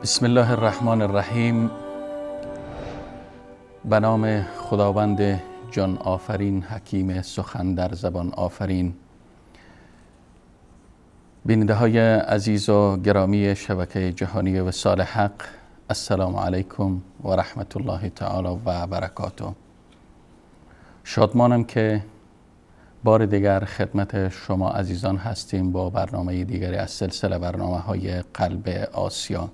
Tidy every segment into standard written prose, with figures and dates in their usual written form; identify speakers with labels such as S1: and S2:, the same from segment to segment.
S1: بسم الله الرحمن الرحیم. به نام خداوند جان آفرین، حکیم سخن در زبان آفرین. بیننده های عزیز و گرامی شبکه جهانی وصال حق، السلام علیکم و رحمت الله تعالی و برکاته. شادمانم که بار دیگر خدمت شما عزیزان هستیم با برنامه دیگری از سلسله برنامه های قلب آسیا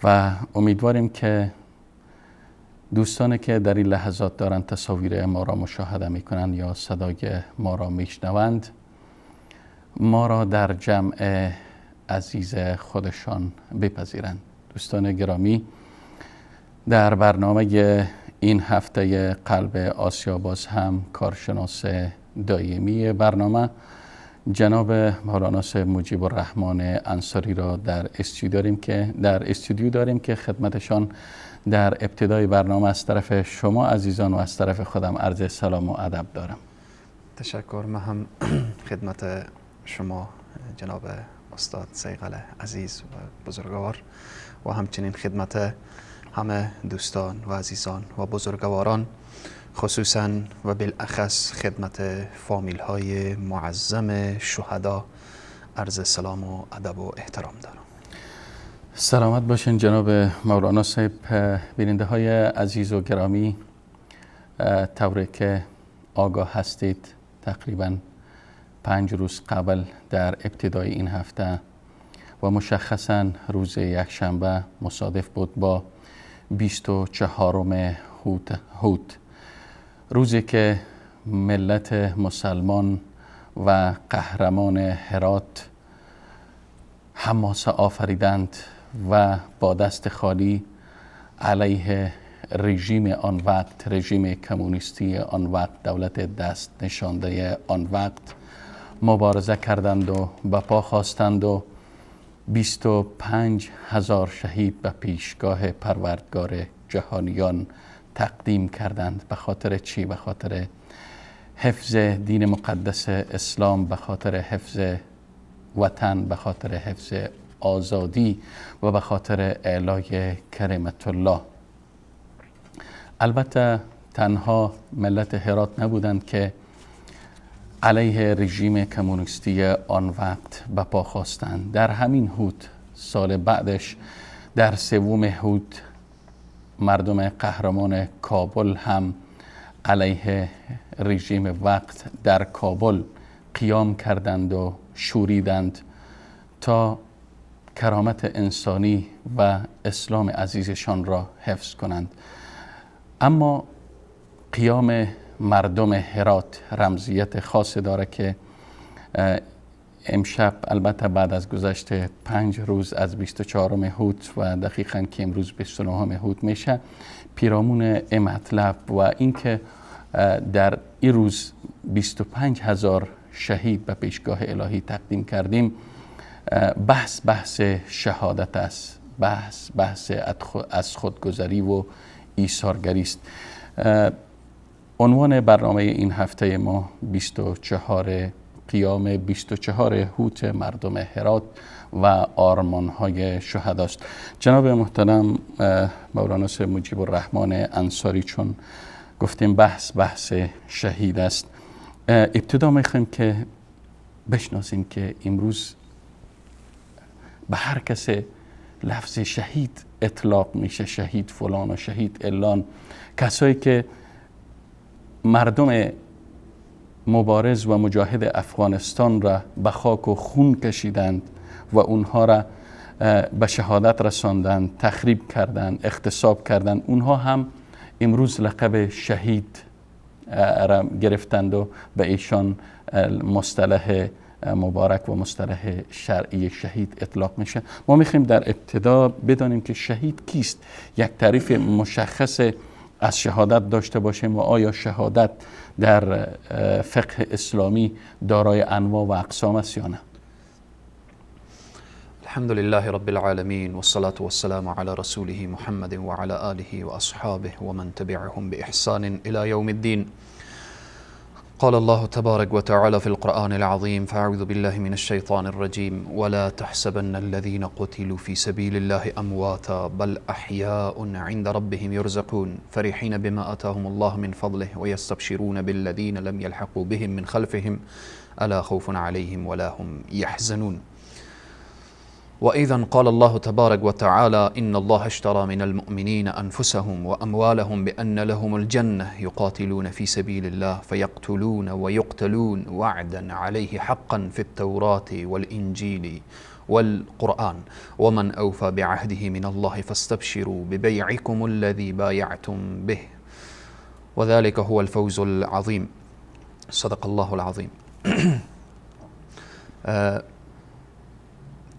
S1: و امیدواریم که دوستانی که در این لحظات دارند تصاویر ما را مشاهده میکنند یا صدای ما را میشنوند، ما را در جمع عزیز خودشان بپذیرند. دوستان گرامی، در برنامه این هفته قلب آسیا باز هم کارشناس دائمی برنامه جناب مولانا مجیب الرحمن انصاری را در استودیو داریم که خدمتشان در ابتدای برنامه از طرف شما عزیزان و از طرف خودم عرض سلام و ادب دارم.
S2: تشکر. من هم خدمت شما جناب استاد سیغل عزیز و بزرگوار و همچنین خدمت همه دوستان و عزیزان و بزرگواران، خصوصا و بالاخص خدمت فامیل های معظم شهدا عرض سلام و ادب و احترام دارم.
S1: سلامت باشین جناب مولانا صاحب. بیننده های عزیز و گرامی، طوری که آگاه هستید تقریبا 5 روز قبل در ابتدای این هفته و مشخصا روز یکشنبه مصادف بود با 24 هوت، روزی که ملت مسلمان و قهرمان هرات حماسه آفریدند و با دست خالی علیه رژیم آن وقت، رژیم کمونیستی آن وقت، دولت دست نشانده آن وقت مبارزه کردند و به پا خواستند و 25,000 شهید به پیشگاه پروردگار جهانیان تقدیم کردند. به خاطر چی؟ به خاطر حفظ دین مقدس اسلام، به خاطر حفظ وطن، به خاطر حفظ آزادی و به خاطر اعلای کلمت الله. البته تنها ملت هرات نبودند که علیه رژیم کمونیستی آن وقت به پا خواستند. در همین هوت، سال بعدش در 3 هوت، مردم قهرمان کابل هم علیه رژیم وقت در کابل قیام کردند و شوریدند تا کرامت انسانی و اسلام عزیزشان را حفظ کنند. اما قیام مردم هرات رمزیت خاصی داره که امشب، البته بعد از گذشت 5 روز از 24 هوت و دقیقاً که امروز 29 هوت میشه، پیرامون این مطلب و اینکه در این روز 25,000 شهید به پیشگاه الهی تقدیم کردیم، بحث شهادت است، بحث از خودگذری و ایثارگری است. عنوان برنامه این هفته ما 24 قیام 24 هوت مردم هرات و آرمان‌های شهداست. جناب محترم مولانا مجیب الرحمن انصاری، چون گفتیم بحث شهید است، ابتدا میخوایم که بشناسیم که امروز به هر کس لفظ شهید اطلاق میشه، شهید فلان و شهید علان، کسایی که مردم مبارز و مجاهد افغانستان را به خاک و خون کشیدند و اونها را به شهادت رساندند، تخریب کردند، اغتصاب کردند، اونها هم امروز لقب شهید را گرفتند و به ایشان مصطلح مبارک و مصطلح شرعی شهید اطلاق میشه. ما میخوایم در ابتدا بدانیم که شهید کیست، یک تعریف مشخص از شهادت داشته باشیم و آیا شهادت در فقه اسلامی دارای انواع و اقسام است یا نه؟
S2: الحمد لله رب العالمين والصلاة والسلام على رسوله محمد وعلى آله وأصحابه ومن تبعهم بإحسان إلى يوم الدين. قال الله تبارك وتعالى في القرآن العظيم: فأعوذ بالله من الشيطان الرجيم، ولا تحسبن الذين قتلوا في سبيل الله أمواتا بل أحياء عند ربهم يرزقون فرحين بما آتاهم الله من فضله ويستبشرون بالذين لم يلحقوا بهم من خلفهم ألا خوف عليهم ولا هم يحزنون. وأيضا قال الله تبارك وتعالى: إن الله اشترى من المؤمنين أنفسهم وأموالهم بأن لهم الجنة يقاتلون في سبيل الله فيقتلون ويقتلون وعدا عليه حقا في التوراة والإنجيل والقرآن ومن أوفى بعهده من الله فاستبشروا ببيعكم الذي بايعتم به وذلك هو الفوز العظيم. صدق الله العظیم.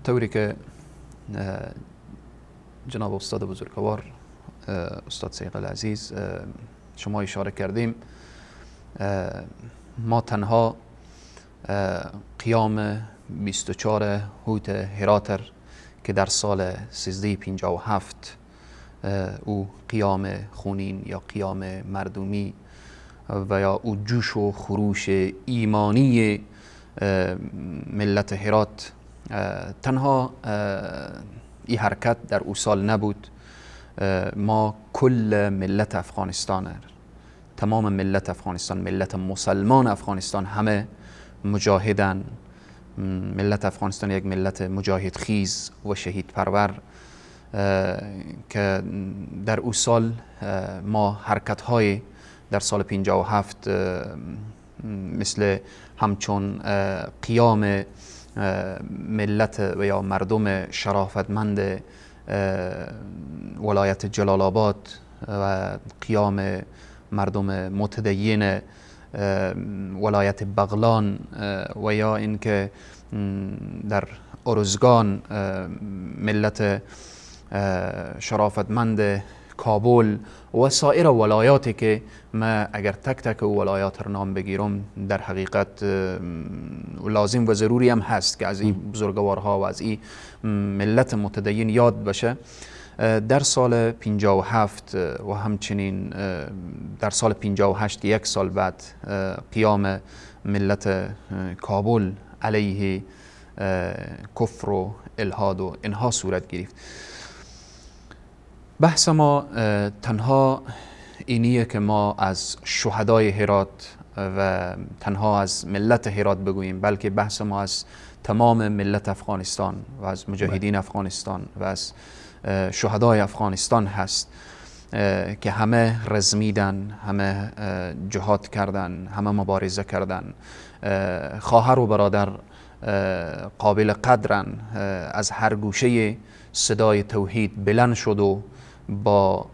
S2: طوری که جناب استاد بزرگوار استاد صیقل عزیز شما اشاره کردیم، ما تنها قیام 24 هوت هراتر که در سال 1357 او قیام خونین یا قیام مردمی و یا او جوش و خروش ایمانی ملت هرات، تنها این حرکت در او سال نبود. ما کل ملت افغانستان، تمام ملت افغانستان، ملت مسلمان افغانستان همه مجاهدن. ملت افغانستان یک ملت مجاهد خیز و شهید پرور که در او سال ما حرکت های در سال 57 مثل همچون قیام ملت و یا مردم شرافتمند ولایت جلال آباد و قیام مردم متدین ولایت بغلان و یا اینکه در ارزگان ملت شرافتمند کابل و سایر ولایاتی که ما اگر تک تک ولایات رو نام بگیرم در حقیقت لازم و ضروری هم هست که از این بزرگوارها و از این ملت متدین یاد بشه. در سال 57 و همچنین در سال 58 یک سال بعد قیام ملت کابل علیه کفر و الحاد و اینها صورت گرفت. بحث ما تنها اینیه که ما از شهدای هرات و تنها از ملت هرات بگوییم، بلکه بحث ما از تمام ملت افغانستان و از مجاهدین افغانستان و از شهدای افغانستان هست که همه رزمیدن، همه جهاد کردن، همه مبارزه کردن، خواهر و برادر قابل قدرن، از هر گوشه صدای توحید بلند شد و با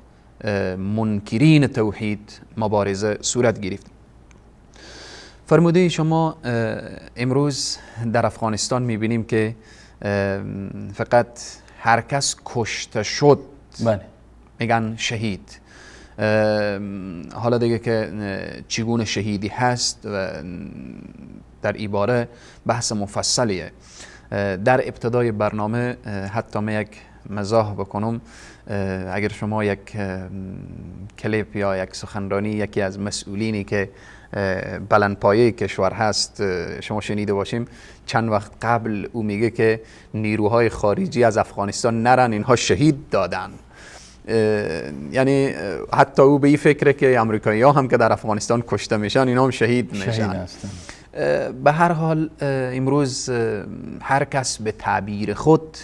S2: منکرین توحید مبارزه صورت گرفت. فرموده شما امروز در افغانستان میبینیم که فقط هر کس کشته شد بله میگن شهید. حالا دیگه که چگونه شهیدی هست و در این باره بحث مفصلیه. در ابتدای برنامه حتی من یک مزاح بکنم، اگر شما یک کلیپ یا یک سخنرانی یکی از مسئولینی که بلندپایه کشور هست شما شنیده باشیم، چند وقت قبل او میگه که نیروهای خارجی از افغانستان نرن، اینها شهید دادن. یعنی حتی او به این فکره که امریکایی ها هم که در افغانستان کشته میشن اینا هم شهید میشن. به هر حال امروز هر کس به تعبیر خود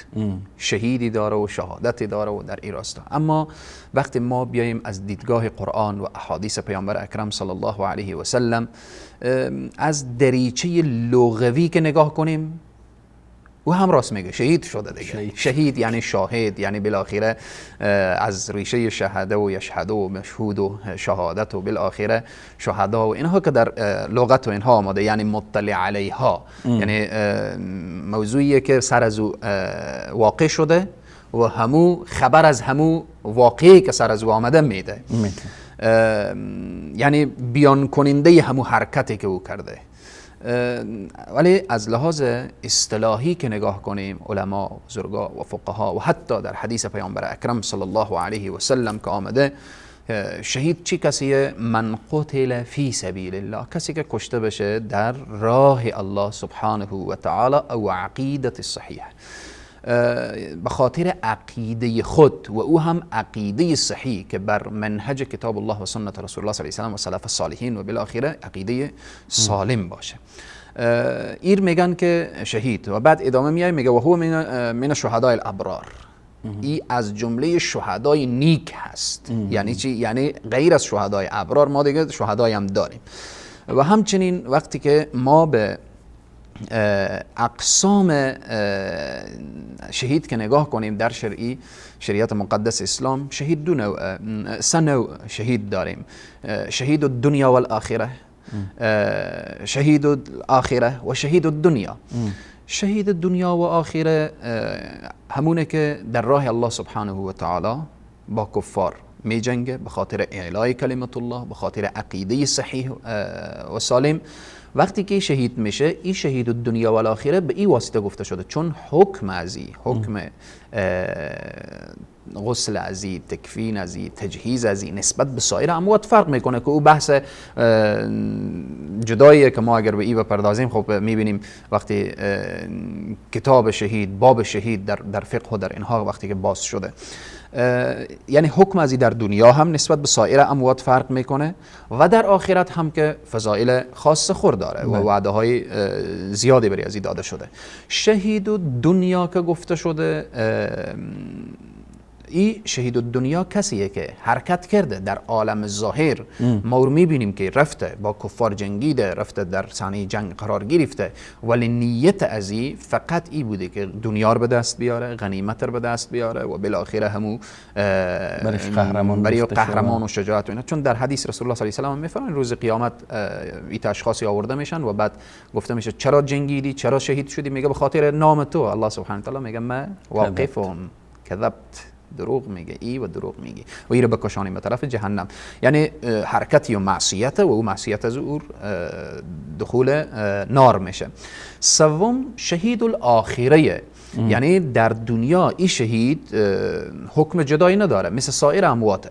S2: شهیدی داره و شهادتی داره و در این راستا. اما وقتی ما بیاییم از دیدگاه قرآن و احادیث پیامبر اکرم صلی الله علیه و سلم از دریچه لغوی که نگاه کنیم، او هم راست میگه شهید شده دیگه. شهید یعنی شاهد، یعنی بالاخره از ریشه شهاده و یشهد و مشهود و شهادت و بالاخره شهدا و اینها که در لغت و اینها آمده، یعنی مطلع علیها، یعنی موضوعیه که سر از او واقع شده و همو خبر از همو واقعی که سر از او آمده میده، یعنی بیان کننده همو حرکتی که او کرده. ولی از لحاظ اصطلاحی که نگاه کنیم، علما، بزرگا و فقها و حتی در حدیث پیامبر اکرم صلی الله علیه و سلم که آمده، شهید چی کسیه؟ من قتل فی سبیل الله، کسی که کشته بشه در راه الله سبحانه و تعالی او عقیدت صحیح، به خاطر عقیده خود و او هم عقیده صحیح که بر منهج کتاب الله و سنت رسول الله صلی الله علیه و سلف الصالحین و بالاخره عقیده سالم باشه. ایر میگن که شهید و بعد ادامه میای میگه و هو من شهدای الابرار، ای از جمله شهدای نیک هست. یعنی چی؟ یعنی غیر از شهدای ابرار ما دیگه شهدای هم داریم. و همچنین وقتی که ما به اقسام شهید که نگاه کنیم در شریعت مقدس اسلام، شهید دو نوع، سه نوع شهید داریم: شهید الدنیا والآخرة، شهید الآخرة و شهید الدنیا. شهید دنیا و آخره همونه که در راه الله سبحانه و تعالی با کفار می جنگه به خاطر اعلای کلمت الله، به خاطر عقیده صحیح و سالم. وقتی که شهید میشه، این شهید دنیا و آخره به این واسطه گفته شده، چون حکم ازی، حکم غسل ازی، تکفین ازی، تجهیز ازی نسبت به سایر اموات فرق میکنه که او بحث جداییه که ما اگر به این بپردازیم خب میبینیم وقتی کتاب شهید، باب شهید در فقه و در اینها وقتی که باز شده، یعنی حکم ازی در دنیا هم نسبت به سایر اموات فرق میکنه و در آخرت هم که فضایل خاص خور داره و وعده های زیادی برای ازی داده شده. شهید دنیا که گفته شده، ای شهید دنیا کسیه که حرکت کرده در عالم ظاهر، ما رو میبینیم که رفته با کفار جنگیده، رفته در صحنه جنگ قرار گرفته، ولی نیت ازی فقط ای بوده که دنیا رو به دست بیاره، غنیمت رو به دست بیاره و بالاخره همو برای قهرمان و شجاعت و اینا. چون در حدیث رسول الله صلی الله علیه و سلم میفرمایند روز قیامت ایت اشخاصی آورده میشن و بعد گفته میشه چرا جنگیدی، چرا شهید شدی؟ میگه به خاطر نام تو. الله سبحانه و تعالی میگه ما واقفهم کذبت، دروغ میگه ای و دروغ میگه و ای رو بکشانیم به طرف جهنم. یعنی حرکتی و معصیت و او معصیت از او دخول نار میشه. سوم شهید الاخره، یعنی در دنیا ای شهید حکم جدایی نداره، مثل سایر امواته،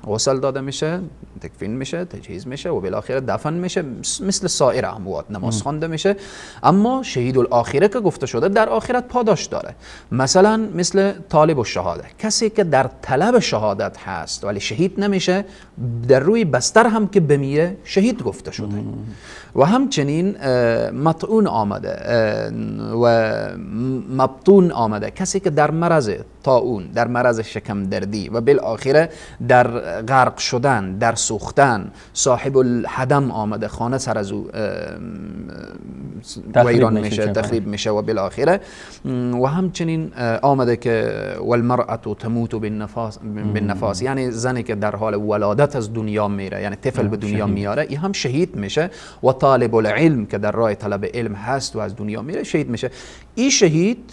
S2: غسل داده میشه، تکفین میشه، تجهیز میشه و بالاخره دفن میشه، مثل سایر اموات نماز خوانده میشه. اما شهید الاخره که گفته شده در آخرت پاداش داره، مثلا مثل طالب الشهاده، کسی که در طلب شهادت هست ولی شهید نمیشه، در روی بستر هم که بمیره شهید گفته شده. و همچنین مطعون آمده و مبطون آمده، کسی که در مرض طاعون، در مرض شکم دردی و بالاخره در غرق شدن، در سوختن، صاحب الهدم آمده، خانه سر از او ویران میشه، تخریب میشه و بالاخره. و همچنین آمده که والمرأة تموت بالنفاس، یعنی زنی که در حال ولادت از دنیا میره، یعنی طفل به دنیا میاره، این هم شهید میشه. و طالب العلم که در راه طلب علم هست و از دنیا میره شهید میشه. این شهید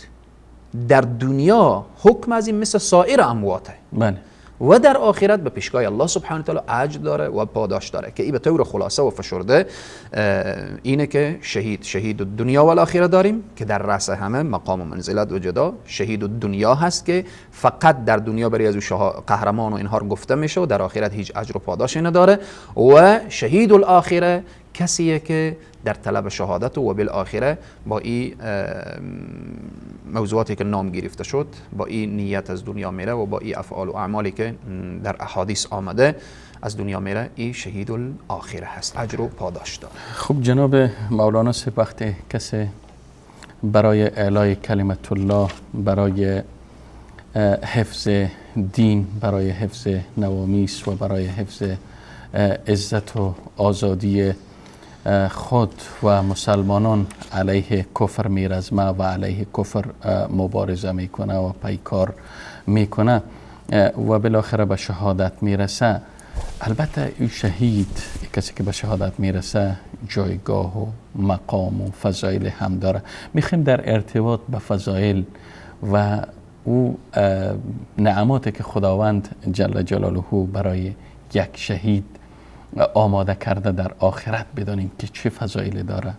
S2: در دنیا حکم از این مثل سایر امواته، بله، و در آخرت به پیشگاه الله سبحانه و تعالی اجر داره و پاداش داره. که این به طور خلاصه و فشرده اینه که شهید دنیا و آخرت داریم که در رأس همه مقام و منزلت و جدا. شهید دنیا هست که فقط در دنیا برای از او قهرمان و اینها گفته میشه و در آخرت هیچ اجر و پاداشی نداره. و شهید الاخره کسیه که در طلب شهادت و بالاخره با این موضوعاتی که نام گرفته شد، با این نیت از دنیا میره و با این افعال و اعمالی که در احادیث آمده از دنیا میره، این شهید الاخره هست، اجر و پاداش داره.
S1: خب جناب مولانا، سه وقت کسی برای اعلای کلمت الله، برای حفظ دین، برای حفظ نوامیس و برای حفظ عزت و آزادی خود و مسلمانان علیه کفر میرزمه و علیه کفر مبارزه میکنه و پیکار میکنه و بالاخره به شهادت میرسه، البته این شهید، کسی که به شهادت میرسه، جایگاه و مقام و فضایل هم داره. میخوایم در ارتباط به فضایل و او نعماتی که خداوند جل جلاله برای یک شهید آماده کرده در آخرت بدانیم که چه فضایلی داره.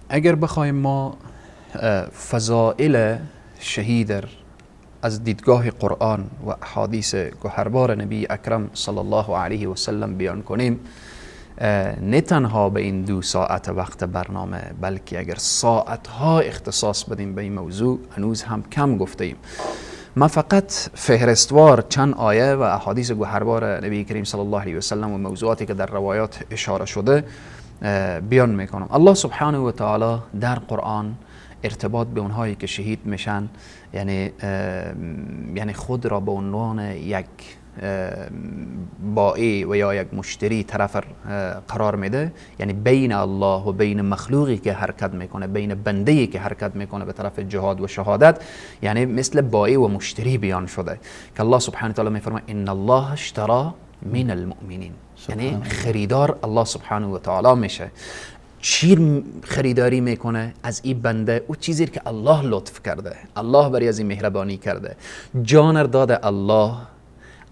S2: اگر بخوایم ما فضائل شهید از دیدگاه قرآن و احادیث گوهربار نبی اکرم صلی الله علیه و سلم بیان کنیم، نه تنها به این 2 ساعت وقت برنامه، بلکه اگر ساعتها اختصاص بدیم به این موضوع هنوز هم کم گفته ایم. ما فقط فهرستوار چند آیه و احادیث گوهربار نبی کریم صلی الله علیه و سلم و موضوعاتی که در روایات اشاره شده بیان میکنم. الله سبحانه و تعالی در قرآن ارتباط به اونهایی که شهید میشن، یعنی خود را به عنوان یک بائع و یا یک مشتری طرف قرار میده، یعنی بین الله و بین مخلوقی که حرکت میکنه، بین بنده‌ای که حرکت میکنه به طرف جهاد و شهادت، یعنی مثل بائع و مشتری بیان شده که الله سبحانه و تعالی میفرماید ان الله اشترى من المؤمنین، یعنی خریدار الله سبحانه و تعالی میشه. چی خریداری میکنه از این بنده؟ او چیزی که الله لطف کرده، الله برای از این مهربانی کرده، جان داده الله،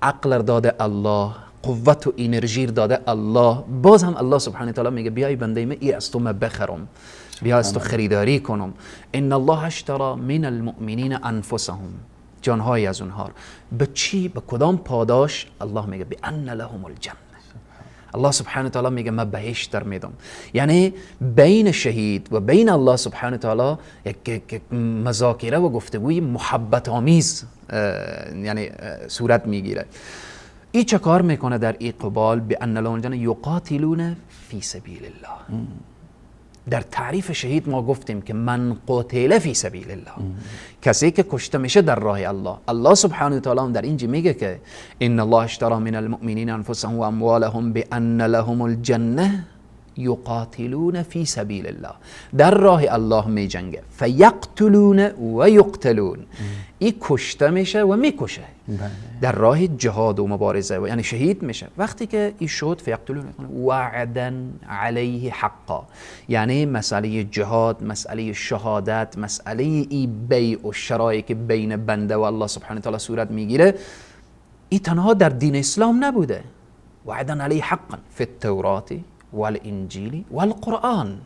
S2: عقل داده الله، قوت و انرژی داده الله. باز هم الله سبحانه و تعالی میگه بیای بنده من، ای از تو من بخرم، بیا از تو خریداری کنم. ان الله اشترى من المؤمنین انفسهم، جانهای از اونها. به چی؟ به کدام پاداش؟ الله میگه بان لهم الجنه. الله سبحانه و تعالی میگه من بهشت در میدم. یعنی بین شهید و بین الله سبحانه و تعالی یک مذاکره و گفتگوی محبت آمیز یعنی صورت میگیره. این چه کار میکنه در این قبال؟ بان لهم الجنه یقاتلون فی سبیل الله. در تعریف شهید ما گفتیم که من قتل فی سبیل الله، کسی که کشته میشه در راه الله. الله سبحانه و تعالی در اینجا میگه که ان الله اشترى من المؤمنین انفسهم و اموالهم بان لهم الجنه یقاتلون فی سبیل الله، در راه الله می جنگه، فیقتلون و یقتلون، این کشته میشه و میکشه در راه جهاد و مبارزه، و یعنی شهید میشه. وقتی که این شد فیقتلون وعدا علیه حقا، یعنی مسئله جهاد، مسئله شهادت، مسئله ای بیع و شرایی که بین بنده و الله سبحانه و تعالی صورت میگیره، این تنها در دین اسلام نبوده. وعدا علیه حقا فی التورات والانجیل والقرآن،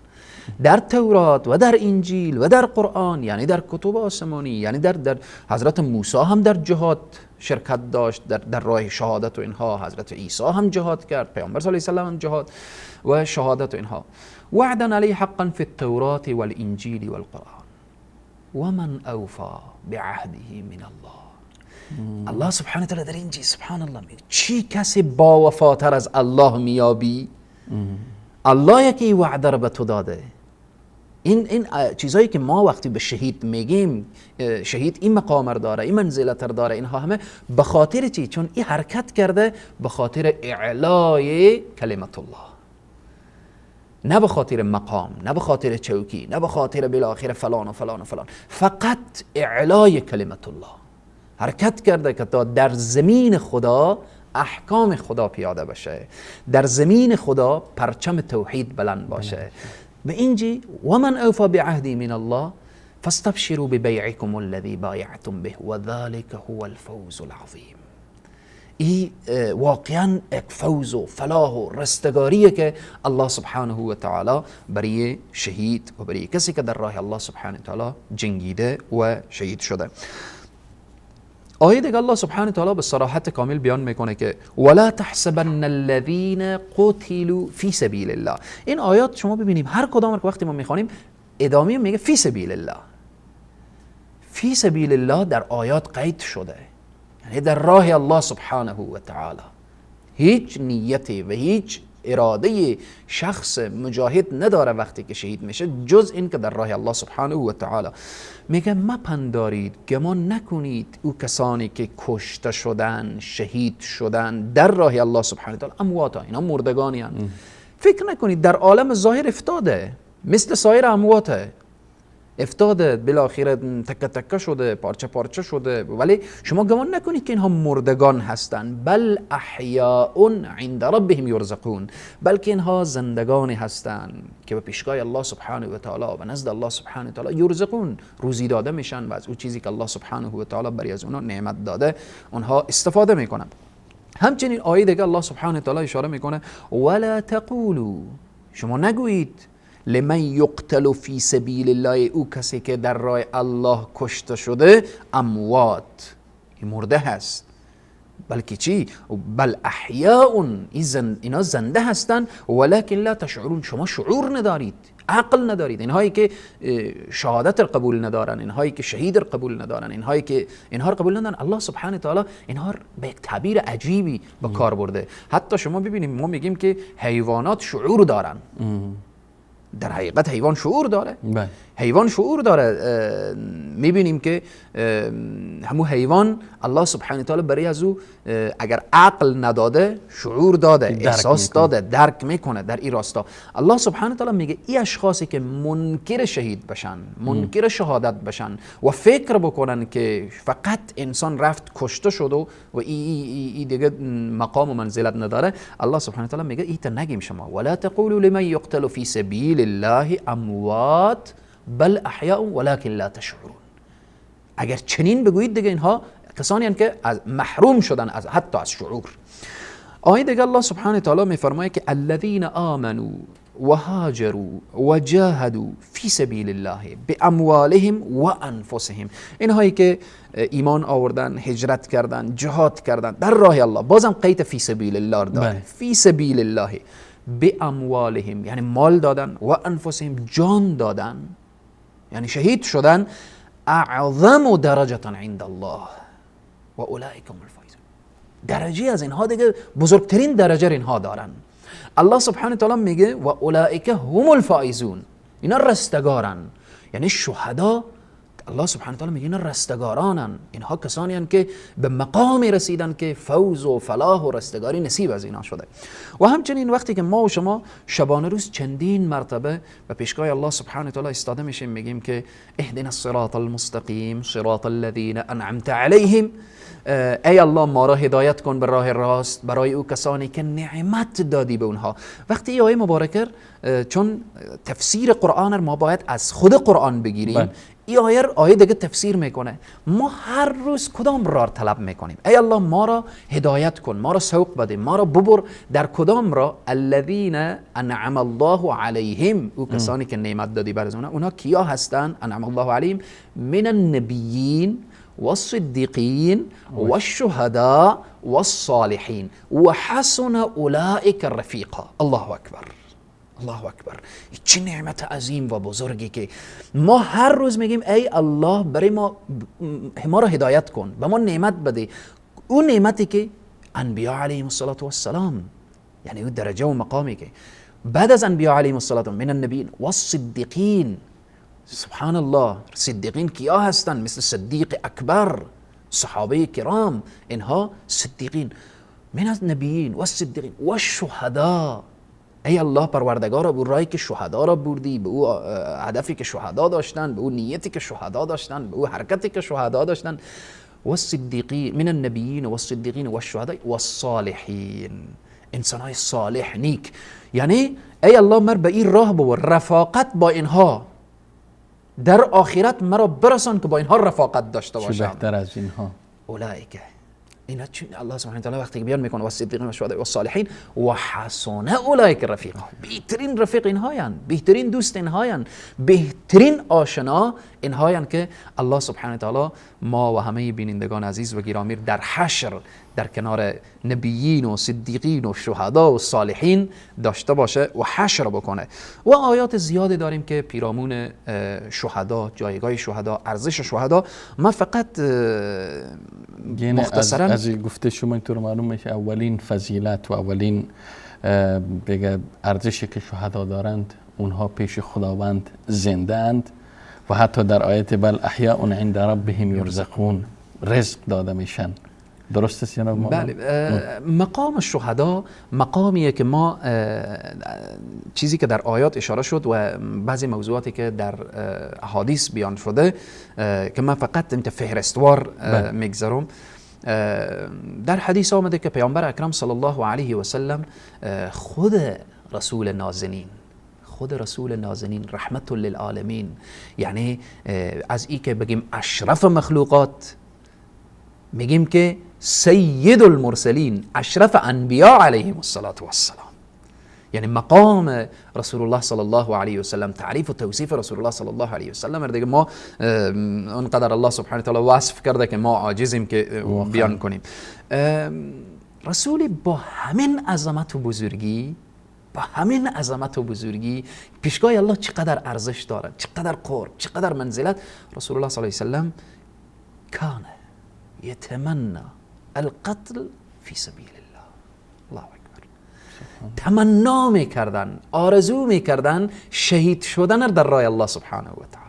S2: در تورات و در انجیل و در قرآن، یعنی در کتب آسمانی، یعنی در حضرت موسی هم در جهاد شرکت داشت، در راه شهادت و اینها، حضرت عیسی هم جهاد کرد، پیامبر صلی الله علیه و سلم هم جهاد و شهادت و اینها. وعدا علیه حقا فی التورات والانجیل والقرآن ومن اوفا بعهده من الله. الله سبحانه و تعالی در اینجا سبحان الله میگه چی کسی با وفاتر از الله میابی؟ الله یکی وعده رو به تو داده. این چیزایی که ما وقتی به شهید میگیم، شهید این مقام رو داره، این منزلت رو داره، اینها همه به خاطر چی؟ چون این حرکت کرده به خاطر اعلای کلمت الله، نه به خاطر مقام، نه به خاطر چوکی، نه به خاطر بالاخره فلان و فلان و فلان، فقط اعلای کلمت الله حرکت کرده که تا در زمین خدا احکام خدا پیاده بشه، در زمین خدا پرچم توحید بلند باشه. به اینجی ومن اوفا بعهدی من الله فاستبشروا ببیعکم الذی بایعتم به وذلك هو الفوز العظیم. این واقعا یک فوز و فلاح و رستگاریه که الله سبحانه و تعالی برای شهید و برای کسی که در راه الله سبحانه و تعالی جنگیده و شهید شده. آیه دیگه الله سبحانه و تعالی به صراحت کامل بیان میکنه که ولا تحسبن الذين قتلوا فی سبیل الله. این آیات شما ببینیم هر کدام که وقتی ما میخوانیم ادامه میگه فی سبیل الله. فی سبیل الله در آیات قید شده، یعنی در راه الله سبحانه و تعالی. هیچ نیتی و هیچ اراده شخص مجاهد نداره وقتی که شهید میشه جز این که در راه الله سبحانه و تعالی. میگه مپندارید، گمان نکنید او کسانی که کشته شدن، شهید شدن در راه الله سبحانه و تعالی امواتا، اینا مردگانی هستند. فکر نکنید در عالم ظاهر افتاده، مثل سایر امواته افتاده، بالاخره تکه تکه شده، پارچه پارچه شده، ولی شما گمان نکنید که اینها مردگان هستند. بل احیاء عند ربهم یرزقون، بلکه اینها زندگانی هستند که به پیشگاه الله سبحانه و تعالی و نزد الله سبحانه و تعالی یرزقون، روزی داده میشن و از اون چیزی که الله سبحانه و تعالی برای از اونها نعمت داده اونها استفاده میکنن. همچنین آیه دیگه الله سبحانه و تعالی اشاره میکنه ولا تقولوا، شما نگویید لمن یقتل فی سبیل الله، او کسی که در راه الله کشته شده، اموات، مرده هست، بلکه چی؟ بل احیاء، اینا زنده هستن، ولكن لا تشعرون، شما شعور ندارید، عقل ندارید. اینهایی که شهادت قبول ندارن، اینهایی که شهید قبول ندارن، اینهایی که اینها رو قبول ندارن، الله سبحانه تعالی اینها به یک تعبیر عجیبی به کار برده. حتی شما ببینیم ما میگیم که حیوانات شعور دارن، در حقیقت حیوان شعور داره، حیوان شعور داره. میبینیم که همو حیوان الله سبحانه تعالی برای از او اگر عقل نداده شعور داده، احساس داده، درک میکنه. در این راستا الله سبحانه تعالی میگه ای اشخاصی که منکر شهید بشن، منکر شهادت بشن و فکر بکنن که فقط انسان رفت کشته شد و ای دیگه مقام و منزلت نداره، الله سبحانه تعالی میگه ایتا نگیم شما، ولا تقولوا لمن یقتل فی سبیل الله اموات بل احیاء ولكن لا تشعرون. اگر چنین بگویید دیگه اینها کسانی هستند که از محروم شدن از حتی از شعور. آیه دیگه الله سبحانه تعالی میفرماید که الذین آمنوا وهاجروا وجاهدوا فی سبیل الله باموالهم وانفسهم، اینهایی که ایمان آوردن، هجرت کردن، جهاد کردن در راه الله، بازم قید فی سبیل الله داره، فی سبیل الله باموالهم یعنی مال دادن، و انفسهم جان دادن، یعنی شهید شدن، اعظم درجه عند الله و اولئک هم الفائزون. درجه از اینها دیگه بزرگترین درجه اینها دارن. الله سبحانه تعالی میگه و اولئک هم الفائزون، اینا رستگارن، یعنی شهدا. الله سبحانه تعالی میگه اینا رستگارانن، اینها کسانی هستند که به مقامی رسیدن که فوز و فلاح و رستگاری نصیب از اینا شده. و همچنین وقتی که ما و شما شبانه روز چندین مرتبه به پیشگاه الله سبحانه تعالی ایستاده میشیم، میگیم که اهدنا الصراط المستقیم صراط الذین انعمت علیهم، ای الله ما را هدایت کن به راه راست برای او کسانی که نعمت دادی به اونها. وقتی ای آیه مبارکه، چون تفسیر قرآن ما باید از خود قرآن بگیریم، این آیه دیگه تفسیر میکنه. ما هر روز کدام راه طلب میکنیم؟ ای الله ما را هدایت کن، ما را سوق بده، ما را ببر در کدام راه؟ الذین انعم الله علیهم، او کسانی که نعمت دادی بر اونها. اونها کیا هستن؟ انعم الله علیهم من النبیین والصدیقین والشهداء والصالحین وحسن اولئک رفیقا. الله اکبر، الله اکبر، چه نعمت عظیم و بزرگی که ما هر روز میگیم ای الله برای ما را هدایت کن، به ما نعمت بده. اون نعمتی که انبیا علیهم الصلاة والسلام، یعنی اون درجه و مقامی که بعد از انبیا علیهم الصلاة من النبیین والصدیقین. سبحان الله، صدیقین کیا هستن؟ مثل صدیق اکبر، صحابه کرام، اینها صدیقین. من النبیین والصدیقین والشهداء. ای الله پروردگارا، به راهی که شهدا را بردی، به او هدفی که شهدا داشتن، به او نیتی که شهدا داشتن، به او حرکتی که شهدا داشتن. والصدیقین من النبیین والصدیقین والشهداء والصالحین، انسانهای صالح نیک. یعنی ای الله مر به این راه ببر، رفاقت با اینها در آخرت مرا برسان که با اینها رفاقت داشته باشم.
S1: چه بهتر از اینها.
S2: اولئک، اینا چون الله سبحانه وتعالی وقتی بیان میکنه و صدیقین و شهداء و صالحین و حسن اولئک رفیقا، بهترین رفیق اینهایان، بهترین دوست اینهایان، بهترین آشنا اینهایان که الله سبحانه وتعالی ما و همه بینندگان عزیز و گرامی در حشر در کنار نبیین و صدیقین و شهدا و صالحین داشته باشه و حشر بکنه. و آیات زیادی داریم که پیرامون شهدا، جایگاه شهدا، ارزش شهدا. ما فقط مختصرا
S1: از گفته شما اینطور معلوم میشه اولین فضیلت و اولین بگه ارزشی که شهدا دارند، اونها پیش خداوند زنده اند و حتی در آیت بل احیاء عند ربهم یرزقون رزق داده میشن. درست است جناب؟
S2: بله. مقام شهدا مقامیه که ما چیزی که در آیات اشاره شد و بعضی موضوعاتی که در احادیث بیان شده که من فقط فهرستوار میگذارم. در حدیث آمده که پیامبر اکرم صلی الله علیه و سلم خود رسول نازنین، خود رسول نازنین رحمت للعالمین، یعنی از ای که بگیم اشرف مخلوقات، میگیم که سید المرسلین، اشرف انبیا علیهم الصلاة والسلام. یعنی مقام رسول الله صلی الله علیه و سلم، تعریف و توصیف رسول الله صلی الله علیه و سلم دیگه ما اونقدر الله سبحانه و تعالی وصف کرده که ما عاجزیم که بیان کنیم. رسول با همین عظمت و بزرگی، با همین عظمت و بزرگی پیشگاه الله چقدر ارزش داره، چقدر قرب، چقدر منزلت، رسول الله صلی الله علیه و سلم کان یتمنى القتل فی سبیل الله. الله اکبر. تمنا میکردن، آرزو میکردن شهید شدن در راه الله سبحانه و تعالی.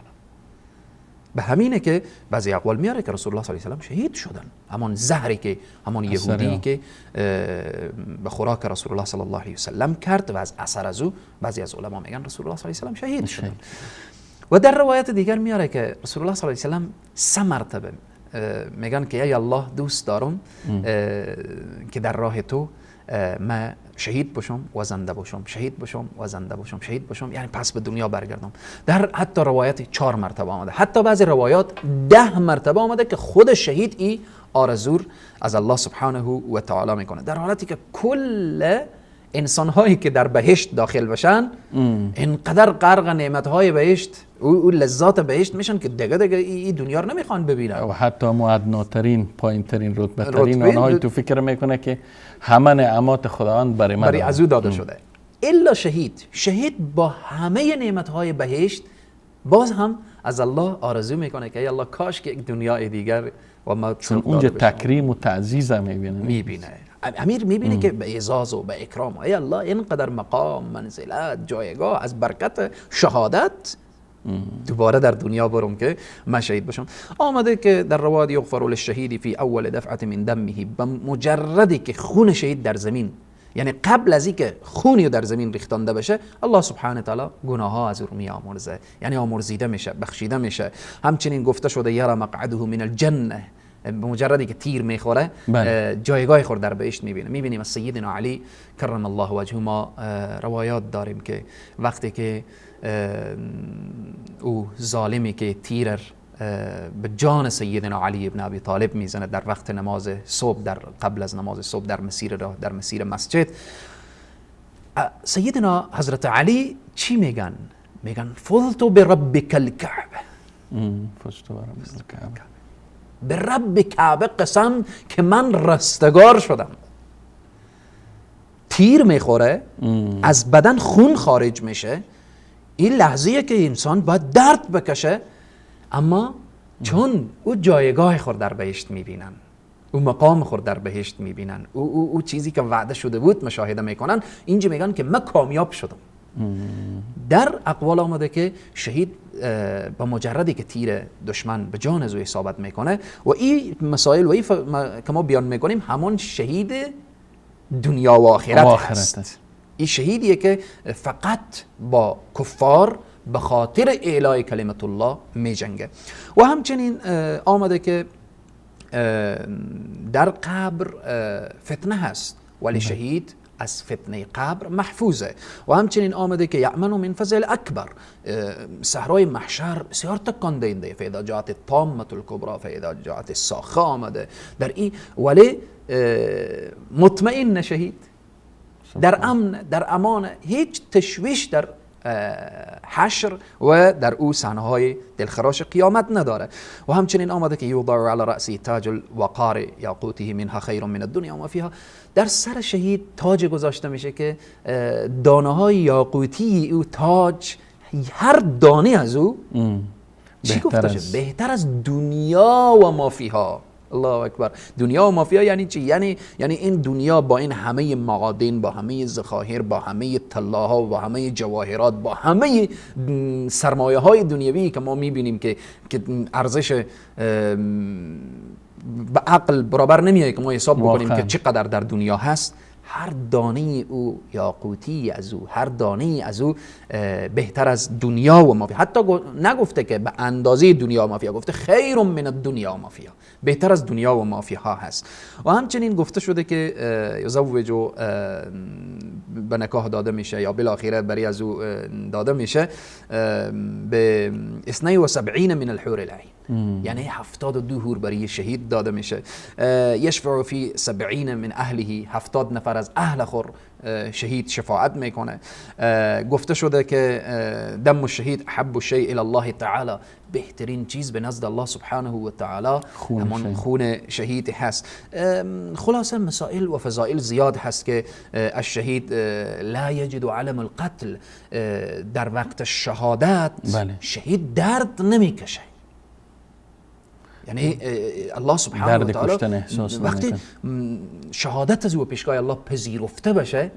S2: به همینه که بعضی اقوال میاره که رسول الله صلی الله علیه و سلم شهید شدن، همان زهری که همان یهودی که به خوراک رسول الله صلی الله علیه و سلم کرد و از اثر از او بعضی از علما میگن رسول الله صلی الله علیه و سلم شهید شدن. و در روایت دیگر میاره که رسول الله صلی الله علیه و سلم سه مرتبه میگن که ای الله دوست دارم که در راه تو ما شهید باشم و زنده باشم، شهید باشم و زنده باشم، شهید باشم، یعنی پس به دنیا برگردم. در حتی روایت 4 مرتبه آمده، حتی بعضی روایات 10 مرتبه آمده که خود شهید ای آرزور از الله سبحانه و تعالی میکنه، در حالتی که کل انسان هایی که در بهشت داخل بشن اینقدر غرق نعمت های بهشت و لذات بهشت میشن که دیگه این دنیا رو نمیخوان ببینن،
S1: و حتی معدناترین، پایین ترین، رتبه ترین آنهایی تو فکر میکنه که همه نعمات خداوند برای من
S2: برای از او داده شده، الا شهید. شهید با همه نعمت های بهشت باز هم از الله آرزو میکنه که ای الله کاش که یک دنیای دیگر و ما،
S1: چون اونجا تکریم و تعزیز میبینه،
S2: امیر میبینه که به اعزاز و به اکرام، ای الله اینقدر مقام، منزلت، جایگاه از برکت شهادت دوباره در دنیا برم که من شهید باشم. آمده که در روایت یغفر للشهید فی اول دفعه من دمه، به مجردی که خون شهید در زمین، یعنی قبل از اینکه خونی در زمین ریختانده بشه، الله سبحانه تعالی گناه ها از او میآمرزه، یعنی آمرزیده میشه، بخشیده میشه. همچنین گفته شده یرا مقعده من الجنه، به مجردی که تیر میخوره جایگاه خود در بهشت میبینه. میبینیم از سیدنا علی کرم الله وجهه ما روایات داریم که وقتی که او ظالمی که تیر به جان سیدنا علی ابن ابی طالب میزنه در وقت نماز صبح، در قبل از نماز صبح، در مسیر راه، در مسیر مسجد، سیدنا حضرت علی چی میگن؟ میگن فزت بربک الکعبه،
S1: فزت بربک الکعبه،
S2: به رب کعبه قسم که من رستگار شدم. تیر میخوره، از بدن خون خارج میشه، این لحظه‌ایه که انسان باید درد بکشه، اما چون او جایگاه خود در بهشت میبینن، او مقام خود در بهشت میبینن، او چیزی که وعده شده بود مشاهده میکنن، اینجا میگن که من کامیاب شدم. در اقوال آمده که شهید با مجردی که تیر دشمن به جان از او اصابت میکنه، و این مسائل و این که ما بیان میکنیم همون شهید دنیا و آخرت هست. این شهیدیه که فقط با کفار به خاطر اعلای کلمت الله میجنگه. و همچنین آمده که در قبر فتنه هست، ولی شهید از فتنه قبر محفوظه. و همچنین آمده که یأمن من فزع اکبر، صحرای محشر بسیار تکان دهنده، فاذا جاءت الطامة الکبرى فاذا جاءت الصاخه آمده در این، ولی مطمئن شهید در امن، در امان، هیچ تشویش در حشر و در او صحنه‌های دلخراش قیامت نداره. و همچنین آمده که یوضع علی رأسه تاج الوقار یاقوته منها خیر من الدنیا و ما فیها، در سر شهید تاج گذاشته میشه که دانه های یاقوتی او تاج، هر دانه از او چی گفته شده؟ بهتر از دنیا و ما فیها. الله اکبر. دنیا و مافیا یعنی چی؟ یعنی این دنیا با این همه معادن، با همه ذخایر، با همه طلاها، با همه جواهرات، با همه سرمایه های دنیوی که ما میبینیم که ارزش به عقل برابر نمیاد که ما حساب بکنیم که چقدر در دنیا هست، هر دانه او یاقوتی از او، هر دانه از او بهتر از دنیا و مافیا. حتی نگفته که به اندازه دنیا و مافیا، گفته خیر من الدنیا و مافیا، بهتر از دنیا و مافیا ها هست. و همچنین گفته شده که یزوج به نکاح داده میشه یا بالاخره بری از او داده میشه به 72 من الحور العین، یعنی 72 حور برای شهید داده میشه. یشفع فی 70 من اهله، 70 نفر از اهل خور شهید شفاعت میکنه. گفته شده که دم الشهید احب الشیء الی الله تعالی، بهترین چیز به نزد الله سبحانه و تعالی همون خون شهید هست. خلاصه مسائل و فضائل زیاد هست که الشهید لا یجد علم القتل، در وقت شهادت بله. شهید درد نمیکشه، یعنی الله سبحانه و تعالی وقتی شهادت از او پیشگاه الله پذیرفته بشه،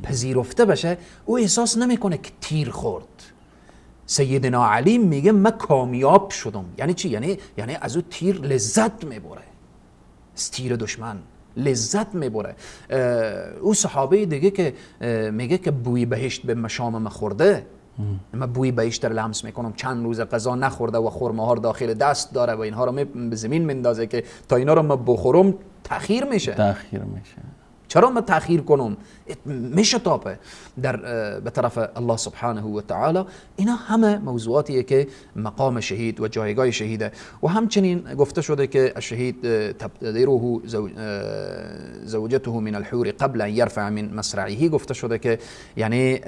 S2: پذیرفته بشه، او احساس نمیکنه که تیر خورد. سیدنا علی میگه من کامیاب شدم. یعنی چی؟ یعنی از او تیر لذت میبره، از تیر دشمن لذت میبره. او صحابه دیگه که میگه که بوی بهشت به مشام ما خورده، من بوی بهشت رو لمس میکنم، چند روز غذا نخورده و خرمه ها رو داخل دست داره و اینها رو به زمین مندازه که تا اینا رو من بخورم تأخیر میشه.
S1: تأخیر میشه.
S2: چرا من تأخیر کنم؟ میشه تاپه در به طرف الله سبحانه و تعالی. اینا همه موضوعاتیه که مقام شهید و جایگاه شهیده. و همچنین گفته شده که الشهید تبتدره زوجته من الحور قبل ان يرفع من مصرعه. گفته شده که یعنی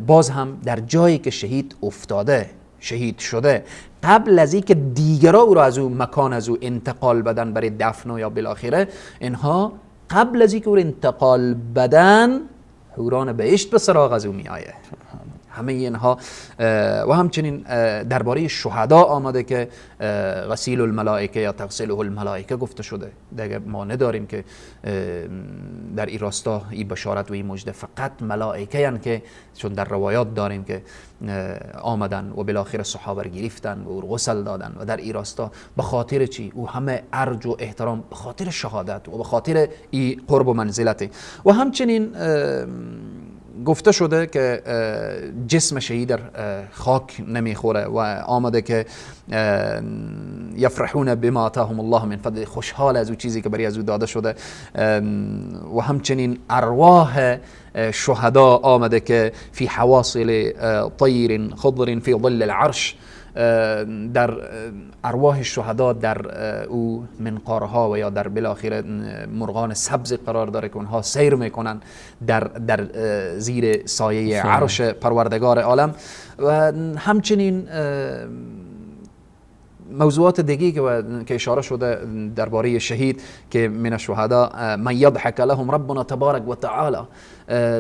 S2: باز هم در جایی که شهید افتاده، شهید شده، قبل از اینکه دیگرا او را از او مکان از او انتقال بدن برای دفن و یا بالاخره، اینها قبل از اینکه او انتقال بدن حوران بهشت به سراغ از او می آیه. همه اینها. و همچنین درباره شهدا آمده که غسیل الملائکه یا تغسیله الملائکه گفته شده. دیگه ما نداریم که در این راستا این بشارت و این مژده فقط ملائکه هن که چون در روایات داریم که آمدن و بالاخره صحابه رو گرفتن و او غسل دادن و در این راستا به خاطر چی؟ او همه ارج و احترام به خاطر شهادت و به خاطر این قرب و منزلت. و همچنین گفته شده که جسم شهید در خاک نمیخوره و آمده که یفرحون بما آتاهم الله من فضل، خوشحال از او چیزی که برای از او داده شده. و همچنین ارواح شهدا آمده که فی حواصل طیر خضر فی ظل العرش، در ارواح شهدا در او منقارها و یا در بالاخره مرغان سبز قرار داره که اونها سیر میکنن در زیر سایه عرش پروردگار عالم. و همچنین موضوعات دیگه که اشاره شده درباره شهید که من الشهدا من یضحک لهم ربنا تبارک و تعالی،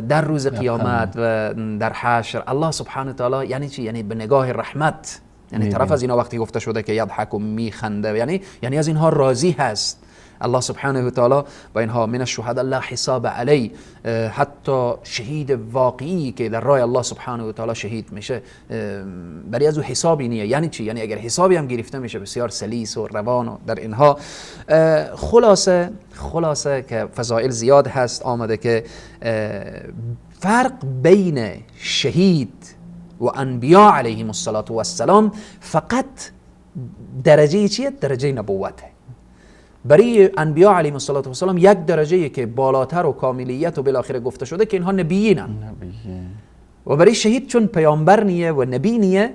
S2: در روز قیامت و در حشر الله سبحانه و تعالی، یعنی چی؟ یعنی به نگاه رحمت، یعنی طرف از اینا وقتی گفته شده که یضحک و میخنده، یعنی از اینها راضی هست الله سبحانه و تعالی با اینها. من الشهدا لا حساب علی، حتی شهید واقعی که در راه الله سبحانه و تعالی شهید میشه برای از او حسابی نیه. یعنی چی؟ یعنی اگر حسابی هم گرفته میشه بسیار سلیس و روان و در اینها. خلاصه که فضائل زیاد هست. آمده که فرق بین شهید و انبیا علیهم الصلاة والسلام فقط درجه چیه؟ درجه نبوته. برای انبیا علیهم الصلاة والسلام یک درجه که بالاتر و کاملیت و بالاخره گفته شده که اینها نبیینن، و برای شهید چون پیامبر نیه و نبی نیه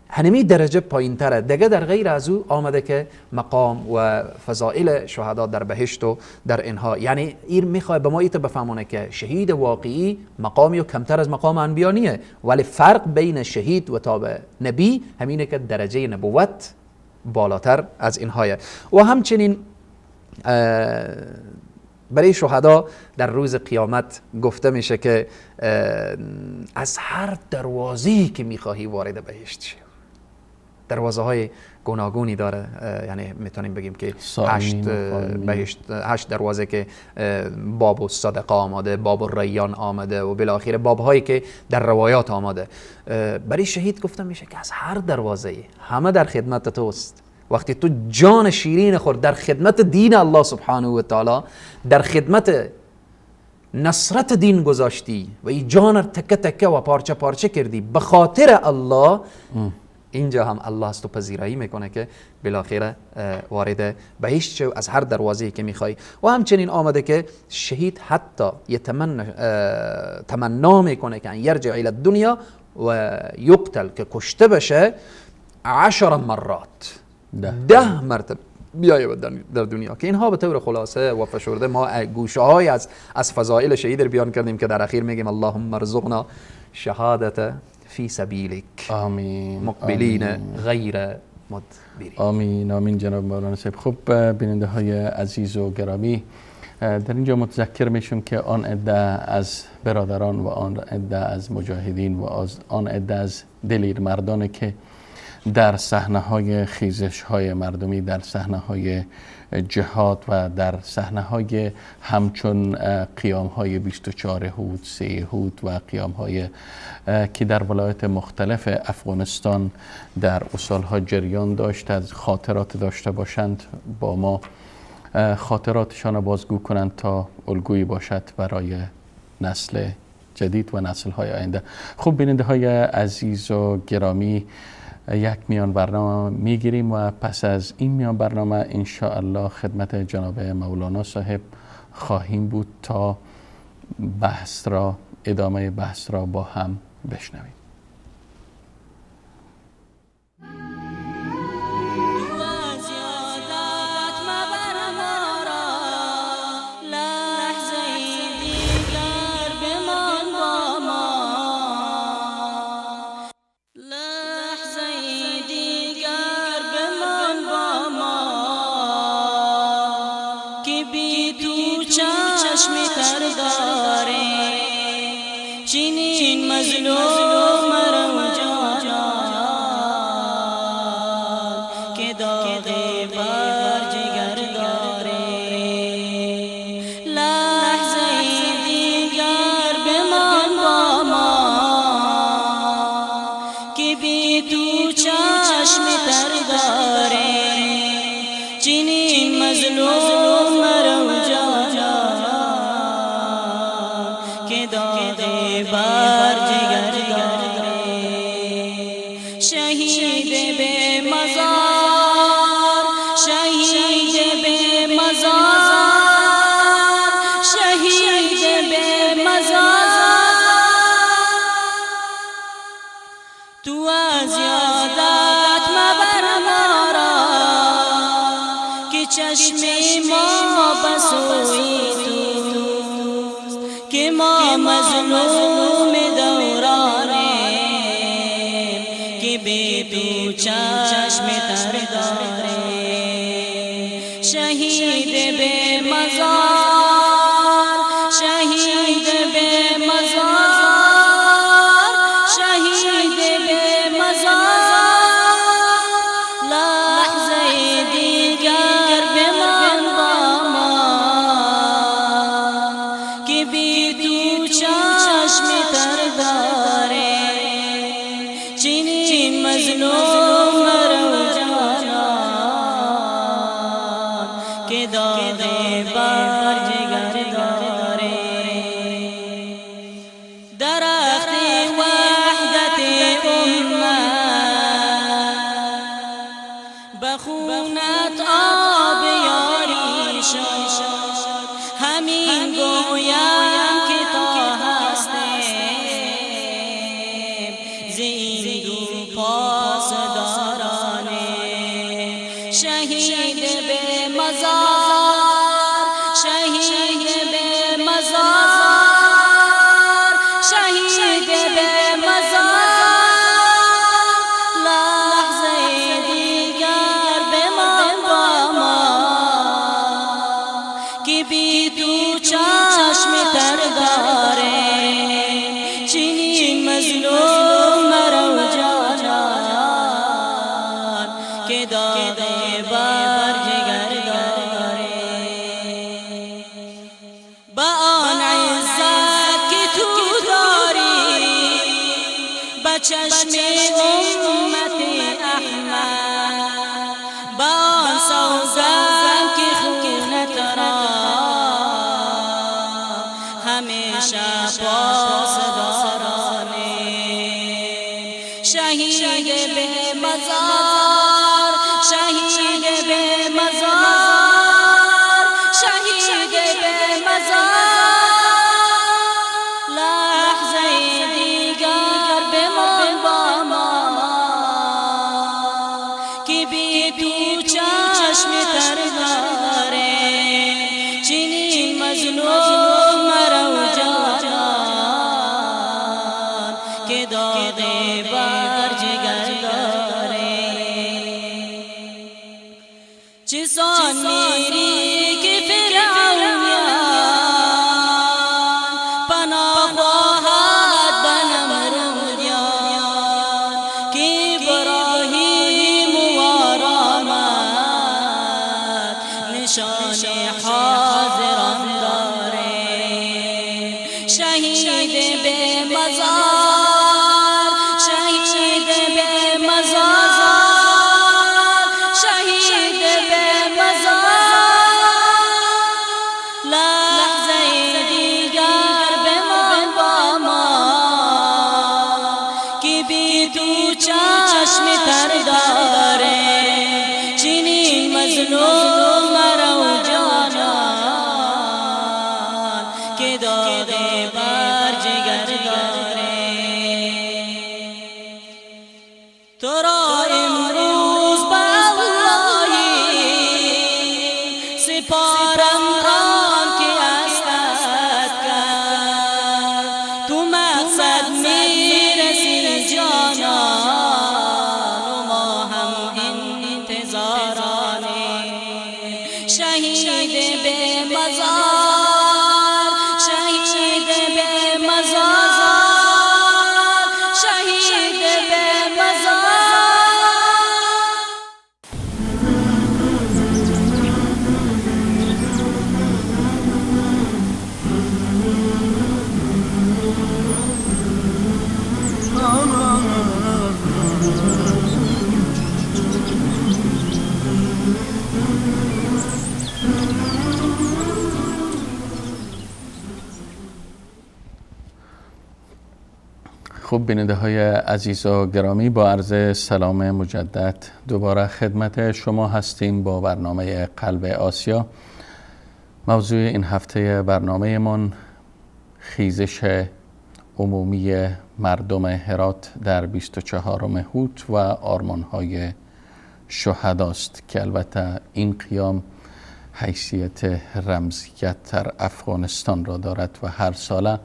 S2: هنمی درجه پایین تره دیگه. در غیر از او آمده که مقام و فضائل شهدا در بهشت و در اینها. یعنی این میخواد به ما ایت بفهمونه که شهید واقعی مقامی و کمتر از مقام انبیا نیه، ولی فرق بین شهید و تابع نبی همینه که درجه نبوت بالاتر از اینهایه. و همچنین برای شهدا در روز قیامت گفته میشه که از هر دروازه‌ای که میخواهی وارد بهشت شی. دروازه های گوناگونی داره، یعنی میتونیم بگیم که 8 دروازه که باب الصدقه آماده، باب الریان آمده و بالاخره باب هایی که در روایات آماده. برای شهید گفته میشه که از هر دروازه همه در خدمت توست. وقتی تو جان شیرین خورد در خدمت دین الله سبحانه و تعالی، در خدمت نصرت دین گذاشتی و این جان رو تکه تکه و پارچه پارچه کردی به خاطر الله، اینجا هم الله از تو پذیرایی میکنه که بالاخره وارد بهشت شو از هر دروازه‌ای که میخوای. و همچنین آمده که شهید حتی تمنا میکنه که یرجع الی الدنیا و یقتل، که کشته بشه 10 مرات، 10 مرتبه بیاید در دنیا. که اینها به طور خلاصه و فشرده ما گوشه های از فضائل شهید رو بیان کردیم که در اخیر میگیم اللهم ارزقنا شهادت فی سبیلک،
S1: آمین،
S2: مقبلین
S1: آمین.
S2: غیر مدبرین.
S1: آمین آمین. جناب مولانا صاحب، خب بیننده های عزیز و گرامی، در اینجا متذکر میشم که آن عده از برادران و آن عده از مجاهدین و آن عده از دلیر مردان که در صحنه های خیزش های مردمی، در صحنه های جهاد و در صحنه های همچون قیام های 24 هوت، 3 هوت و قیام های که در ولایت مختلف افغانستان در سالها جریان داشت، از خاطرات داشته باشند، با ما خاطراتشان را بازگو کنند تا الگویی باشد برای نسل جدید و نسل های آینده. خب بیننده های عزیز و گرامی، یک میان برنامه میگیریم و پس از این میان برنامه انشاءالله خدمت جناب مولانا صاحب خواهیم بود تا بحث را، ادامه بحث را با هم بشنویم.
S3: که داغ بر جگر داره. چه سان میری که فرعونیان پناه خواهد به نمرودیان که ابراهیم وار آمد نشان حاضران داره. شهید به مزار، شهید به مزار، شهید به مزار، لحظه دیگر بمان با ما که بی تو چشم تر داره. چنین مظلوم مرو جانان که داغ بر جگر داره. تو را امروز به اللهی سپارم آن که هستت کرد، تو مقصد میرسی جانان و ما هم انتظارانیم. شهید به مزار، شهید به مزار، شهید به مزار.
S1: خب بیننده های عزیز و گرامی، با عرض سلام مجدد دوباره خدمت شما هستیم با برنامه قلب آسیا. موضوع این هفته برنامه من خیزش عمومی مردم هرات در 24 هوت و آرمان‌های شهداست که البته این قیام حیثیت رمزیت در افغانستان را دارد و هر ساله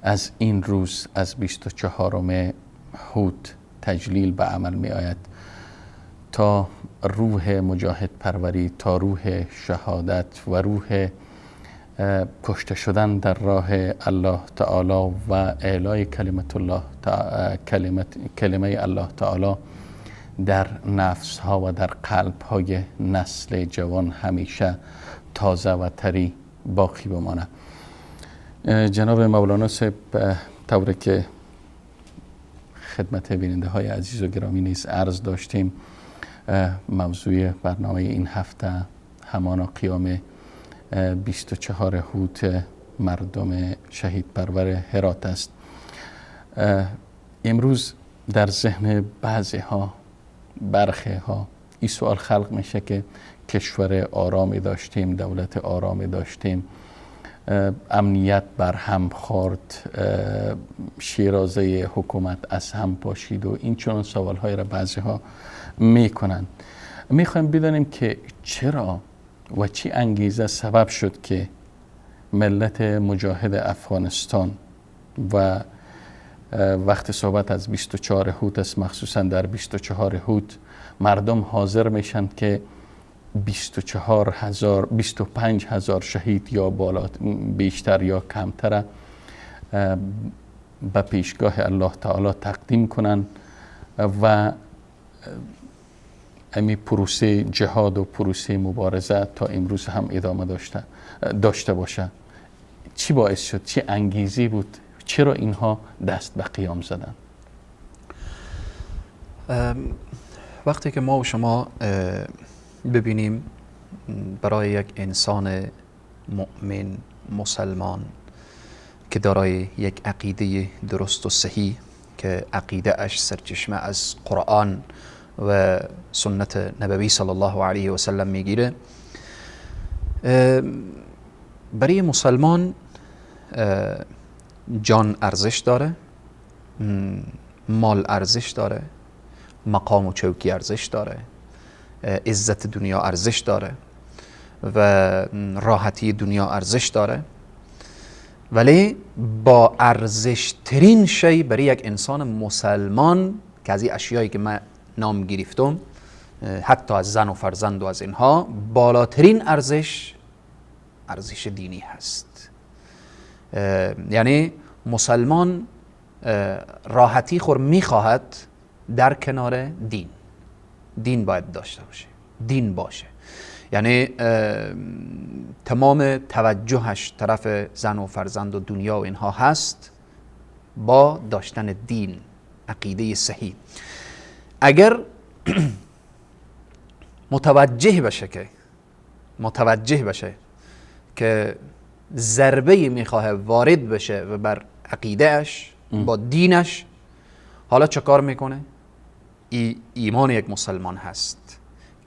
S1: از این روز از 24 هوت تجلیل به عمل می آید تا روح مجاهد پروری، تا روح شهادت و روح کشته شدن در راه الله تعالی و اعلای کلمت الله کلمه الله تعالی در نفس ها و در قلب های نسل جوان همیشه تازه و تری باقی بمانه. جناب مولانا صاحب، طوری که خدمت بیننده های عزیز و گرامی نیز عرض داشتیم، موضوع برنامه این هفته همانا قیام 24 هوت مردم شهید پرور هرات است. امروز در ذهن بعضی ها، برخی ها این سوال خلق میشه که کشور آرامی داشتیم، دولت آرامی داشتیم، امنیت بر هم خورد، شیرازه حکومت از هم پاشید و این چنان سوال‌های را بعضی ها میکنند. میخوایم بدانیم که چرا و چی انگیزه سبب شد که ملت مجاهد افغانستان و وقت صحبت از 24 هوت است، مخصوصا در 24 هوت مردم حاضر میشن که 24,000 25,000 شهید یا بالا بیشتر یا کمتر به پیشگاه الله تعالی تقدیم کنند و امی پروسه جهاد و پروسه مبارزه تا امروز هم ادامه داشته باشه. چی باعث شد؟ چی انگیزی بود؟ چرا اینها دست به قیام زدن؟
S2: وقتی که ما و شما ببینیم برای یک انسان مؤمن مسلمان که دارای یک عقیده درست و صحیح که عقیده اش سرچشمه از قرآن و سنت نبوی صلی الله علیه و سلم میگیره، برای مسلمان جان ارزش داره، مال ارزش داره، مقام و چوکی ارزش داره، عزت دنیا ارزش داره و راحتی دنیا ارزش داره، ولی با ارزش ترین شی برای یک انسان مسلمان که از این اشیایی که من نام گرفتم حتی از زن و فرزند و از اینها بالاترین ارزش، ارزش دینی هست. یعنی مسلمان راحتی خور میخواهد در کنار دین، دین باید داشته باشه، دین باشه. یعنی تمام توجهش طرف زن و فرزند و دنیا و اینها هست با داشتن دین، عقیده صحیح. اگر متوجه بشه که ضربه میخواه وارد بشه و بر عقیدهش با دینش، حالا چه کار میکنه؟ ایمان یک مسلمان هست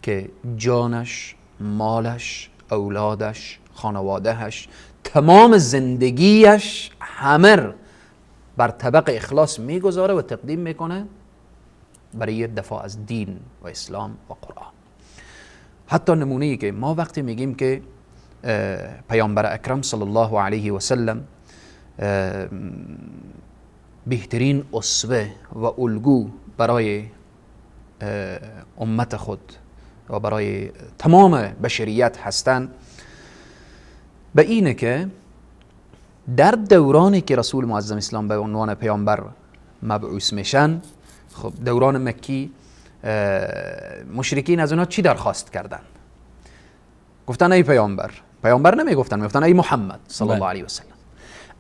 S2: که جانش، مالش، اولادش، خانوادهش، تمام زندگیش همه بر طبق اخلاص میگذاره و تقدیم میکنه برای دفاع از دین و اسلام و قرآن. حتی نمونه ای که ما وقتی میگیم که پیامبر اکرم صلی الله علیه و سلم بهترین اسوه و الگو برای امت خود و برای تمام بشریت هستند، به اینه که در دورانی که رسول معظم اسلام به عنوان پیامبر مبعوث میشن، خب دوران مکی مشرکین از اونها چی درخواست کردن؟ گفتن ای پیامبر، پیامبر نمیگفتن، میگفتن ای محمد صلی الله علیه و سلم،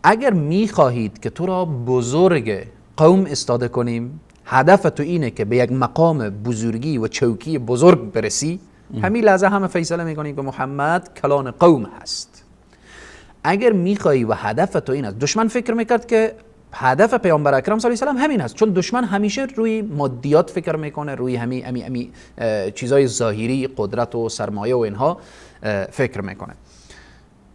S2: اگر میخواهید که تو را بزرگ قوم استاده کنیم، هدف تو اینه که به یک مقام بزرگی و چوکی بزرگ برسی، همین لحظه همه فیصله میکنیم که محمد کلان قوم هست. اگر میخوایی و هدف تو این است، دشمن فکر میکرد که هدف پیامبر اکرم صلی الله علیه و سلم همین هست، چون دشمن همیشه روی مادیات فکر میکنه، روی همی چیزای ظاهری، قدرت و سرمایه و اینها فکر میکنه.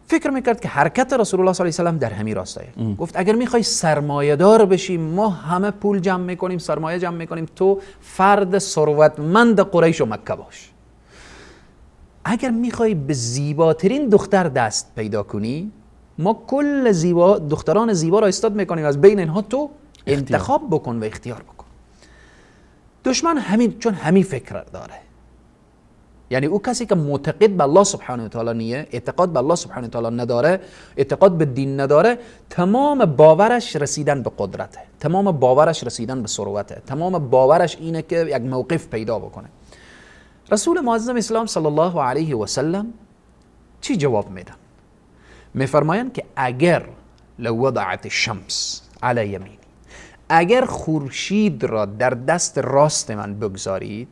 S2: فکر میکرد که حرکت رسول الله صلی الله علیه و سلم در همین راستایه. گفت اگر میخوای سرمایه دار بشی، ما همه پول جمع میکنیم، سرمایه جمع میکنیم، تو فرد ثروتمند قریش و مکه باش. اگر میخوای به زیباترین دختر دست پیدا کنی، ما کل زیبا دختران زیبا را استاد میکنیم، از بین اینها تو انتخاب بکن و اختیار بکن. دشمن همین، چون همین فکر داره، یعنی او کسی که معتقد به الله سبحانه و تعالی نیه، اعتقاد به الله سبحانه و تعالی نداره، اعتقاد به دین نداره، تمام باورش رسیدن به قدرته، تمام باورش رسیدن به ثروته، تمام باورش اینه که یک موقف پیدا بکنه. رسول معظم اسلام صلی الله علیه و سلم چی جواب میدن؟ میفرمایند که اگر لو وضعت الشمس علی یمینی، اگر خورشید را در دست راست من بگذارید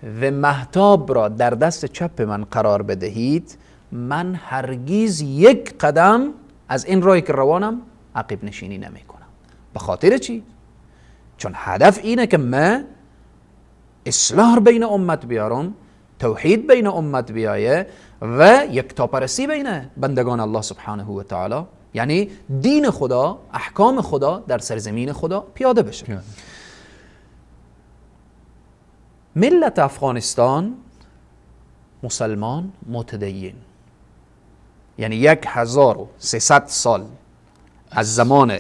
S2: و مهتاب را در دست چپ من قرار بدهید، من هرگیز یک قدم از این راهی که روانم عقب نشینی نمی کنم. به خاطر چی؟ چون هدف اینه که من اصلاح بین امت بیارم، توحید بین امت بیایه و یکتاپرستی بین بندگان الله سبحانه و تعالی، یعنی دین خدا، احکام خدا در سرزمین خدا پیاده بشه. ملت افغانستان مسلمان متدین، یعنی 1300 سال از زمان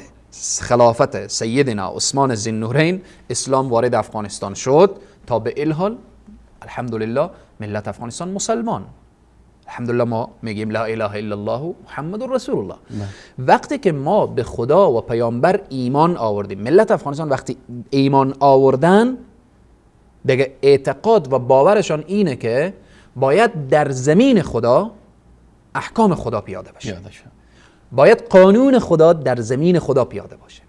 S2: خلافت سیدنا عثمان ذی‌النورین اسلام وارد افغانستان شد تا به الحال الحمدلله ملت افغانستان مسلمان. الحمدلله ما میگیم لا اله الا الله محمد رسول الله. وقتی که ما به خدا و پیامبر ایمان آوردیم، ملت افغانستان وقتی ایمان آوردن دیگه اعتقاد و باورشان اینه که باید در زمین خدا احکام خدا پیاده باشه، باید قانون خدا در زمین خدا پیاده باشه.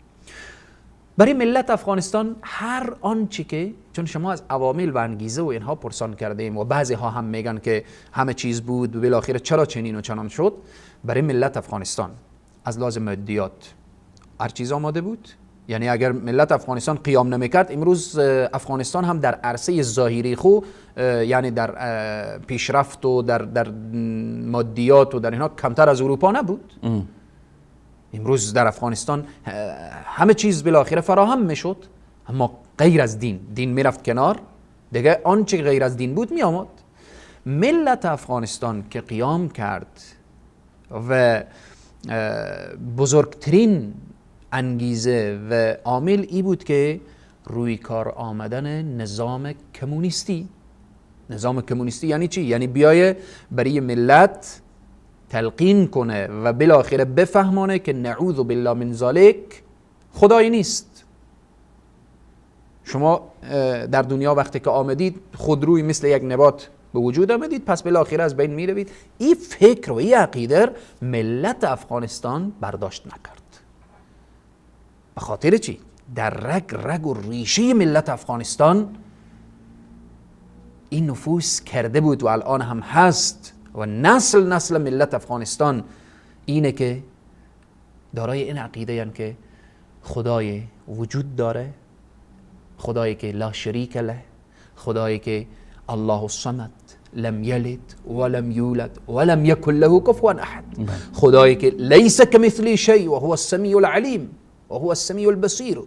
S2: برای ملت افغانستان هر آنچه که، چون شما از عوامل و انگیزه و اینها پرسان کردیم و بعضی ها هم میگن که همه چیز بود و بالاخره چرا چنین و چنان شد، برای ملت افغانستان از لحاظ مادیات هر چیز آماده بود. یعنی اگر ملت افغانستان قیام نمیکرد، امروز افغانستان هم در عرصه ظاهری خو، یعنی در پیشرفت و در مادیات و در اینها کمتر از اروپا نبود. امروز در افغانستان همه چیز بالاخره فراهم میشد، اما غیر از دین، دین میرفت کنار، دیگه آنچه غیر از دین بود میآمد. ملت افغانستان که قیام کرد و بزرگترین انگیزه و عامل ای بود که روی کار آمدن نظام کمونیستی. نظام کمونیستی یعنی چی؟ یعنی بیای برای ملت تلقین کنه و بالاخره بفهمانه که نعوذ بالله من ذالک خدایی نیست. شما در دنیا وقتی که آمدید خودروی مثل یک نبات به وجود آمدید، پس بالاخره از بین میروید. این فکر و این عقیده ملت افغانستان برداشت نکرد. به خاطر چی؟ در رگ رگ و ریشه ملت افغانستان این نفوذ کرده بود و الان هم هست و نسل نسل ملت افغانستان اینه که دارای این عقیده یعنی که خدای وجود داره، خدایی که لا شریک له، خدایی که الله الصمد لم یلد ولم یولد ولم یکن له کفوا احد، خدایی که لیس کمثله شیء و هو السمیع العلیم و هو السمیع البصیر،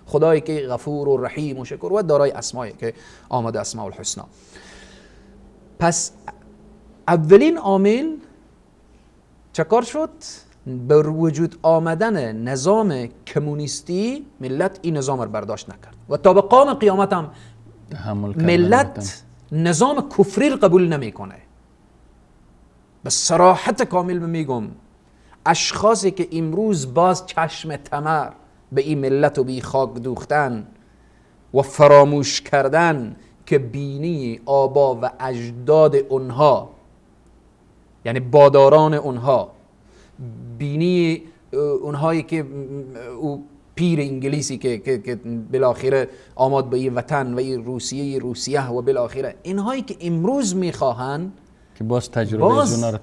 S2: خدایی که غفور و رحیم و شکور و دارای اسمایی که آمده اسماء الحسنا. پس اولین عامل چکار شد؟ بر وجود آمدن نظام کمونیستی ملت این نظام رو برداشت نکرد و تا به قام قیامت هم ملت نظام کفری رو قبول نمیکنه. به صراحت کامل میگم اشخاصی که امروز باز چشم تمر به این ملت و به این خاک دوختن و فراموش کردن که بینی آبا و اجداد اونها، یعنی باداران اونها، بینی اونهایی که او پیر انگلیسی که بالاخره آمد به این وطن و این روسیه و بالاخره اینهایی که امروز میخواهن
S1: که باز تجربه از اونها رو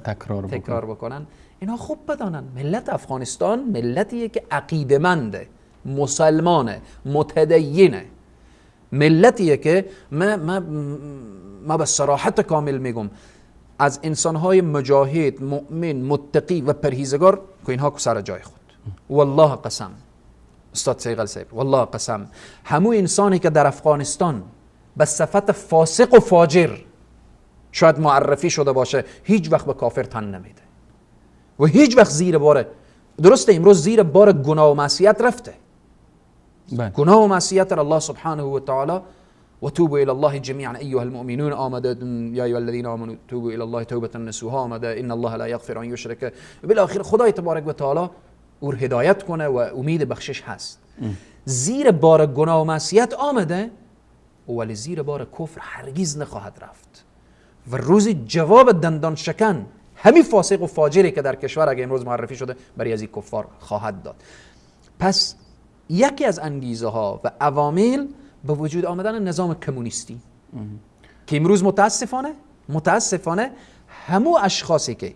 S1: تکرار
S2: بکنن، اینها خوب بدانن ملت افغانستان ملتیه که عقیده‌منده، مسلمانه، متدینه، ملتیه که ما به صراحت کامل میگم از انسانهای مجاهد، مؤمن، متقی و پرهیزگار که اینها سر جای خود. والله قسم استاد سیغل صاحب، والله قسم همو انسانی که در افغانستان به صفت فاسق و فاجر شاید معرفی شده باشه هیچ وقت به کافر تن نمیده و هیچ وقت زیر بار، درسته امروز زیر بار گناه و معصیت رفته، گناه و معصیت الله سبحانه و تعالی و توبوا الى الله جميعا ایها المؤمنون آمده، یا ایها الذین آمنوا توبوا الى الله توبة نصوحا آمده، ان الله لا یغفر ان یشرک. بالاخره خدای تبارک و تعالی او هدایت کنه و امید بخشش هست. زیر بار گناه و معصیت آمده ولی زیر بار کفر هرگز نخواهد رفت و روزی جواب دندان شکن همین فاسق و فاجری که در کشور اگه امروز معرفی شده برای از این کفار خواهد داد. پس یکی از انگیزه ها و عوامل به وجود آمدن نظام کمونیستی که امروز متاسفانه همو اشخاصی که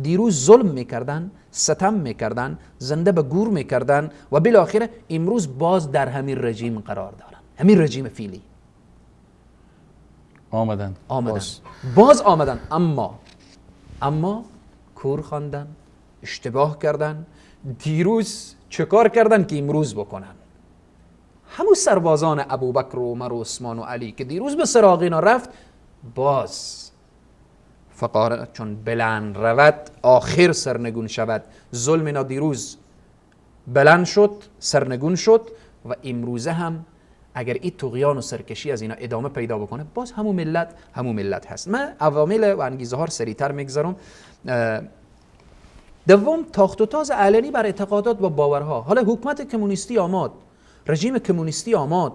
S2: دیروز ظلم میکردن، ستم میکردن، زنده به گور میکردن و بالاخره امروز باز در همین رژیم قرار دارن، همین رژیم فیلی آمدن باز آمدن، اما کور خواندن، اشتباه کردن، دیروز چه کار کردن که امروز بکنن. همون سربازان ابوبکر و عمر و عثمان و علی که دیروز به سراغ اینا رفت، باز فقار چون بلند رود آخر سرنگون شود. ظلم اینا دیروز بلند شد، سرنگون شد و امروزه هم اگر این طغیان و سرکشی از اینا ادامه پیدا بکنه باز همون ملت هست. من عوامل و انگیزه ها رو سریعتر میگذارم. دوم، تاخت و تاز علنی بر اعتقادات و باورها. حالا حکومت کمونیستی آمد، رژیم کمونیستی آمد،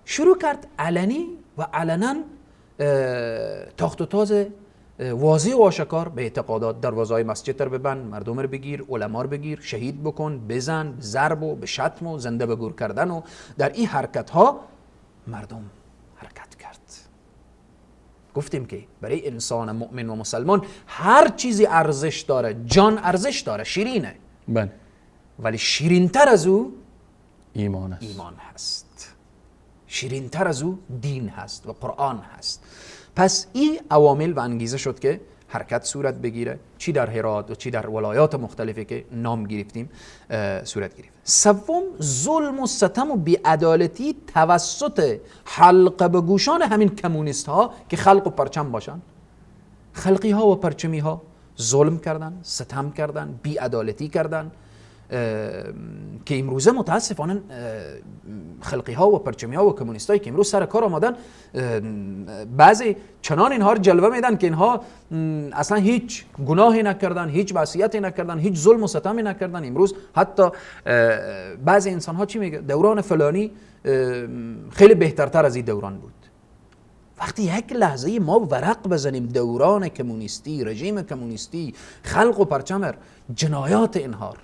S2: شروع کرد علنی و علنا تاخت و تاز واضح و آشکار به اعتقادات. دروازه‌های مسجد رو ببند، مردم رو بگیر، علما رو بگیر، شهید بکن، بزن، ضرب و به شتم و زنده به گور کردن و در این حرکت ها مردم حرکت کرد. گفتیم که برای انسان مؤمن و مسلمان هر چیزی ارزش داره، جان ارزش داره، شیرینه، بله، ولی شیرینتر از او
S1: ایمان است.
S2: ایمان هست، شیرینتر از او دین هست و قرآن هست. پس این عوامل و انگیزه شد که حرکت صورت بگیره، چی در هرات و چی در ولایات مختلفی که نام گرفتیم صورت گرفت. سوم، ظلم و ستم و بی‌عدالتی توسط حلقه به گوشان همین کمونیست ها که خلق و پرچم باشن، خلقی ها و پرچمی ها ظلم کردن، ستم کردن، بی‌عدالتی کردن، که امروزه متاسفانه خلقی ها و پرچمی ها و کمونیست هایی که امروز سر کار آمدن، بعضی چنان اینها رو جلوه میدن که اینها اصلا هیچ گناهی نکردن، هیچ معصیتی نکردن، هیچ ظلم و ستمی نکردن. امروز حتی بعضی انسان ها چی میگه؟ دوران فلانی خیلی بهترتر از این دوران بود. وقتی یک لحظه ما ورق بزنیم دوران کمونیستی، رژیم کمونیستی، خلق و پرچمر، جنایات اینها،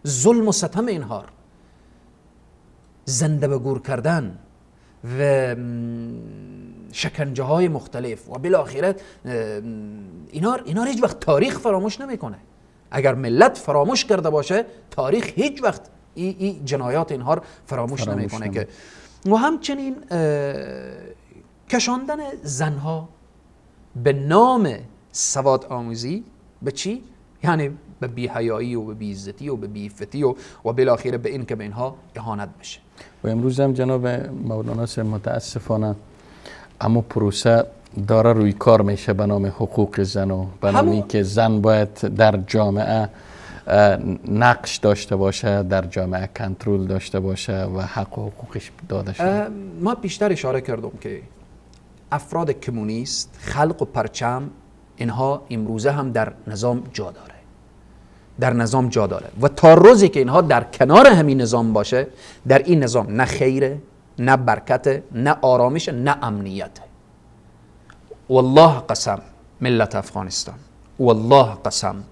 S2: ظلم و ستم اینها، زنده به گور کردن و شکنجه های مختلف و بالاخره اینا هیچ وقت تاریخ فراموش نمیکنه. اگر ملت فراموش کرده باشه، تاریخ هیچ وقت ای جنایات اینها فراموش نمیکنه. که و همچنین کشاندن زنها به نام سواد آموزی به چی؟ یعنی به بی‌حیایی و به بی‌عزتی و به بی‌عفتی و بالاخره به این که به اینها اهانت بشه.
S1: و امروز هم جناب مولانا متاسفانه اما پروسه داره روی کار میشه به نام حقوق زن و به نامی که زن باید در جامعه نقش داشته باشه، در جامعه کنترل داشته باشه و حق و حقوقش داده شده.
S2: ما بیشتر اشاره کردم که افراد کمونیست، خلق و پرچم، اینها امروزه هم در نظام جا داره، در نظام جا داره و تا روزی که اینها در کنار همین نظام باشه، در این نظام نه خیره، نه برکت، نه آرامش، نه امنیت. والله قسم ملت افغانستان، والله قسم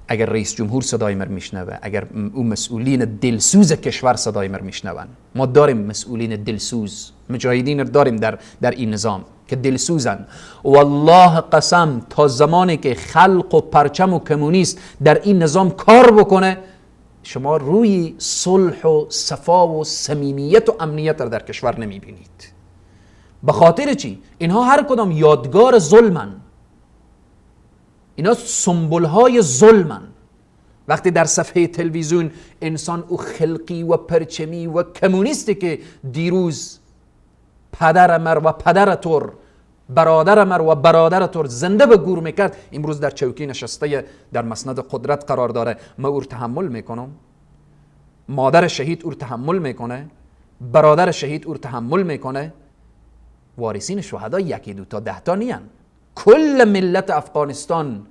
S2: اگر رئیس جمهور صدای مر میشنوه، اگر او مسئولین دلسوز کشور صدای مر میشنون، ما داریم مسئولین دلسوز، مجاهدین داریم در این نظام که دلسوزن، والله قسم تا زمانی که خلق و پرچم و کمونیست در این نظام کار بکنه، شما روی صلح و صفا و صمیمیت و امنیت را در کشور نمیبینید. به خاطر چی؟ اینها هر کدام یادگار ظلمن، اینا سمبول‌های ظلمن. وقتی در صفحه تلویزیون انسان او خلقی و پرچمی و کمونیستی که دیروز پدر مر و پدر تور، برادر مر و برادر تور زنده به گور میکرد، امروز در چوکی نشسته در مسند قدرت قرار داره، ما اور تحمل میکنم، مادر شهید اور تحمل میکنه، برادر شهید اور تحمل میکنه. وارثین شهدا یکی دو تا 10 تا نیان، کل ملت افغانستان،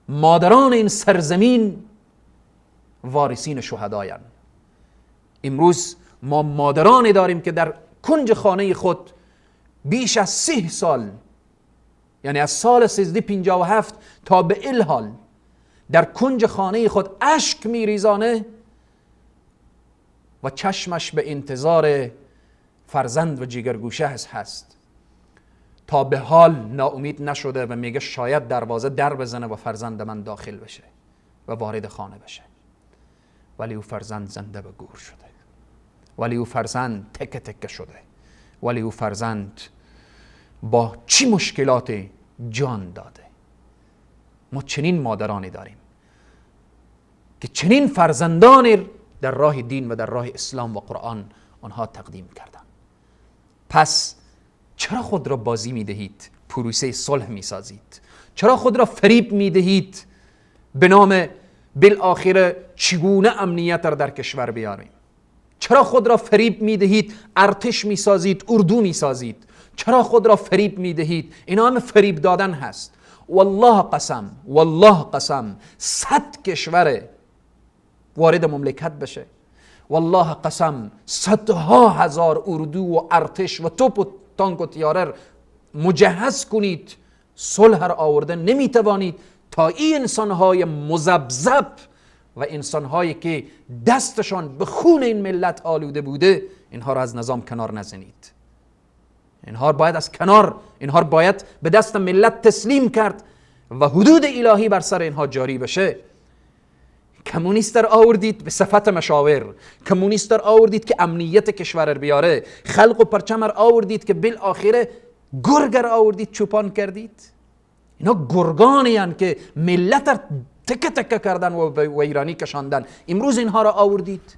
S2: مادران این سرزمین وارثین شهدایان. امروز ما مادرانی داریم که در کنج خانه خود بیش از 30 سال، یعنی از سال 1357 تا به الحال در کنج خانه خود اشک میریزانه و چشمش به انتظار فرزند و جیگرگوشه هست، تا به حال ناامید نشده و میگه شاید دروازه در بزنه و فرزند من داخل بشه و وارد خانه بشه، ولی او فرزند زنده به گور شده، ولی او فرزند تکه تکه شده، ولی او فرزند با چی مشکلات جان داده. ما چنین مادرانی داریم که چنین فرزندانی در راه دین و در راه اسلام و قرآن آنها تقدیم کردن. پس چرا خود را بازی میدهید، پروسه صلح میسازید؟ چرا خود را فریب میدهید به نام بالآخره چگونه امنیت را در کشور بیاریم؟ چرا خود را فریب میدهید، ارتش میسازید، اردو میسازید؟ چرا خود را فریب میدهید؟ اینا همه فریب دادن هست. والله قسم، والله قسم 100 کشور وارد مملکت بشه، والله قسم صدها هزار اردو و ارتش و توپ و تانک و تیاره مجهز کنید، صلح را آورده نمیتوانید تا این انسانهای مذبذب و انسانهایی که دستشان به خون این ملت آلوده بوده، اینها را از نظام کنار نزنید. اینها باید از کنار، اینها باید به دست ملت تسلیم کرد و حدود الهی بر سر اینها جاری بشه. کمونیست در آوردید به صفت مشاور، کمونیست در آوردید که امنیت کشور را بیاره، خلق و پرچم را آوردید که بالآخره گرگ را آوردید چوپان کردید. اینا گرگانی هستند که ملت را تکه تکه کردن و به ویرانی کشاندن. امروز اینها را آوردید،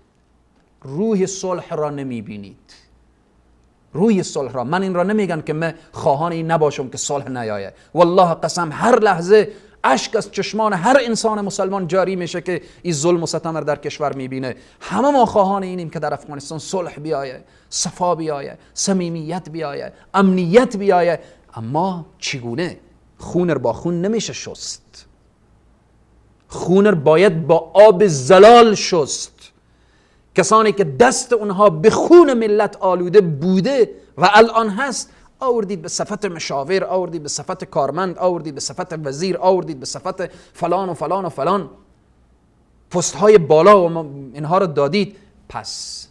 S2: روح صلح را نمیبینید، روی صلح را. من این را نمیگم که من خواهان این نباشم که صلح نیایه، والله قسم هر لحظه اشک از چشمان هر انسان مسلمان جاری میشه که این ظلم و ستم در کشور میبینه. همه ما خواهان اینیم که در افغانستان صلح بیایه، صفا بیایه، صمیمیت بیایه، امنیت بیایه. اما چگونه؟ خون با خون نمیشه شست، خون باید با آب زلال شست. کسانی که دست اونها به خون ملت آلوده بوده و الان هست، آوردید به صفت مشاور، آوردید به صفت کارمند، آوردید به صفت وزیر، آوردید به صفت فلان و فلان و فلان، پست های بالا و اینها رو دادید. پس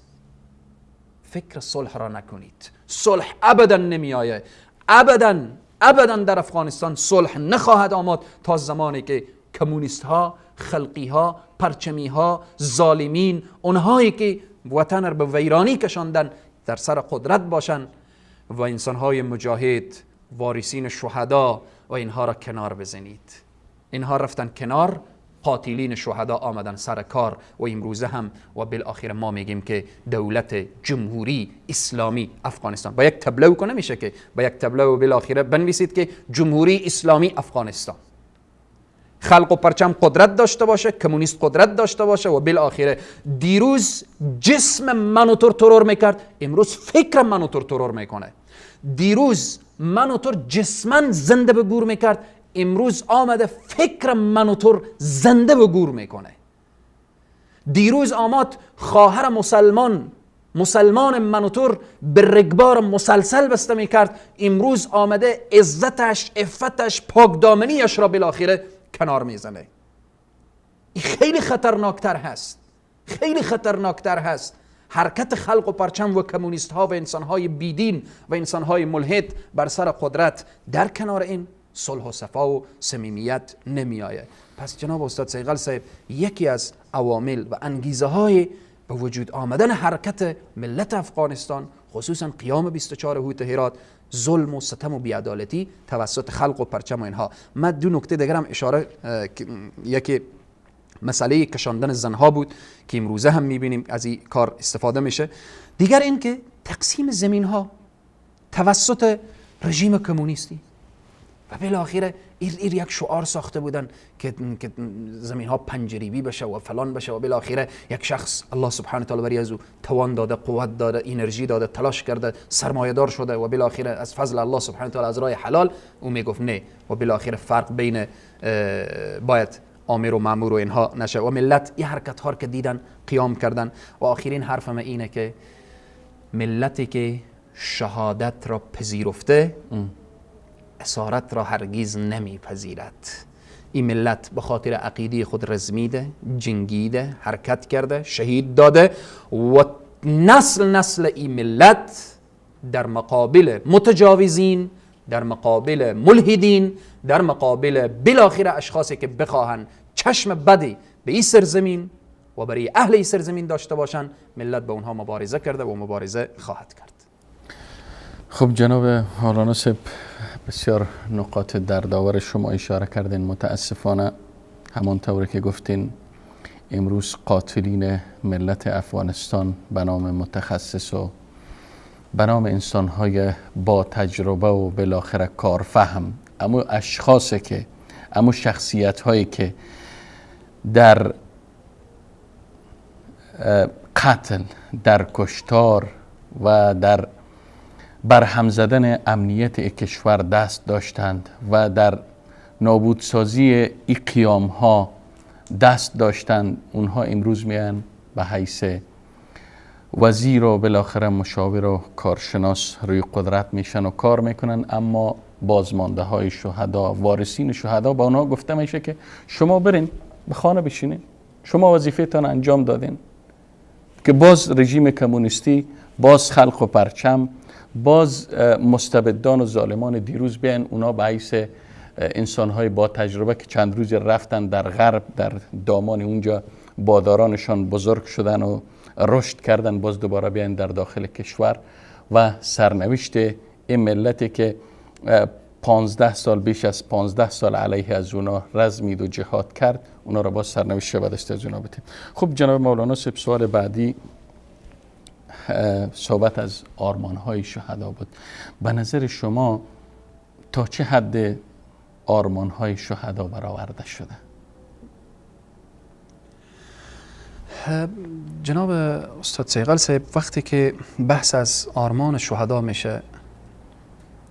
S2: فکر صلح را نکنید. صلح ابدا نمی آید، ابدا ابدا در افغانستان صلح نخواهد آمد تا زمانی که کمونیست ها، خلقی ها، پرچمی ها، ظالمین، اونهایی که وطن را به ویرانی کشاندن در سر قدرت باشن و انسانهای مجاهد، وارثین شهدا و اینها را کنار بزنید. اینها رفتن کنار، قاتلین شهدا آمدن سر کار و امروزه هم و بالاخره ما میگیم که دولت جمهوری اسلامی افغانستان با یک تبلو کنه میشه که با یک تبلو بالاخره بنویسید که جمهوری اسلامی افغانستان. خلق و پرچم قدرت داشته باشه، کمونیست قدرت داشته باشه و بالاخره دیروز جسم من و تو ترور میکرد، امروز فکر من و تو ترور میکنه. دیروز من و تو جسما زنده به گور میکرد، امروز آمده فکر من و تو زنده به گور میکنه. دیروز آمد خواهر مسلمان من و تو به رگبار مسلسل بسته میکرد، امروز آمده عزتش، عفتش، پاک دامنیش را بالاخره کنار میزنه. این خیلی خطرناکتر هست، خیلی خطرناکتر هست. حرکت خلق و پرچم و کمونیست ها و انسان های بیدین و انسان های ملحد بر سر قدرت، در کنار این صلح و صفا و صمیمیت نمی آید. پس جناب استاد صیقل صاحب، یکی از عوامل و انگیزه های به وجود آمدن حرکت ملت افغانستان، خصوصا قیام 24 هوت هرات، ظلم و ستم و بی‌عدالتی توسط خلق و پرچم و اینها. من دو نکته دیگرم اشاره، یکی مسئله کشاندن زنها بود که امروزه هم میبینیم از این کار استفاده میشه. دیگر این که تقسیم زمین ها توسط رژیم کمونیستی و بالاخره ایر یک شعار ساخته بودن که زمین ها پنجریبی بشه و فلان بشه و بالاخره یک شخص الله سبحانه تعالی بری از او توان داده، قوت داده، انرژی داده، تلاش کرده، سرمایه دار شده و بالاخره از فضل الله سبحانه تعالی از راه حلال او میگفت نه، و بالاخره فرق بین باید آمر و مامور و اینها نشه و ملت این حرکت ها که دیدن قیام کردن. و آخرین حرفم اینه که ملتی که شهادت را پذیرفته اسارت را هرگز نمیپذیرد. این ملت به خاطر عقیده خود رزمیده، جنگیده، حرکت کرده، شهید داده و نسل نسل این ملت در مقابل متجاوزین، در مقابل ملحدین، در مقابل بالاخره اشخاصی که بخواهند چشم بدی به این سرزمین و برای اهل این سرزمین داشته باشند، ملت به اونها مبارزه کرده و مبارزه خواهد کرد.
S1: خب جناب مولانا صاحب، بسیار نقاط دردآور شما اشاره کردین. متاسفانه همانطور که گفتین امروز قاتلین ملت افغانستان به نام متخصص و به نام انسانهای با تجربه و بالاخره کارفهم، اما اشخاصی که، اما شخصیت هایی که در قتل، در کشتار و در برهم زدن امنیت کشور دست داشتند و در نابودسازی این قیام ها دست داشتند، اونها امروز میان به حیث وزیر و بالاخره مشاور و کارشناس روی قدرت میشن و کار میکنن. اما بازمانده های شهدا، وارثین شهدا، با اونها گفته میشه که شما برین به خانه بشینین، شما وظیفه تان انجام دادین، که باز رژیم کمونیستی، باز خلق و پرچم، باز مستبدان و ظالمان دیروز بیان، اونا به حیث انسان‌های با تجربه که چند روز رفتن در غرب، در دامان اونجا بادارانشان بزرگ شدن و رشد کردن، باز دوباره بیان در داخل کشور و سرنوشت این ملتی که 15 سال، بیش از 15 سال علیه از اونا رزمید و جهاد کرد، اونا را باز سرنوشت به دست از اونا بدیم. خب جناب مولانا صاحب، سوال بعدی صحبت از آرمان‌های شهدا بود. به نظر شما تا چه حد آرمان‌های شهدا برآورده شده؟
S2: جناب استاد صیقل صاحب، وقتی که بحث از آرمان شهدا میشه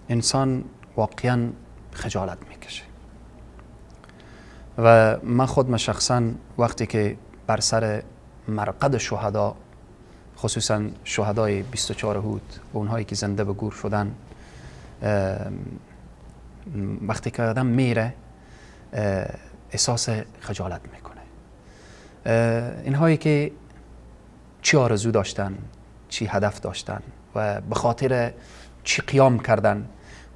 S2: انسان واقعا خجالت میکشه و من خودم شخصا وقتی که بر سر مرقد شهدا، خصوصا شهدای 24 هوت و اونهایی که زنده به گور شدن، وقتی که آدم میره احساس خجالت میکنه. اینهایی که چی آرزو داشتن، چی هدف داشتن و به خاطر چی قیام کردن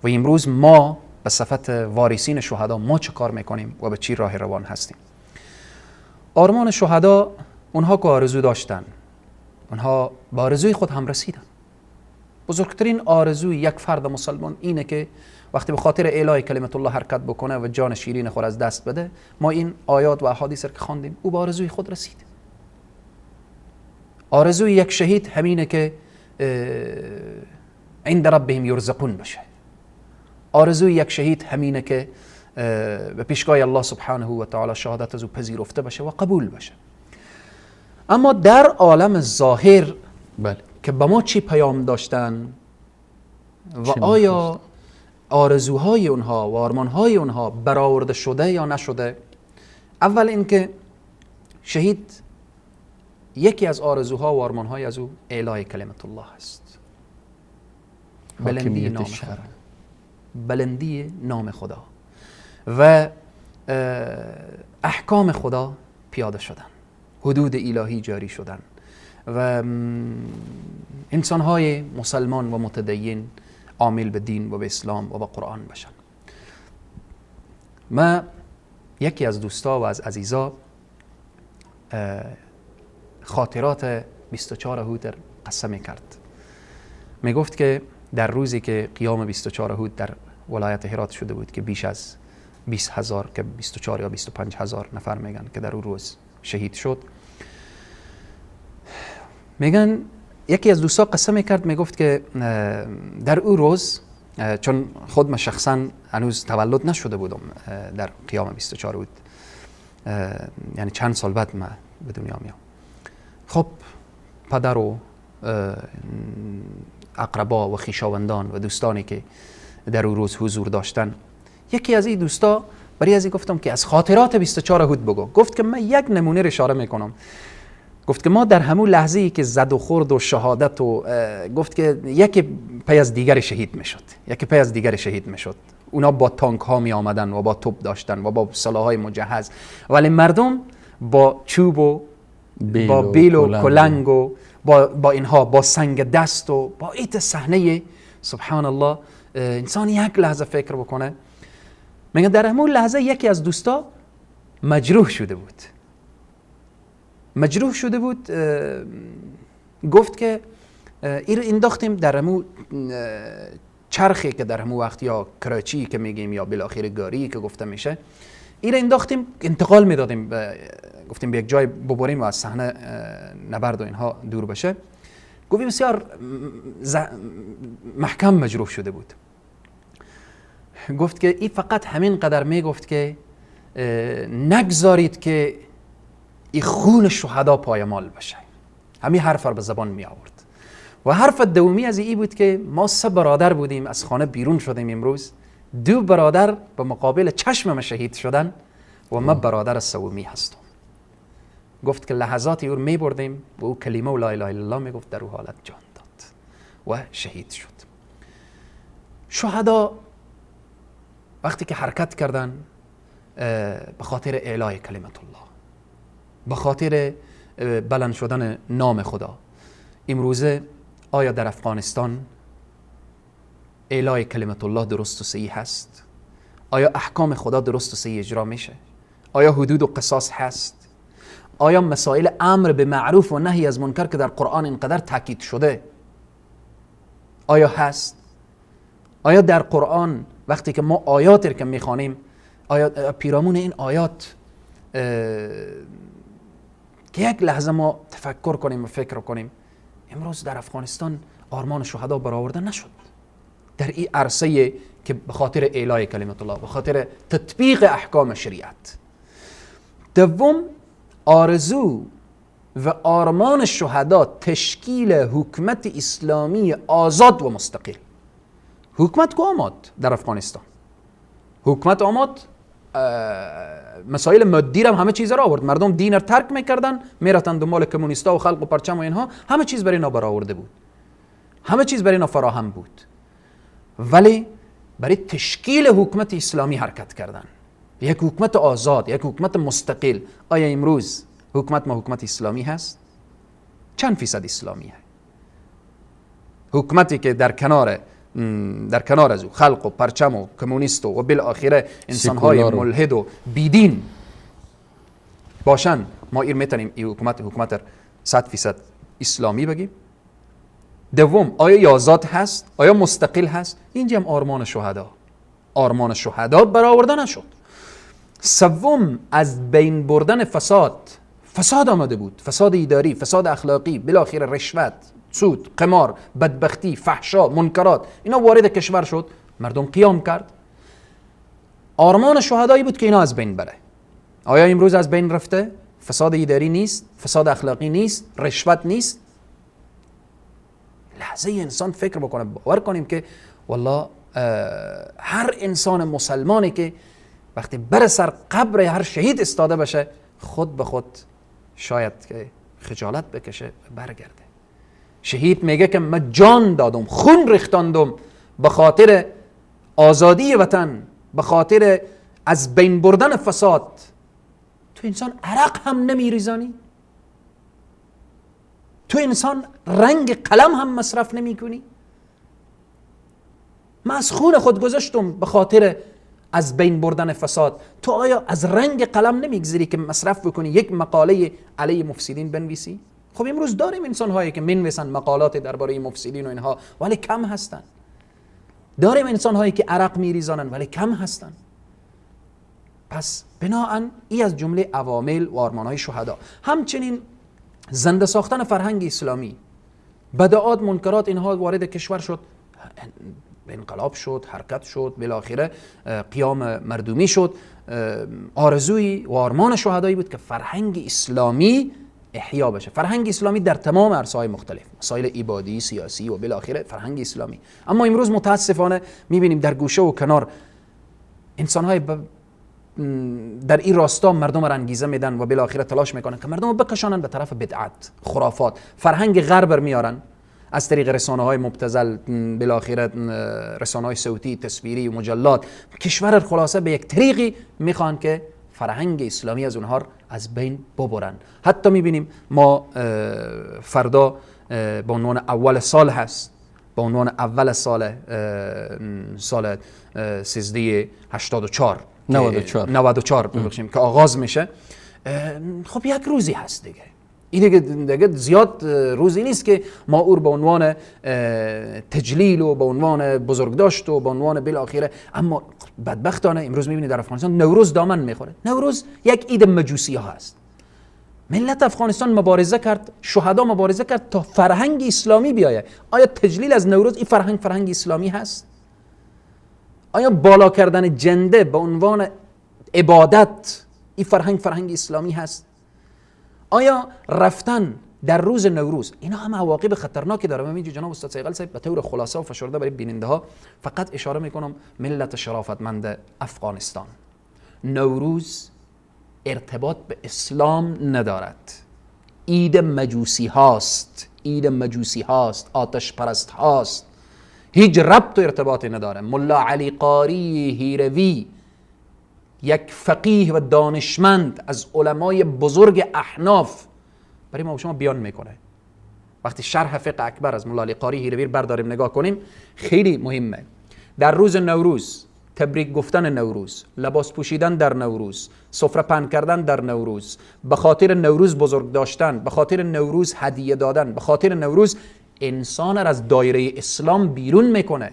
S2: و امروز ما به صفت وارثین شهدا ما چه کار میکنیم و به چی راه روان هستیم. آرمان شهدا، اونها که آرزو داشتن، اونها به آرزوی خود هم رسیدن. بزرگترین آرزوی یک فرد مسلمان اینه که وقتی به خاطر اعلای کلمت الله حرکت بکنه و جان شیرین خود از دست بده. ما این آیات و احادیث رو که خواندیم، او به آرزوی خود رسید. آرزوی یک شهید همینه که عند ربهم یرزقون بشه. آرزوی یک شهید همینه که به پیشگاه الله سبحانه و تعالی شهادت از او پذیرفته بشه و قبول بشه. اما در عالم ظاهر
S1: بله،
S2: که به ما چی پیام داشتن و آیا آرزوهای اونها و آرمانهای اونها برآورده شده یا نشده؟ اول اینکه شهید یکی از آرزوها و آرمانهای از او اعلای کلمت الله است، بلندی نام خدا، بلندی نام خدا و احکام خدا پیاده شدن، حدود الهی جاری شدن و انسانهای مسلمان و متدین عامل به دین و به اسلام و به قرآن بشن. ما یکی از دوستا و از عزیزا خاطرات 24 هوت قسم کرد. می گفت که در روزی که قیام 24 هوت در ولایت هرات شده بود که بیش از 20,000 که 24 یا 25,000 نفر میگن که در اون روز شهید شد، میگن یکی از دوستا قسم کرد، میگفت که در او روز، چون خود من شخصا هنوز تولد نشده بودم در قیام 24 بود، یعنی چند سال بعد من به دنیا میام. خب پدر و اقربا و خویشاوندان و دوستانی که در او روز حضور داشتن، یکی از این دوستا برای از این گفتم که از خاطرات 24 هوت بگو. گفت که من یک نمونه رو اشاره میکنم. گفت که ما در همون لحظه ای که زد و خورد و شهادت و گفت که یکی پی از دیگر شهید میشد، یکی پی از دیگر شهید میشد. اونا با تانک ها می آمدن و با توپ داشتن و با سلاح های مجهز، ولی مردم با چوب و با بیل و کلنگ و با اینها، با سنگ دست و با ایت صحنه. سبحان الله، انسان یک لحظه فکر بکنه. میگه در همون لحظه یکی از دوستا مجروح شده بود، مجروح شده بود. گفت که این انداختیم در همون چرخی که در همون وقت یا کراچی که میگیم یا بالاخره گاری که گفته میشه، این انداختیم انتقال میدادیم، گفتیم به یک جای ببریم و از صحنه نبرد و اینها دور بشه. گفت بسیار محکم مجروح شده بود. گفت که این فقط همین قدر میگفت که نگذارید که این خون شهدا پایمال بشه. همین حرف رو به زبان می آورد. و حرف دومی از این بود که ما سه برادر بودیم، از خانه بیرون شدیم، امروز دو برادر به مقابل چشم ما شهید شدن و ما برادر سومی هستم. گفت که لحظاتی او می بردیم و او کلمه و لا اله الا الله می گفت، در او حالت جان داد و شهید شد. شهدا وقتی که حرکت کردن به خاطر اعلای کلمت الله، به خاطر بلند شدن نام خدا، امروزه آیا در افغانستان اعلای کلمت الله درست و صحیح هست؟ آیا احکام خدا درست و صحیح اجرا میشه؟ آیا حدود و قصاص هست؟ آیا مسائل امر به معروف و نهی از منکر که در قرآن اینقدر تاکید شده آیا هست؟ آیا در قرآن وقتی که ما آیات رو که میخوانیم، آیا پیرامون این آیات که یک لحظه ما تفکر کنیم و فکر کنیم، امروز در افغانستان آرمان شهدا برآورده نشد در این عرصه که به خاطر اعلای کلمت الله، به خاطر تطبیق احکام شریعت. دوم، آرزو و آرمان شهدا تشکیل حکومت اسلامی آزاد و مستقل. حکومت که آمد در افغانستان، حکومت آمد، مسائل مادی هم همه چیز را آورد، مردم دین را ترک میکردن، میرفتن دنبال کمونیستا و خلق و پرچم و اینها، همه چیز برای اینا برآورده بود، همه چیز برای اینا فراهم بود، ولی برای تشکیل حکومت اسلامی حرکت کردن، یک حکومت آزاد، یک حکومت مستقل. آیا امروز حکومت ما حکومت اسلامی هست؟ چند فیصد اسلامی هست؟ حکومتی که در کنار از او خلق و پرچم و کمونیست و بالاخره انسان‌های ملحد و بیدین باشن، ما ایر میتونیم این حکومت 100% اسلامی بگیم؟ دوم، آیا آزاد هست؟ آیا مستقل هست؟ اینجا هم آرمان شهدا، آرمان شهدا برآورده نشد. سوم، از بین بردن فساد. فساد آمده بود، فساد اداری، فساد اخلاقی، بالاخره رشوت، سود، قمار، بدبختی، فحشا، منکرات، اینا وارد کشور شد، مردم قیام کرد. آرمان شهدایی بود که اینا از بین بره. آیا امروز از بین رفته؟ فساد اداری نیست، فساد اخلاقی نیست، رشوت نیست. لحظه انسان فکر بکنه، باور کنیم که والله هر انسان مسلمانی که وقتی بر سر قبر هر شهید استاده بشه، خود به خود شاید که خجالت بکشه و برگرده. شهید میگه که من جان دادم، خون ریختاندم به خاطر آزادی وطن، به خاطر از بین بردن فساد. تو انسان عرق هم نمیریزانی، تو انسان رنگ قلم هم مصرف نمی کنی. من از خون خود گذاشتم به خاطر از بین بردن فساد، تو آیا از رنگ قلم نمیگذری که مصرف بکنی یک مقاله علیه مفسدین بنویسی؟ خب امروز داریم انسان هایی که مینویسن مقالات درباره مفسدین و اینها، ولی کم هستن. داریم انسان هایی که عرق میریزانن، ولی کم هستن. پس بناهن ای از جمله عوامل و آرمان های شهدا. همچنین زنده ساختن فرهنگ اسلامی، بدعات، منکرات، اینها وارد کشور شد، انقلاب شد، حرکت شد، بالاخره قیام مردمی شد. آرزوی و آرمان شهدایی بود که فرهنگ اسلامی احیا بشه، فرهنگ اسلامی در تمام عرصه‌های مختلف، مسائل عبادی، سیاسی و بالاخره فرهنگ اسلامی. اما امروز متاسفانه می‌بینیم در گوشه و کنار انسان‌های در این راستا مردم را انگیزه میدن و بالاخره تلاش میکنن که مردم رو بکشانن به طرف بدعت، خرافات، فرهنگ غرب میارن از طریق رسانه های مبتذل، بالاخره رسانه های صوتی، تصویری و مجلات. کشور خلاصه به یک طریقی میخوان که فرهنگ اسلامی از اونها از بین ببرن. حتی میبینیم ما فردا به عنوان اول سال هست، به عنوان اول سال سال 1384 94 ببخشیم که آغاز میشه. خب یک روزی هست دیگه، این دیگه زیاد روزی نیست که ما او رو به عنوان تجلیل و به عنوان بزرگداشت و به عنوان بالاخره. اما بدبختانه امروز میبینید در افغانستان نوروز دامن میخوره. نوروز یک عید مجوسی ها هست. ملت افغانستان مبارزه کرد، شهدا مبارزه کرد تا فرهنگ اسلامی بیاید. آیا تجلیل از نوروز این فرهنگ اسلامی هست؟ آیا بالا کردن جنده به عنوان عبادت این فرهنگ اسلامی هست؟ آیا رفتن در روز نوروز، اینا هم عواقب خطرناکی داره. من اینجا جناب استاد صیقل صاحب به طور خلاصه و فشرده برای بیننده ها فقط اشاره میکنم، ملت شرافتمند افغانستان، نوروز ارتباط به اسلام ندارد. عید مجوسی هاست، عید مجوسی هاست، آتش پرست هاست، هیچ ربط و ارتباطی نداره. ملا علی قاری هیروی، یک فقیه و دانشمند از علمای بزرگ احناف، برای ما و شما بیان میکنه. وقتی شرح فقه اکبر از ملا علی قاری هیروی برداریم نگاه کنیم، خیلی مهمه. در روز نوروز، تبریک گفتن نوروز، لباس پوشیدن در نوروز، سفره پهن کردن در نوروز، به خاطر نوروز بزرگ داشتن، به خاطر نوروز هدیه دادن، به خاطر نوروز، انسان را از دایره اسلام بیرون میکنه.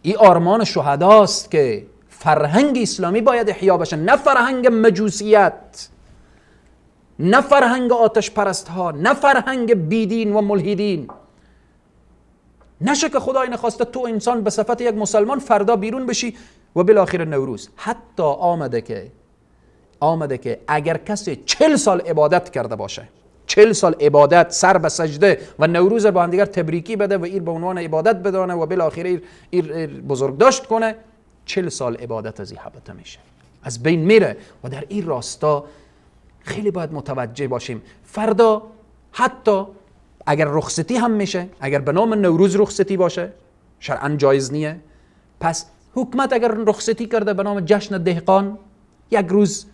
S2: این آرمان شهداست که فرهنگ اسلامی باید احیا بشه، نه فرهنگ مجوسیت. نه فرهنگ آتش پرست ها، نه فرهنگ بیدین و ملحدین. نشه که خدای نخواسته تو انسان به صفت یک مسلمان فردا بیرون بشی و بالاخره نوروز. حتی آمده که اگر کسی 40 سال عبادت کرده باشه، 40 سال عبادت سر به سجده و نوروز با هم دیگر تبریکی بده و ایر به عنوان عبادت بدانه و بالاخره ایر بزرگداشت کنه، 40 سال عبادت از این حبته میشه، از بین میره. و در این راستا خیلی باید متوجه باشیم. فردا حتی اگر رخصتی هم میشه، اگر به نام نوروز رخصتی باشه شرعا جایز نیه. پس حکومت اگر رخصتی کرده به نام جشن دهقان، یک روز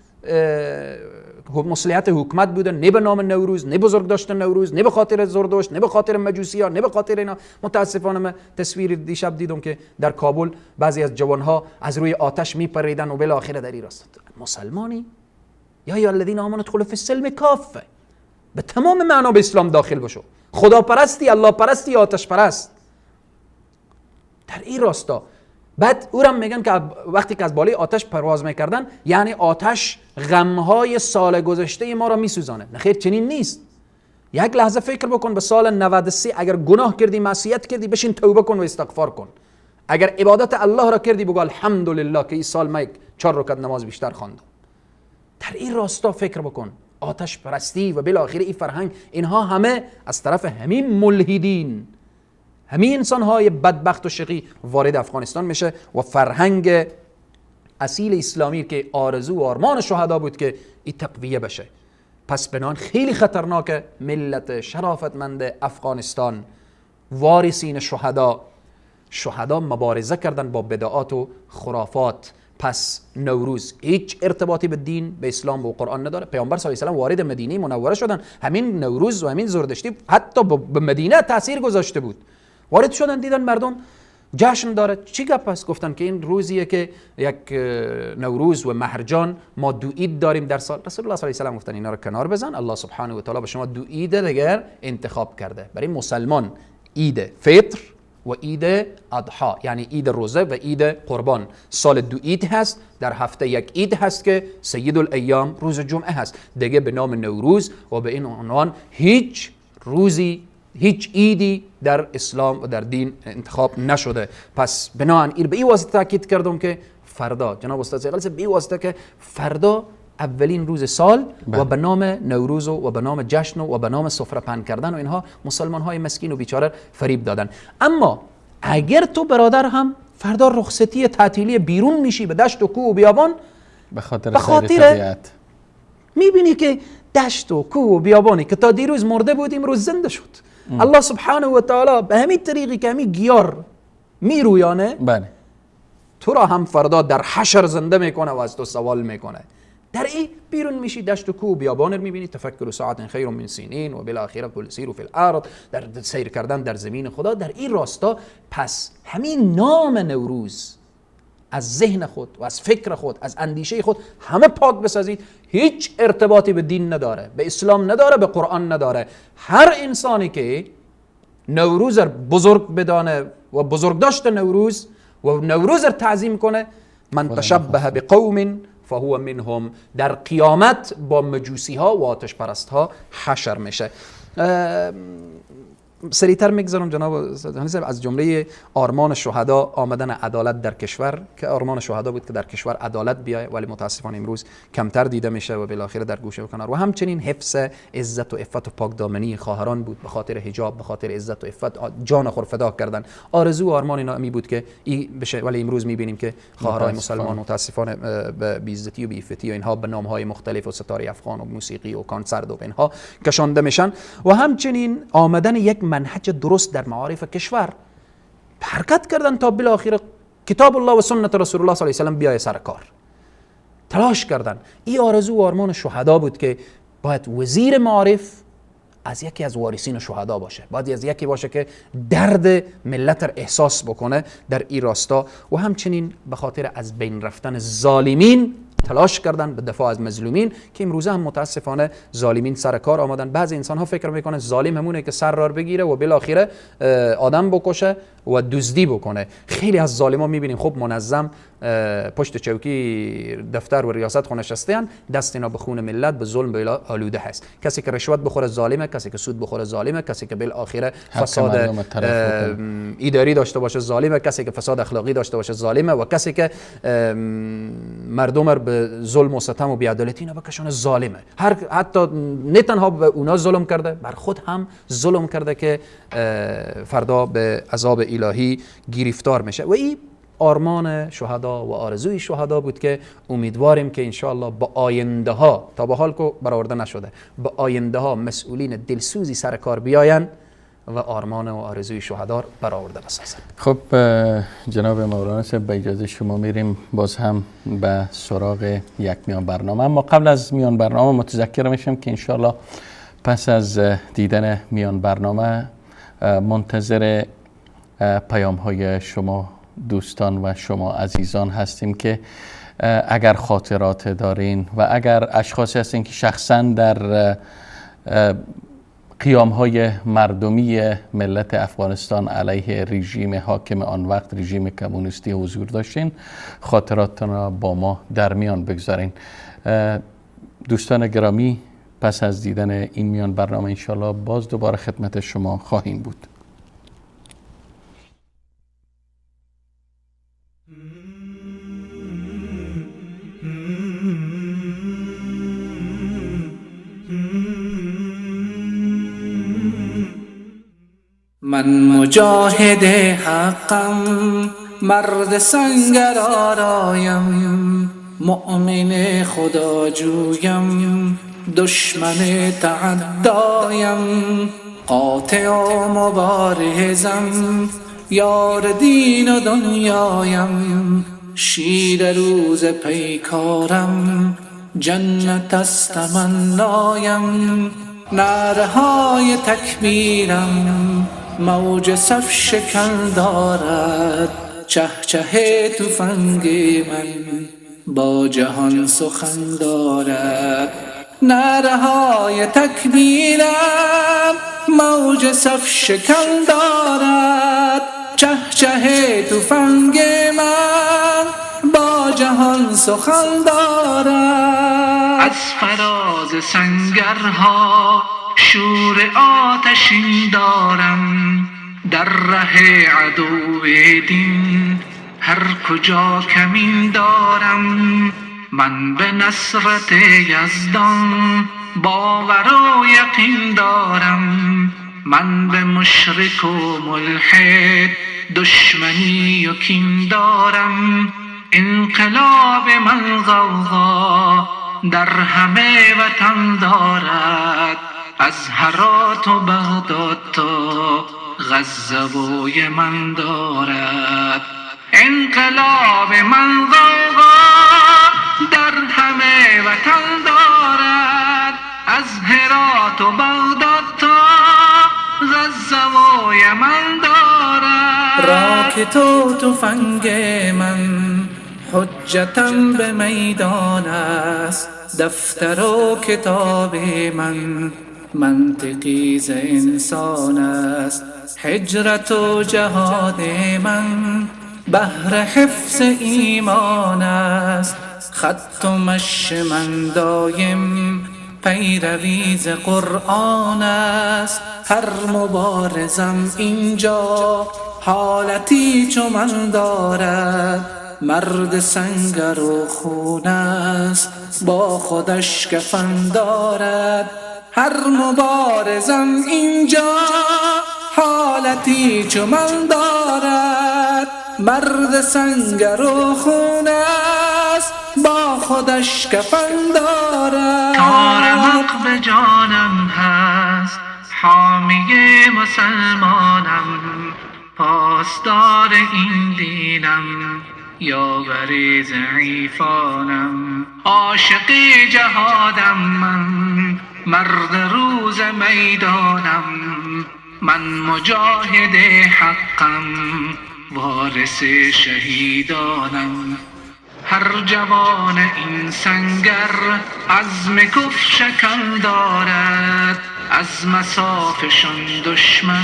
S2: مصلحت حکومت بوده، نه به نام نوروز، نه بزرگ داشتن نوروز، نه به خاطر زردشت، نه به خاطر مجوسی ها، نه به خاطر اینا. متاسفانه من تصویر دیشب دیدم که در کابل بعضی از جوانها از روی آتش میپریدن و بالاخره در این راست. مسلمانی یا الذین آمنوا ادخلوا فی السلم کافه، به تمام معنا به اسلام داخل بشو، خدا پرستی، الله پرستی، آتش پرست. در این راستا بعد او هم میگن که وقتی که از بالای آتش پرواز میکردن، یعنی آتش غمهای سال گذشته ما را میسوزانه. نه خیر، چنین نیست. یک لحظه فکر بکن به سال 93 اگر گناه کردی، معصیت کردی، بشین توبه کن و استغفار کن. اگر عبادت الله را کردی بگو الحمدلله که این سال ما 4 رکعت نماز بیشتر خواندم. در این راستا فکر بکن. آتش پرستی و بالاخره این فرهنگ، اینها همه از طرف همین ملحدین، همین انسان‌های بدبخت و شقی وارد افغانستان میشه و فرهنگ اصیل اسلامی که آرزو و آرمان شهدا بود که این تقویه بشه. پس بنان خیلی خطرناک ملت شرافتمند افغانستان، وارثین شهدا، شهدا مبارزه کردن با بدعات و خرافات. پس نوروز هیچ ارتباطی به دین، به اسلام و قرآن نداره. پیامبر صلی الله علیه و سلم وارد مدینه منوره شدن، همین نوروز و همین زردشتی حتی به مدینه تاثیر گذاشته بود. وارد شدن دیدن مردم جشن داره، چی گپ است؟ گفتن که این روزیه که یک نوروز و مهرجان ما دو عید داریم در سال. رسول الله صلی الله علیه و سلم گفتن اینا رو کنار بزن، الله سبحانه و تعالی به شما دو عید دیگر انتخاب کرده. برای مسلمان عید فطر و عید اضحی، یعنی عید روزه و عید قربان. سال دو عید هست، در هفته یک عید هست که سید الایام روز جمعه هست. دیگه به نام نوروز و به این عنوان هیچ روزی، هیچ عیدی در اسلام و در دین انتخاب نشده. پس بناهن ایر به این واسطه تاکید کردم که فردا جناب استاد صیقل به این واسطه که فردا اولین روز سال و به نام نوروز و به نام جشن و به نام سفره پهن کردن و اینها مسلمان های مسکین و بیچاره فریب دادن. اما اگر تو برادر هم فردا رخصتی تعطیلی بیرون میشی به دشت و کوه و بیابان،
S1: به خاطر طبیعت،
S2: میبینی که دشت و کوه و بیابانی که تا دیروز مرده بود امروز زنده شد. الله سبحانه و تعالی به همین طریقی که همین گیار میرویانه،
S1: بله،
S2: تو را هم فردا در حشر زنده میکنه و از تو سوال میکنه. در این بیرون میشی دشت و کوه و بیابان رو میبینی، تفکر ساعت خیر من سینین و بالاخره قل سیروا فی الارض، در سیر کردن در زمین خدا. در این راستا پس همین نام نوروز از ذهن خود و از فکر خود، از اندیشه خود همه پاک بسازید. هیچ ارتباطی به دین نداره، به اسلام نداره، به قرآن نداره. هر انسانی که نوروز بزرگ بدانه و بزرگ داشت نوروز و نوروز را تعظیم کنه، من تشبه بقوم فهو منهم، در قیامت با مجوسی ها و آتش پرست ها حشر میشه. سریعتر میگذارم جناب از جمله آرمان شهدا آمدن عدالت در کشور، که آرمان شهدا بود که در کشور عدالت بیاید، ولی متاسفانه امروز کمتر دیده میشه و بالاخره در گوشه و کنار. و همچنین حفظ عزت و عفت و پاکدامنی خواهران بود، به خاطر حجاب، به خاطر عزت و عفت جان خود فدا کردن. آرزو و آرمان اینا می بود که این بشه، ولی امروز میبینیم که خواهرای مسلمان متاسفانه به بی‌عزتی و بی‌عفتی و اینها به نام‌های مختلف و ستاره افغان و موسیقی و کنسرت و اینها کشانده میشن. و همچنین آمدن یک منهج درست در معارف کشور، حرکت کردن تا بالاخره کتاب الله و سنت رسول الله صلی الله علیه و سلم بیای سر کار، تلاش کردن. این آرزو و آرمان شهدا بود که باید وزیر معارف از یکی از وارثین شهدا باشه، باید از یکی باشه که درد ملت را احساس بکنه در این راستا. و همچنین به خاطر از بین رفتن ظالمین تلاش کردن به دفاع از مظلومین، که امروزه هم متاسفانه ظالمین سر کار آمدن. بعضی انسان ها فکر میکنن ظالم همونه که سر را بگیره و بالاخره آدم بکشه و دزدی بکنه. خیلی از ظالما میبینیم خب منظم پشت چوکی دفتر و ریاست خو نشستن، دست اینا به خون ملت، به ظلم، به آلوده هست. کسی که رشوت بخوره ظالمه، کسی که سود بخوره ظالمه، کسی که بالاخره فساد اداری داشته باشه ظالمه، کسی که فساد اخلاقی داشته باشه ظالمه، و کسی که مردم رو به ظلم و ستم و بی‌عدالتی اینا بکشونه ظالمه. هر حتی نه تنها به اونا ظلم کرده، بر خود هم ظلم کرده که فردا به عذاب الهی گرفتار میشه. و این آرمان شهدا و آرزوی شهدا بود که امیدواریم که انشاءالله با آینده ها، تا به حال که برآورده نشده، با آینده ها مسئولین دلسوزی سر کار بیاین و آرمان و آرزوی شهدا برآورده بسازن.
S1: خب جناب مولانا صاحب، به اجازه شما میریم باز هم به سراغ یک میان برنامه. اما قبل از میان برنامه متذکر میشم که انشاءالله پس از دیدن میان برنامه منتظر پیام های شما دوستان و شما عزیزان هستیم که اگر خاطرات دارین و اگر اشخاصی هستین که شخصا در قیام های مردمی ملت افغانستان علیه رژیم حاکم آن وقت، رژیم کمونیستی، حضور داشتین، خاطراتتان را با ما در میان بگذارین. دوستان گرامی، پس از دیدن این میان برنامه انشالله باز دوباره خدمت شما خواهیم بود.
S4: من مجاهد حقم، مرد سنگر آرایم، مؤمن خدا جویم، دشمن تعدایم، قاطع و مبارزم، یار دین و دنیایم، شیر روز پیکارم، جنت است تمنایم، نعره های تکبیرم، موج صف شکن دارد، چه چه تفنگ من با جهان سخن دارد، نعره های تکبیرم، موج صف شکن دارد، چه چه تفنگ من با جهان سخن دارد.
S5: از فراز سنگرها شور آتشین دارم، در ره عدو دین هر کجا کمین دارم، من به نصرت یزدان باور و یقین دارم، من به مشرک و ملحد دشمنی و کین دارم، انقلاب من غوغا در همه وطن دارد، از هرات و بغداد تا غزه و یمن دارد، انقلاب من غوغا در همه وطن دارد، از هرات و بغداد تا غزه و یمن دارد.
S4: راکت و تفنگ من حجتم به میدان است، دفتر و کتاب من منطقی ز انسان است، هجرت و جهاد من بهر حفظ ایمان است، خط و مشی من دایم پیروی ز قرآن است، هر مبارزم اینجا حالتی چو من دارد، مرد سنگر و خون است با خودش کفن دارد، هر مبارزم اینجا حالتی چو من دارد، مرد سنگر و خون است با خودش کفن دارد.
S5: تا رمق به جانم هست حامی مسلمانم، پاسدار این دینم یاور ضعیفانم، عاشق جهادم من، مرد روز میدانم، من مجاهد حقم، وارث شهیدانم، هر جوان این سنگر عزم کفر شکن دارد، از مصافشان دشمن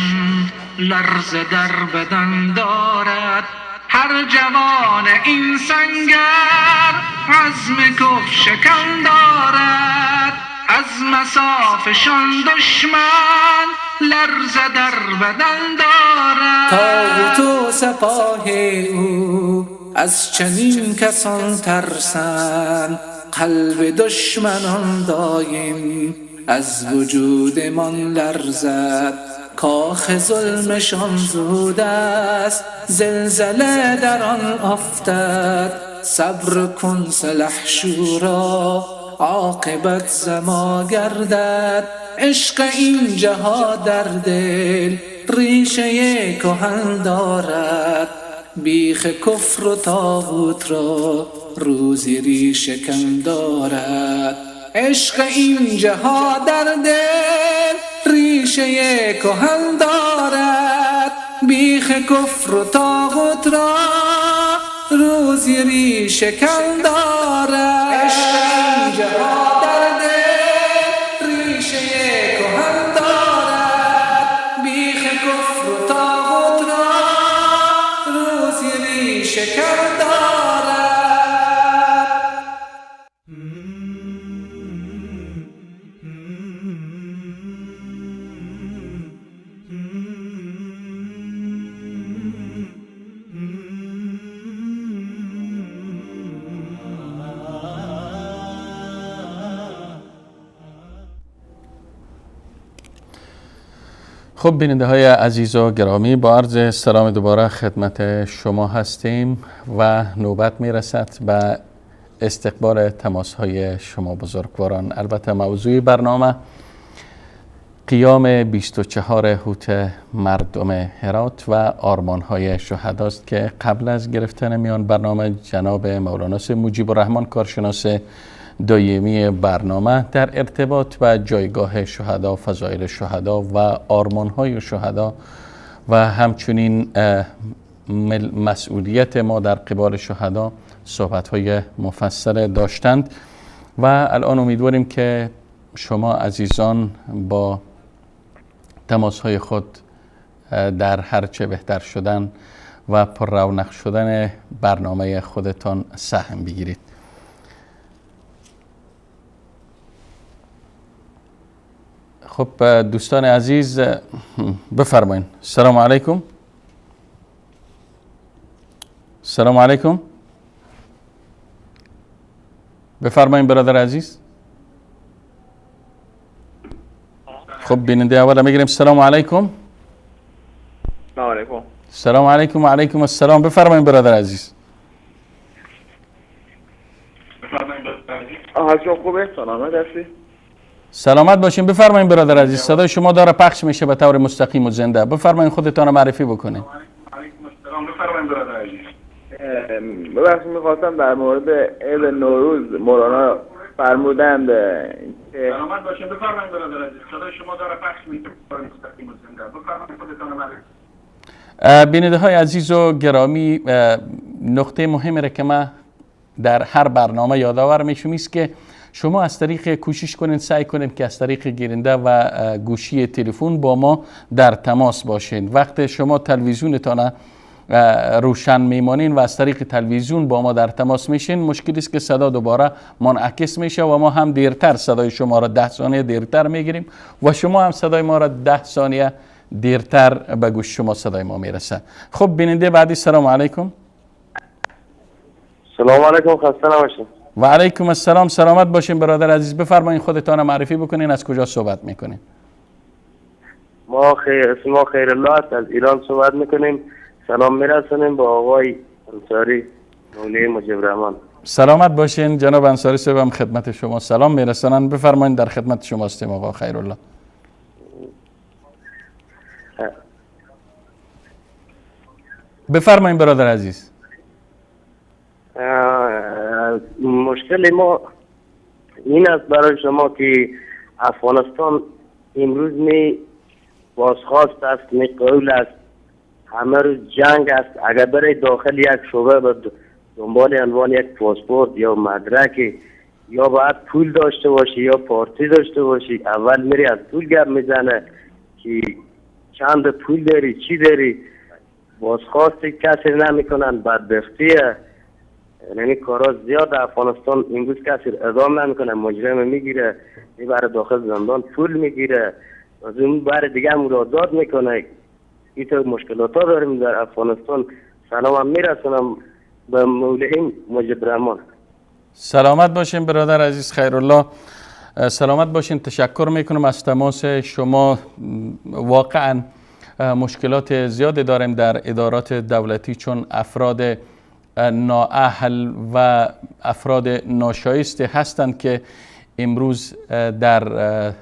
S5: لرزه در بدن دارد. هر جوان این سنگر عزم کفر شکن دارد. از مصافشان دشمن لرزه در بدن دارد.
S4: طاغوت و سپاه او از چنین کسان ترسند، قلب دشمنان دایم از وجودمان لرزد. کاخ ظلمشان زود است زلزله در آن افتد. صبر کن سلح شورا عاقبت زما گردد. عشق این جها در دل ریشه کهن دارد. بیخ کفر و طاغوت را روزی ریشه کن دارد. عشق این جها در دل ریشه کهن دارد. بیخ کفر و طاغوت را روزی ریشه کن دارد. عشق این جها در دل ریشه کهن دارد. بیخ کفر و طاغوت را روزی ریشه کن دارد.
S1: خب بیننده های عزیز و گرامی، با عرض سلام دوباره خدمت شما هستیم و نوبت میرسد به استقبال تماس های شما بزرگواران. البته موضوع برنامه قیام 24 هوت مردم هرات و آرمان های شهداست که قبل از گرفتن میان برنامه جناب مولانا مجیب الرحمن کارشناس دایمی برنامه در ارتباط با جایگاه شهدا، فضایل شهدا و آرمان‌های شهدا و همچنین مسئولیت ما در قبال شهدا صحبت‌های مفصل داشتند و الان امیدواریم که شما عزیزان با تماس‌های خود در هرچه بهتر شدن و پر رونق شدن برنامه خودتان سهم بگیرید. خب دوستان عزیز بفرمایید. السلام علیکم. السلام علیکم. بفرمایید برادر عزیز. خب بیننده اول میگیریم. السلام علیکم.
S6: السلام علیکم.
S1: السلام علیکم و علیکم السلام. بفرمایید برادر عزیز.
S6: حال شما خوبه؟ سلامت هستی؟
S1: سلامت باشین. بفرمایید برادر عزیز، صدای شما داره پخش میشه به طور مستقیم و زنده. بفرمایید خودتان رو معرفی بکنید.
S6: علیکم السلام. بفرمایید برادر عزیز. ببخشید میخواستم در مورد عید نوروز مولانا فرمودند که سلامت باشین. بفرمایید برادر عزیز، صدای شما داره پخش میشه به طور مستقیم و زنده. بفرمایید خودتان رو معرفی.
S1: بیننده های عزیز و گرامی، نقطه مهمی را که من در هر برنامه یادآور میشم است که شما از طریق کوشش کنین، سعی کنین که از طریق گیرنده و گوشی تلفن با ما در تماس باشین. وقت شما تلویزیونتان روشن میمانین و از طریق تلویزیون با ما در تماس میشین، مشکلی است که صدا دوباره منعکس میشه و ما هم دیرتر صدای شما را 10 ثانیه دیرتر میگیریم و شما هم صدای ما را 10 ثانیه دیرتر به گوش شما صدای ما میرسه. خب بیننده بعدی، سلام علیکم.
S7: سلام علیکم، خسته نباشید.
S1: و علیکم السلام، سلامت باشین برادر عزیز. بفرمایین خودتان معرفی بکنین، از کجا صحبت میکنین؟
S7: ما اسم خیر الله است، از ایران صحبت میکنیم. سلام میرسونیم با آقای انصاری مولوی مجیب الرحمن.
S1: سلامت باشین جناب انصاری صاحب، هم خدمت شما سلام میرسونن. بفرمایین، در خدمت شما هستیم آقا خیرالله. بفرمایین برادر عزیز.
S7: مشکل ما این است برای شما که افغانستان امروز می بازخواست است، می قول است، همه روز جنگ است. اگر برای داخل یک شعبه به دنبال عنوان یک پاسپورت یا مدرک یا باید پول داشته باشی یا پارتی داشته باشی، اول میری از پول گپ میزنه که چند پول داری چی داری، بازخواست کسی نمیکنن، بدبختیه. یعنی کارا زیاد افغانستان امروز کسی اعدام نمیکنه، مجرم میگیره میبره داخل زندان، پول میگیره، از اون بر دیگه هم آزاد میکنه. اینطور مشکلات ها داریم در افغانستان. سلامم میرسونم به مولعین مجیب رحمان.
S1: سلامت باشین برادر عزیز خیرالله، سلامت باشین. تشکر میکنم از تماس شما. واقعا مشکلات زیادی داریم در ادارات دولتی، چون افراد نااهل و افراد ناشایسته هستند که امروز در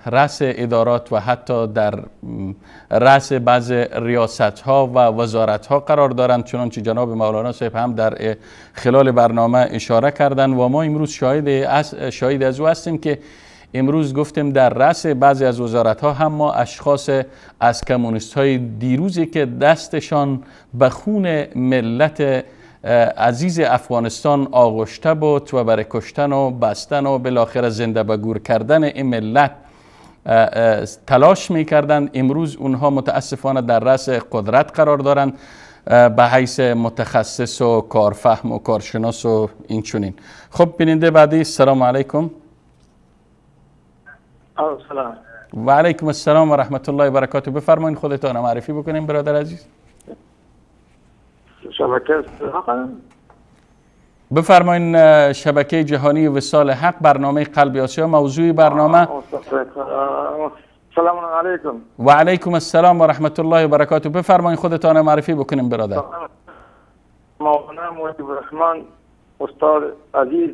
S1: رأس ادارات و حتی در رأس بعض ریاست ها و وزارت ها قرار دارند، چنانچه جناب مولانا صاحب هم در خلال برنامه اشاره کردند. و ما امروز شاهد از او هستیم که امروز گفتیم در رأس بعضی از وزارت ها هم ما اشخاص از کمونیست های دیروزی که دستشان به خون ملت عزیز افغانستان آغشته بود و برای کشتن و بستن و بالاخره زنده به گور کردن این ملت تلاش میکردند، امروز اونها متاسفانه در رأس قدرت قرار دارند به حیث متخصص و کارفهم و کارشناس و این چنین. خب بیننده بعدی، السلام علیکم.
S6: سلام.
S1: و علیکم السلام و رحمت الله و برکاته. بفرمایید خودتان معرفی بکنیم برادر عزیز.
S6: شبکه
S1: بفرمایین. شبکه جهانی وصال حق، برنامه قلب آسیا، موضوع برنامه.
S6: سلام علیکم.
S1: و علیکم السلام و رحمت الله و برکاته. بفرمایین خودتان معرفی بکنیم برادر.
S6: مولانا مجیب الرحمن استاد عزیز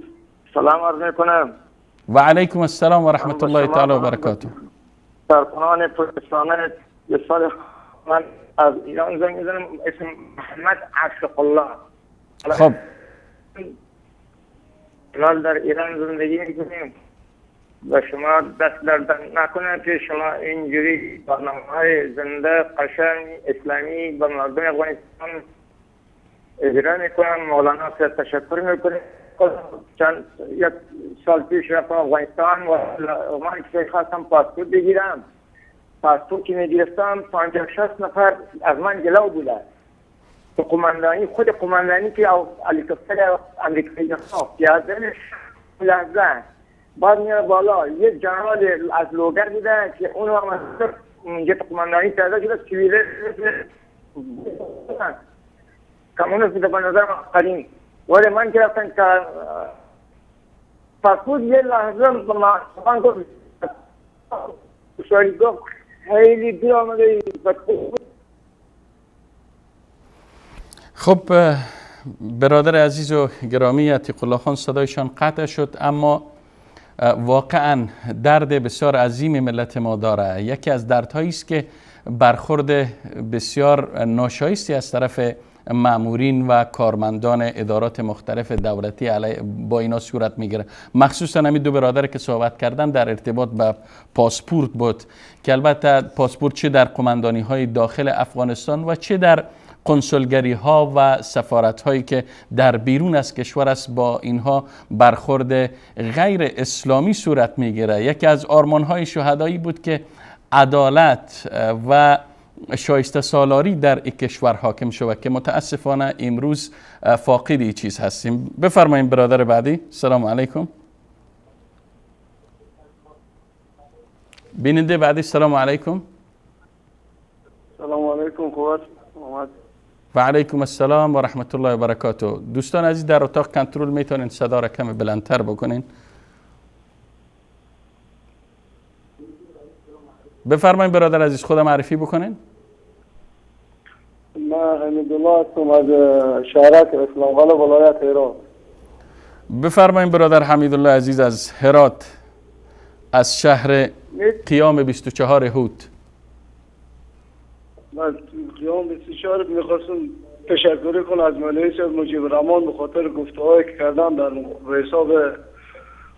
S6: سلام عرض میکنم.
S1: و علیکم السلام و رحمت الله تعالی و برکاته.
S6: سرکنان پرستانه وصال من از ایران زنگ میزنم، اسم محمد عاشق الله.
S1: خب
S6: حال در ایران زندگی میکنیم و شما دست درد نکنه که شما اینجوری برنامه های زنده قشنگ اسلامی به مردم افغانستان اجرا میکنن. مولانا صاحب تشکر میکنیم. چند یک سال پیش رفتم افغانستان و من که خواستم پاسپورت بگیرم، پاسپورت که میگرفتم 50-60 نفر از من جلو بوده. تو قماندانی، خود قماندانی که هلیکوپتر امریکایی ها پیاده لحظه بعد میاد بالا، یک جنرال از لوگر بوده که اونو هم اونجا تو قماندانی پیاده شده، سویله کمونیست بوده به نظر قدیم. ولی من که رفتم که پاسپورت یه لحظه من گفت گفت خیلی دور آمده.
S1: خب برادر عزیز و گرامی عتیق الله خان صدایشان قطع شد، اما واقعا درد بسیار عظیم ملت ما داره. یکی از دردهایی است که برخورد بسیار ناشایستی از طرف مامورین و کارمندان ادارات مختلف دولتی با اینا صورت میگیره. مخصوصا همین دو برادر که صحبت کردن در ارتباط به پاسپورت بود که البته پاسپورت چه در قماندانی های داخل افغانستان و چه در کنسولگری ها و سفارت هایی که در بیرون از کشور است با اینها برخورد غیر اسلامی صورت میگیره. یکی از آرمان های شهدایی بود که عدالت و شایسته سالاری در این کشور حاکم شود که متاسفانه امروز فاقد این چیز هستیم. بفرمایید برادر بعدی. سلام علیکم. بیننده بعدی، سلام علیکم.
S6: سلام علیکم. خوب
S1: و علیکم السلام و رحمت الله و برکاته. دوستان عزیز در اتاق کنترل میتونین صدا را کمی بلندتر بکنین. بفرمایید برادر عزیز، خودم معرفی بکنین.
S6: من حمیدالله هستم از شهرک اسلام قلعه ولایت هرات.
S1: بفرمایید برادر حمیدالله عزیز از هرات، از شهر قیام 24 هوت.
S6: من قیام 24 میخواستم تشکر کنم از مولوی صاحب مجیب الرحمن به خاطر گفته‌هایی که کردن در حساب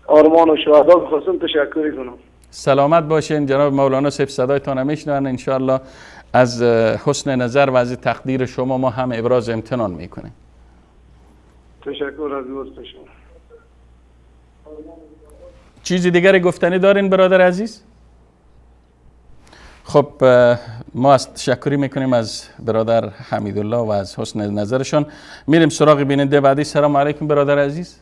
S6: آرمان و شهدا میخواستم تشکر کنم.
S1: سلامت باشین جناب مولانا صاحب، صدایتان میشنون. انشاءالله از حسن نظر و از تقدیر شما ما هم ابراز امتنان میکنیم.
S6: تشکر از لطف شما.
S1: چیزی دیگری گفتنی دارین برادر عزیز؟ خب ما از تشکری میکنیم از برادر حمیدالله و از حسن نظرشان. میریم سراغ بیننده بعدی. سلام علیکم برادر عزیز.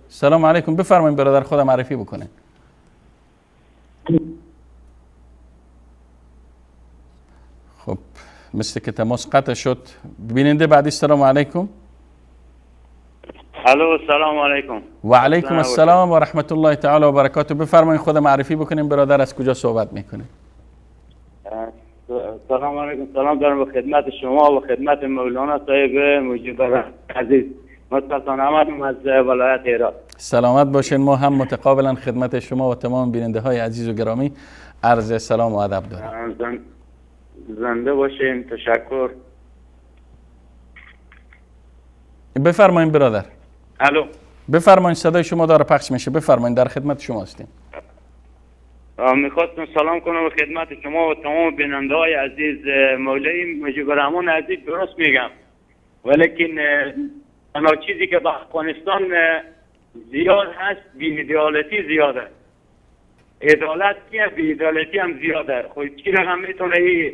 S1: سلام علیکم، بفرمایید برادر، خودم معرفی بکنین. خب مثل که تماس قطع شد. بیننده بعدی، سلام علیکم.
S8: الو، سلام علیکم.
S1: و علیکم السلام و رحمت الله تعالی و برکاته. بفرمایید خود معرفی بکنیم برادر، از کجا صحبت میکنیم؟
S8: سلام علیکم، سلام دارم به خدمت شما و خدمت مولانا صاحب مجیب عزیز. مستلطان احمد از ولایت هرات.
S1: سلامت باشین. ما هم متقابلا خدمت شما و تمام بیننده های عزیز و گرامی عرض سلام و ادب داریم.
S8: زنده باشین، تشکر.
S1: بفرمایید برادر.
S8: الو،
S1: بفرمایید، صدای شما داره پخش میشه، بفرمایید، در خدمت شما هستیم.
S8: میخواستم سلام کنم به خدمت شما و تمام بیننده های عزیز. مولوی مجیب الرحمن عزیز درست میگم، ولیکن تنها چیزی که به افغانستان زیاد هست بی‌عدالتی زیاده. عدالت که بی‌عدالتی هم زیاده. خب چی رقم میتونه این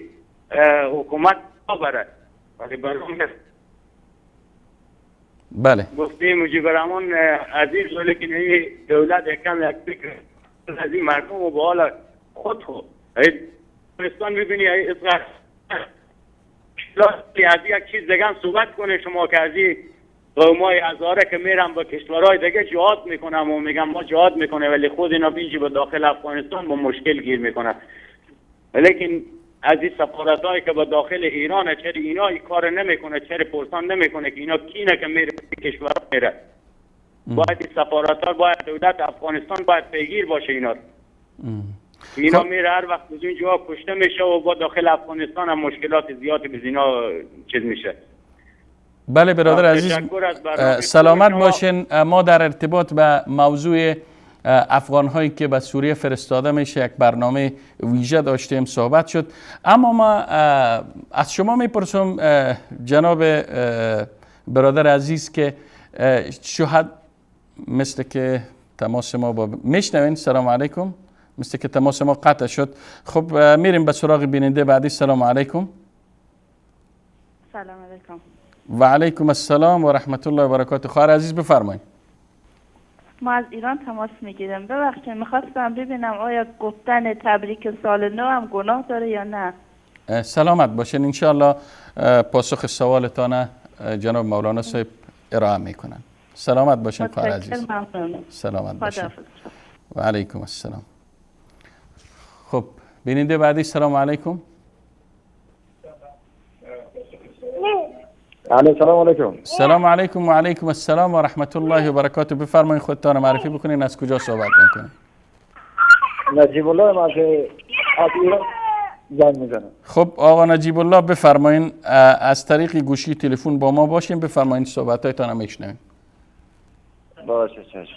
S8: حکومت ببره؟ ولی برام
S1: بله
S8: گفته مجیب الرحمن عزیز، ولیکن این دولت یکم یک فکر از این مردم و به حال خود خود افغانستان میبینی از یک چیز دیگه هم صحبت کنه شما که از این قومای هزاره که میرن با کشورهای دیگه جهاد میکنم و میگم ما جهاد میکنه، ولی خود اینا بینجی به داخل افغانستان با مشکل گیر میکنن. ولیکن از این سفارت هایی که به داخل ایران، چرا اینا این کار نمیکنه، چرا پرسان نمیکنه که اینا کینه که میره کشور میره. باید این سفارت ها، باید دولت افغانستان باید پیگیر باشه اینا. اینا میره هر وقت از اونجا کشته میشه و با داخل افغانستان هم مشکلات زیادی به اینا چیز میشه.
S1: بله برادر عزیز، سلامت باشین. ما در ارتباط به موضوع افغان هایی که به سوریه فرستاده میشه یک برنامه ویژه داشتیم، صحبت شد. اما ما از شما میپرسم جناب برادر عزیز که شهد مثل که تماس ما با میشنوین؟ سلام علیکم. مثل که تماس ما قطع شد. خب میریم به سراغ بیننده بعدی. سلام علیکم.
S9: سلام علیکم.
S1: و علیکم السلام و رحمت الله و برکاته. خواهر عزیز بفرمایید.
S9: ما از ایران تماس میگیرم. ببخشید میخواستم ببینم آیا گفتن تبریک سال نو هم گناه داره یا نه؟
S1: سلامت باشین. انشالله پاسخ سوالتان جناب مولانا صاحب ارائه میکنن. سلامت باشین خواهر عزیز. سلامت باشین. و علیکم السلام. خب بیننده بعدی، سلام علیکم.
S10: سلام علیکم.
S1: سلام علیکم و علیکم السلام و رحمت الله و برکاته. بفرمایید خودتان معرفی بکنین، از کجا صحبت میکنین؟
S10: نجیب الله از ایران زنگ میزنم.
S1: خب آقا نجیب الله بفرمایین، از طریق گوشی تلفن با ما باشین، بفرمایین صحبت‌هایتان هم میشنویم.
S10: باشه چشم.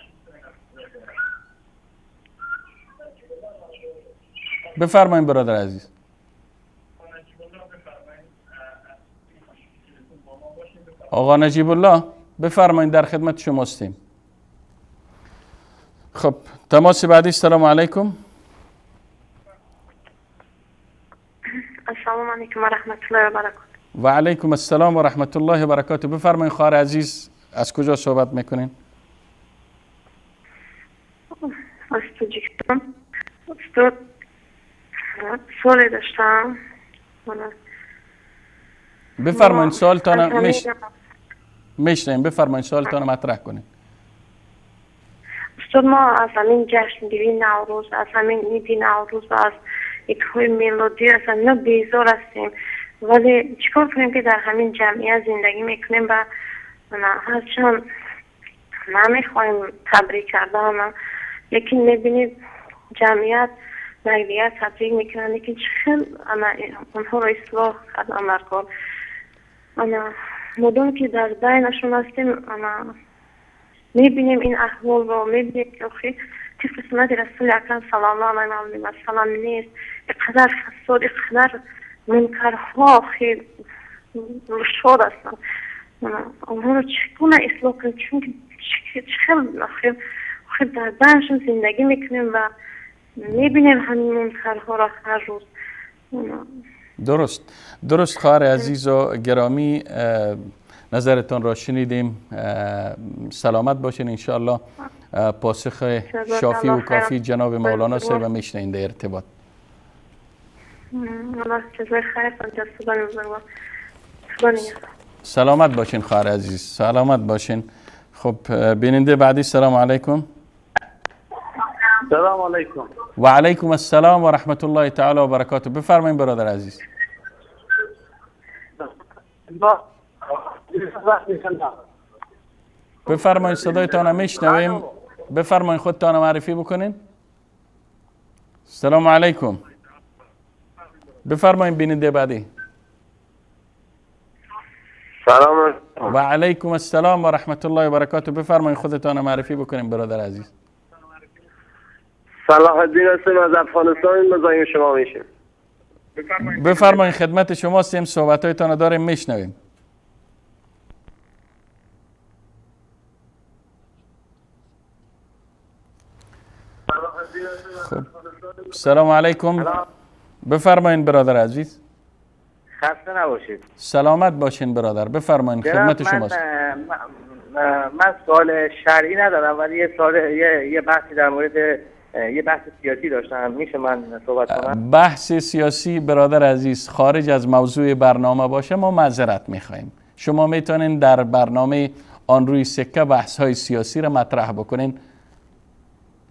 S1: بفرمایین برادر عزیز. آقا نجیب الله بفرمایید، در خدمت شما هستیم. خب تماس بعدی. سلام علیکم.
S11: السلام علیکم و رحمت الله و برکاته.
S1: و علیکم السلام و رحمت الله و برکاته. بفرمایید خواهر عزیز، از کجا صحبت میکنین؟
S11: از تاجیکستان. استاد سوالی داشتم.
S1: بفرمایید سوالتان میشنیم. بفرمایید سوالتان مطرح کنید.
S11: استاد ما از همین جشن گیری نوروز، از همین عید نوروز و از عیدهای میلادی از همینا بیزار هستیم، ولی چیکار کنیم که در همین جمعیت زندگی میکنیم و هرچند نمیخوایم تبریک کردن، لیکن میبینید جمعیت دیگر تبریک میکنن، لیکن چه اونها رو اصلاح کردن در کار. مدام که در بینشون هستیم میبینیم این احوال رو، میبینیم که آخه طبق سنت رسول اکرم صلی الله علیه و سلم نیست، اینقدر فساد، اینقدر منکرها خیلی رشاد هستن. اونها رو چگونه اصلاح کنیم؟ چون که خیلی خب در بینشون زندگی میکنیم و میبینیم همین منکرها را هر روز.
S1: درست خواهر عزیز و گرامی، نظرتان را شنیدیم. سلامت باشین انشاءالله. پاسخ شافی و کافی جناب مولانا صاحب میشنین در ارتباط. سلامت باشین خواهر عزیز، سلامت باشین. خب بیننده بعدی، سلام علیکم.
S12: سلام علیکم.
S1: و علیکم السلام و رحمت الله تعالی و برکاته. بفرمایید برادر عزیز. بفرمایید، صدایتان میشنویم. بفرمایید خودتان معرفی بکنین. سلام علیکم. بفرمایید بیننده بعدی.
S12: سلام
S1: و علیکم السلام و رحمت الله و برکاته. بفرمایید خودتان معرفی بکنین برادر عزیز.
S12: صلاح الدین هستم از افغانستان، مزاحم شما میشیم.
S1: بفرمایید خدمت شما هستیم، صحبت‌هایتان رو داریم میشنویم. خب سلام علیکم. بفرمایید برادر عزیز.
S13: خسته نباشید.
S1: سلامت باشین برادر. بفرمایید خدمت شماست.
S13: من سوال شرعی ندارم، ولی یه سوال یه بحثی در مورد یه بحث سیاسی داشتم، میشه من صحبت کنم؟
S1: بحث سیاسی برادر عزیز خارج از موضوع برنامه باشه ما معذرت میخوایم. شما میتونین در برنامه آن روی سکه بحث های سیاسی را مطرح بکنین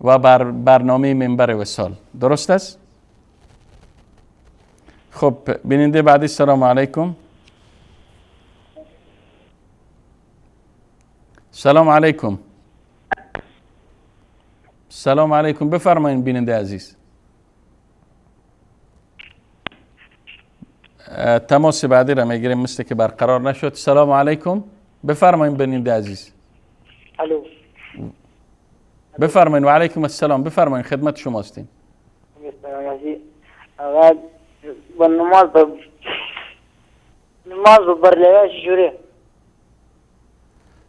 S1: و بر برنامه منبر وصال. درست است؟ خب بیننده بعدی، سلام علیکم. سلام علیکم. سلام علیکم. بفرمایید بیننده عزیز. تماس بعدی را میگیریم مثل که برقرار نشد. سلام علیکم. بفرمایید بیننده عزیز.
S14: الو.
S1: بفرمایید. و علیکم السلام. بفرمایید خدمت شما هستیم.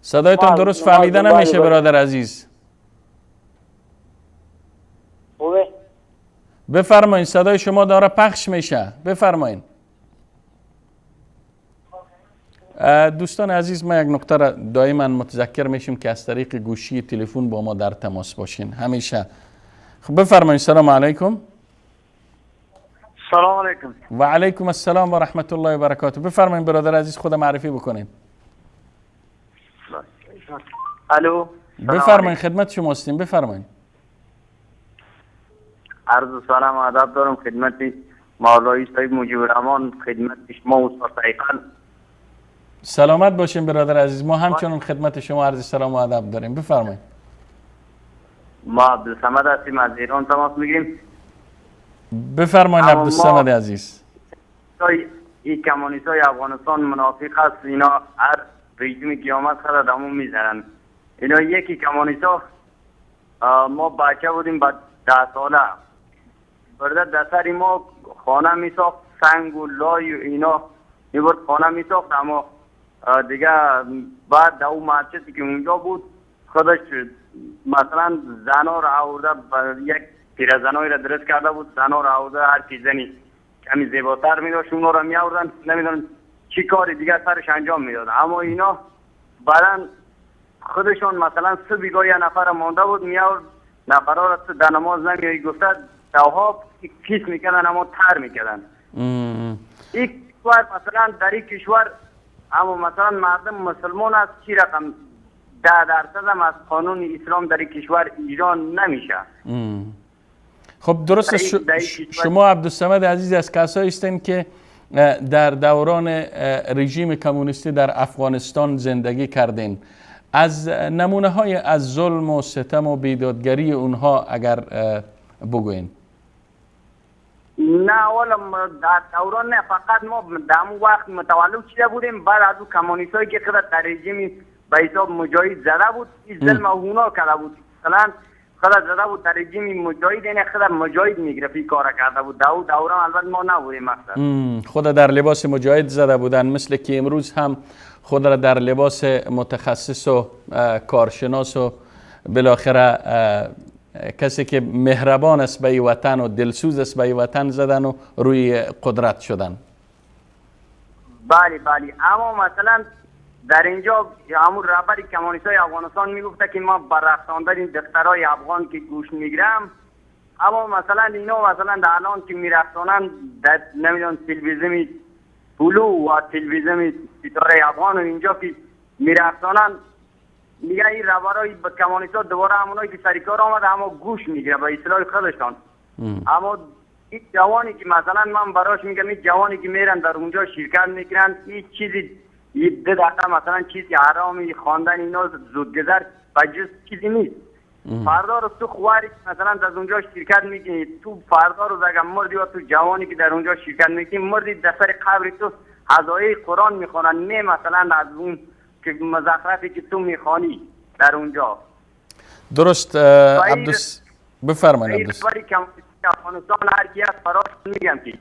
S1: صدایتان درست فهمیده نمیشه برادر عزیز. بفرمایید صدای شما داره پخش میشه. بفرمایید. دوستان عزیز، ما یک نکته را دائما متذکر میشیم که از طریق گوشی تلفن با ما در تماس باشین همیشه. خب بفرمایید. سلام علیکم.
S12: سلام علیکم.
S1: و علیکم السلام و رحمت الله و برکاته. بفرمایید برادر عزیز، خود معرفی بکنین.
S12: الو.
S1: بفرمایید خدمت شما هستیم. بفرمایید.
S12: عرض سلام و ادب دارم خدمت مولای صاحب مجیب الرحمن، خدمت شما استاد سیقل.
S1: سلامت باشین برادر عزیز، ما همچنان خدمت شما عرض سلام و ادب داریم. بفرمایید.
S12: ما عبدالصمد هستیم، از ایران تماس میگیریم.
S1: بفرمایید عبدالصمد عزیز.
S12: این کمونیست‌های افغانستان منافق هست، اینا هر رژیم قیامت سر دمو میزنن. اینا یکی کمونیست‌ها، ما بچه بودیم با 10 ساله، برده در سر ما خانه میساخت، سنگ و لای و اینا میبرد خانه میساخت. اما دیگه بعد در اون مسجدی که اونجا بود خودش مثلا زنا را آورده، یک پیرزنایی را درست کرده بود، زنا را آورده، هر کی زنی کمی زیباتر میداشت اونا را میآوردن، نمیدونم چی کاری دیگه سرش انجام میداد. اما اینا بعدا خودشون مثلا صبح یه نفر مانده بود میآورد، نفرها را در نماز نمیایی گفته توها کیس میکردن اما تر میکردن. این کشور مثلا در این کشور اما مثلا مردم مسلمان است چی رقم 10% هم از قانون اسلام در این کشور اجرا نمیشه.
S1: خب درست. شما عبدالصمد عزیز از کسایی هستین که در دوران رژیم کمونیستی در افغانستان زندگی کردین. از نمونه های از ظلم و ستم و بیدادگری اونها اگر بگوین.
S12: نه والا در دوران نه، فقط ما در اون وقت متولد شده بودیم، بعد از اون کمونیست هایی که خود در رژیم به حساب مجاهد زده بود، این ظلم اونا کرده بود، مثلا خود زده بود در رژیم مجاهد، یعنی خود مجاهد میگرفت این کار کرده بود. در اون دوران البته ما نبودیم مثلا.
S1: خود در لباس مجاهد زده بودن، مثل که امروز هم خود را در لباس متخصص و کارشناس و بالاخره کسی که مهربان است به وطن و دلسوز است به وطن زدن و روی قدرت شدن.
S12: بله بله، اما مثلا در اینجا همون رهبر کمونیستای افغانستان میگفته که ما بر رقصاندن این دخترای افغان که گوش میگیرم، اما مثلا اینا مثلا در الان که میرقصانن در نمیدونم تلویزیون پولو و تلویزیون ستاره افغان و اینجا که میرقصانن، میگه این رهبرای کمونیستا دوباره همونایی که سر کار آمده اما گوش میگیره به اصطلاح خودشان. اما این جوانی که مثلا من براش میگم این جوانی که میرن در اونجا شرکت میکنن، این چیزی یه دو دقیقه مثلا چیزی حرامی خواندن اینا زودگذر و جز چیزی نیست. فردا رو تو خواری مثلا از اونجا شرکت میکنی، تو فردا رو اگر مردی و تو جوانی که در اونجا شرکت میکنی مردی در سر قبر تو هزایه قرآن میخوانن، نه مثلا از اون که مزخرفی که تو میخوانی در اونجا.
S1: درست. عبدالس بفرمایید. عبدالس
S12: افغانستان هر کی از فراش میگم که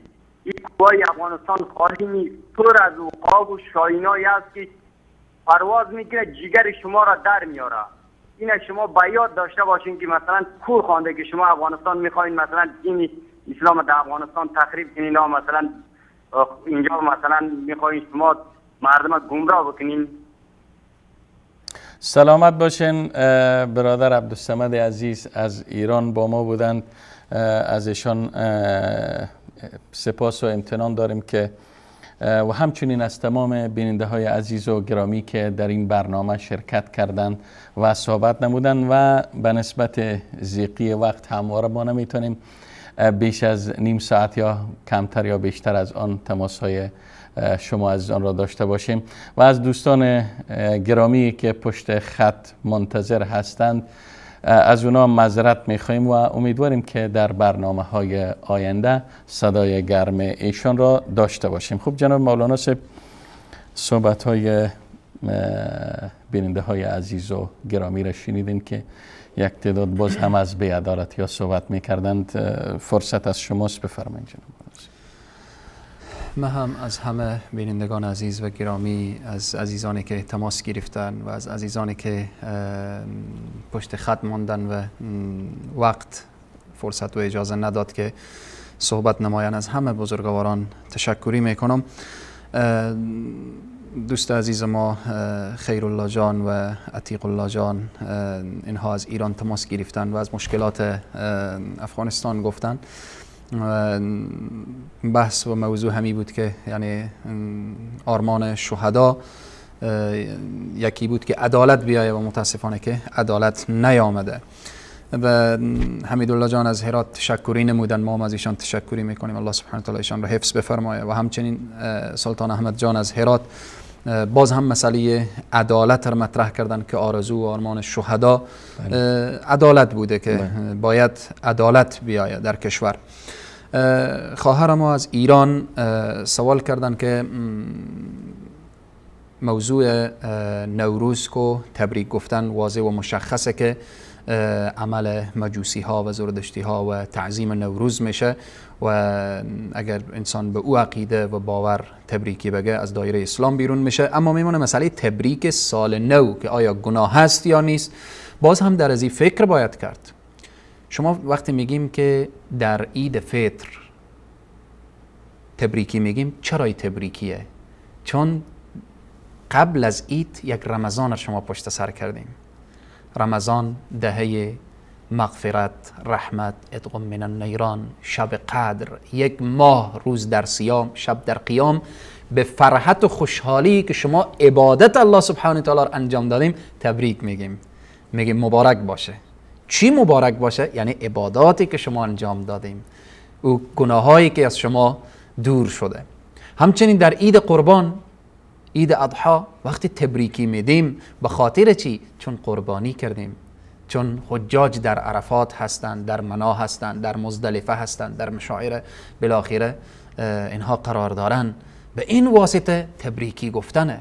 S12: این کوهای افغانستان خالی نیست، پر از عقاب و شاهینایی است که پرواز میکنه جگر شما را در میاره. این شما باید داشته باشین که مثلا کور خوانده که شما افغانستان میخواین مثلا دین اسلام در افغانستان تخریب کنین، مثلا اینجا مثلا میخواین شما مردم گمراه بکنین.
S1: سلامت باشین. برادر عبدالصمد عزیز از ایران با ما بودند، از ایشان سپاس و امتنان داریم که و همچنین از تمام بیننده های عزیز و گرامی که در این برنامه شرکت کردند و صحبت نمودند و به نسبت ضیقی وقت همواره ما نمیتونیم بیش از نیم ساعت یا کمتر یا بیشتر از آن تماس های شما از آن را داشته باشیم و از دوستان گرامی که پشت خط منتظر هستند از اونا معذرت میخواییم و امیدواریم که در برنامه های آینده صدای گرم ایشان را داشته باشیم. خب جناب مولانا صاحب، صحبت های بیننده های عزیز و گرامی را شنیدیم که یک تعداد باز هم از بی‌عدالتی ها صحبت میکردند. فرصت از شماست، بفرمایید جناب مولانا.
S2: من هم از همه بینندگان عزیز و گرامی، از عزیزانی که تماس گرفتن و از عزیزانی که پشت خط ماندن و وقت فرصت و اجازه نداد که صحبت نمایان، از همه بزرگواران تشکری میکنم. دوست عزیز ما خیرالله جان و عتیق الله جان، اینها از ایران تماس گرفتن و از مشکلات افغانستان گفتن. بحث و موضوع همی بود که یعنی آرمان شهدا یکی بود که عدالت بیایه و متاسفانه که عدالت نیامده. و حمیدالله جان از هرات تشکری نمودن، ما هم از ایشان تشکری میکنیم، الله سبحانه و تعالی ایشان را حفظ بفرمایه. و همچنین سلطان احمد جان از هرات باز هم مسئله عدالت را مطرح کردن که آرزو و آرمان شهدا عدالت بوده که باید عدالت بیاید در کشور. خواهر ما از ایران سوال کردن که موضوع نوروز کو تبریک گفتن واضح و مشخصه که عمل مجوسی ها و زردشتی ها و تعظیم نوروز میشه و اگر انسان به او عقیده و باور تبریکی بگه از دایره اسلام بیرون میشه. اما میمونه مسئله تبریک سال نو که آیا گناه هست یا نیست، باز هم در از این فکر باید کرد. شما وقتی میگیم که در عید فطر تبریکی میگیم، چرا تبریکیه؟ چون قبل از عید یک رمضان را شما پشت سر کردیم. رمضان دهه مغفرت، رحمت، ادغام من النیران، شب قدر، یک ماه روز در صیام، شب در قیام، به فرحت و خوشحالی که شما عبادت الله سبحانه تعالی را انجام دادیم تبریک میگیم، میگیم مبارک باشه. چی مبارک باشه؟ یعنی عباداتی که شما انجام دادیم، او گناهایی که از شما دور شده. همچنین در عید قربان، عید اضحی، وقتی تبریکی میدیم به خاطر چی؟ چون قربانی کردیم، چون حجاج در عرفات هستند، در منا هستند، در مزدلفه هستند، در مشاعر بالاخره اینها قرار دارن. به این واسطه تبریکی گفتنه.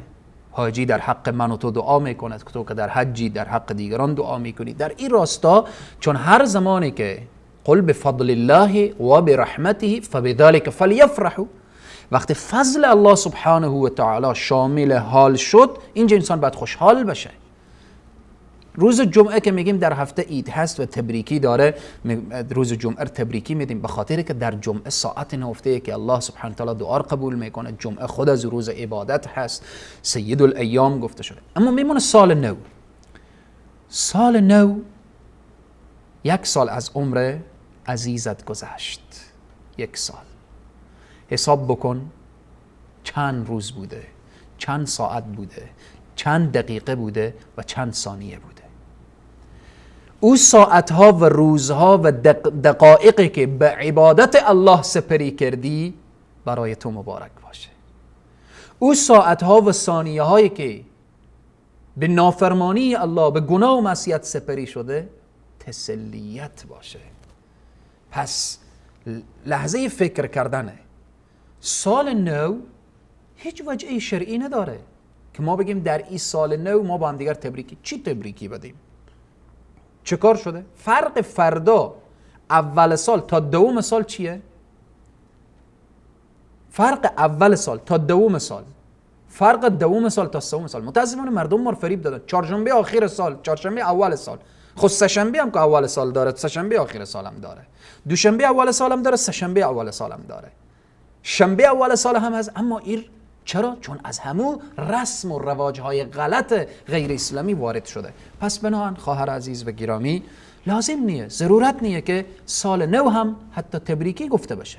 S2: حاجی در حق من و تو دعا میکند، تو که در حجی در حق دیگران دعا میکنی. در این راستا چون هر زمانی که قل بفضل الله و برحمته فبذلك فلیفرحوا، وقتی فضل الله سبحانه و تعالی شامل حال شد، اینجا انسان باید خوشحال بشه. روز جمعه که میگیم در هفته عید هست و تبریکی داره، روز جمعه تبریکی میدیم به خاطر که در جمعه ساعت نهفته که الله سبحانه تعالی دعا قبول میکنه. جمعه خود از روز عبادت هست، سید الایام گفته شده. اما میمونه سال نو. سال نو یک سال از عمر عزیزت گذشت، یک سال. حساب بکن چند روز بوده، چند ساعت بوده، چند دقیقه بوده و چند ثانیه بوده. او ساعتها و روزها و دقایقی که به عبادت الله سپری کردی برای تو مبارک باشه. او ساعتها و ثانیه هایی که به نافرمانی الله، به گناه و معصیت سپری شده، تسلیت باشه. پس لحظه فکر کردنه. سال نو هیچ وجهه شرعی نداره که ما بگیم در این سال نو ما با هم دیگر تبریکی، چی تبریکی بدیم؟ چه کار شده؟ فرق فردا اول سال تا دوم سال چیه؟ فرق اول سال تا دوم سال، فرق دوم سال تا سوم سال. متاسفانه مردم ما رو فریب دادن. چهارشنبه آخر سال، چهارشنبه اول سال، خب سه‌شنبه هم که اول سال داره، سه‌شنبه آخر سال هم داره، دوشنبه اول سال هم داره، سه‌شنبه اول سال هم داره، شنبه اول سال هم هست. اما ایر چرا؟ چون از همو رسم و رواج‌های غلط غیر اسلامی وارد شده. پس بناهن خواهر عزیز و گرامی، لازم نیه، ضرورت نیه که سال نو هم حتی تبریکی گفته باشه.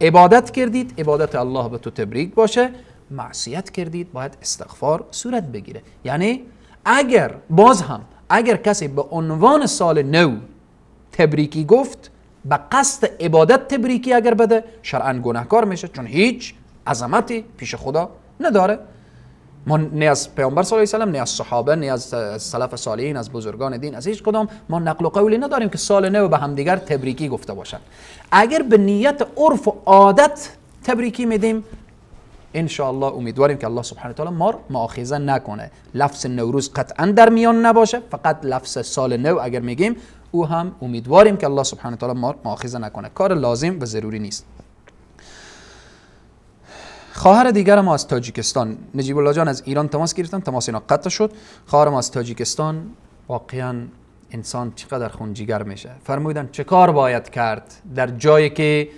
S2: عبادت کردید، عبادت الله به تو تبریک باشه. معصیت کردید، باید استغفار صورت بگیره. یعنی اگر باز هم اگر کسی به عنوان سال نو تبریکی گفت، به قصد عبادت تبریکی اگر بده، شرعاً گناهکار میشه، چون هیچ عظمتی پیش خدا نداره. ما نه از پیامبر صلی الله علیه و سلم، نه از صحابه، نه از سلف صالحین، از بزرگان دین، از هیچ کدام ما نقل و قولی نداریم که سال نو به همدیگر تبریکی گفته باشن. اگر به نیت عرف و عادت تبریکی میدیم، ان شاء الله امیدواریم که الله سبحانه و تعالی ما رو مؤاخذه نکنه. لفظ نوروز قطعا در میان نباشه، فقط لفظ سال نو اگر میگیم، او هم امیدواریم که الله سبحانه و تعالی ما رو مؤاخذه نکنه. کار لازم و ضروری نیست. خواهر دیگر ما از تاجیکستان، نجیب الله جان از ایران تماس گرفتن، تماس اینا قطع شد. خواهر ما از تاجیکستان، واقعا انسان چقدر خونجیگر میشه. فرمودن چه کار باید کرد در جایی که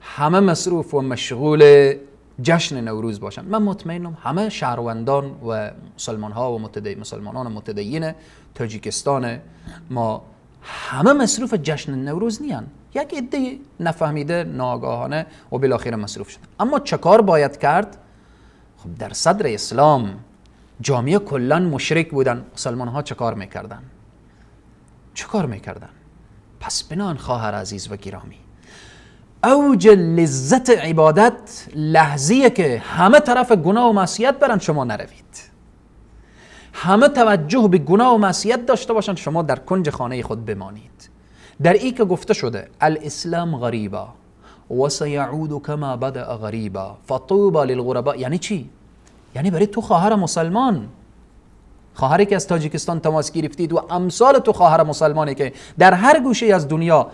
S2: همه مصروف و مشغول جشن نوروز باشن؟ من مطمئنم همه شهروندان و مسلمان ها و مسلمانان متدین تاجیکستان ما همه مصروف جشن نوروز نیان، یک عده نفهمیده، ناآگاهانه و بالاخره مصروف شدن. اما چه کار باید کرد؟ خب در صدر اسلام جامعه کلا مشرک بودن، مسلمان ها چه کار میکردن؟ چه کار میکردن؟ پس بنان خواهر عزیز و گرامی، اوج لذت عبادت لحظیه که همه طرف گناه و معصیت برن، شما نروید. همه توجه به گناه و معصیت داشته باشن، شما در کنج خانه خود بمانید. در ای که گفته شده الاسلام غریبا و سیعود کما بدأ غریبا فطوبى للغرباء، یعنی چی؟ یعنی برای تو خواهر مسلمان، خواهری که از تاجیکستان تماس گرفتید و امثال تو خواهر مسلمانی که در هر گوشه از دنیا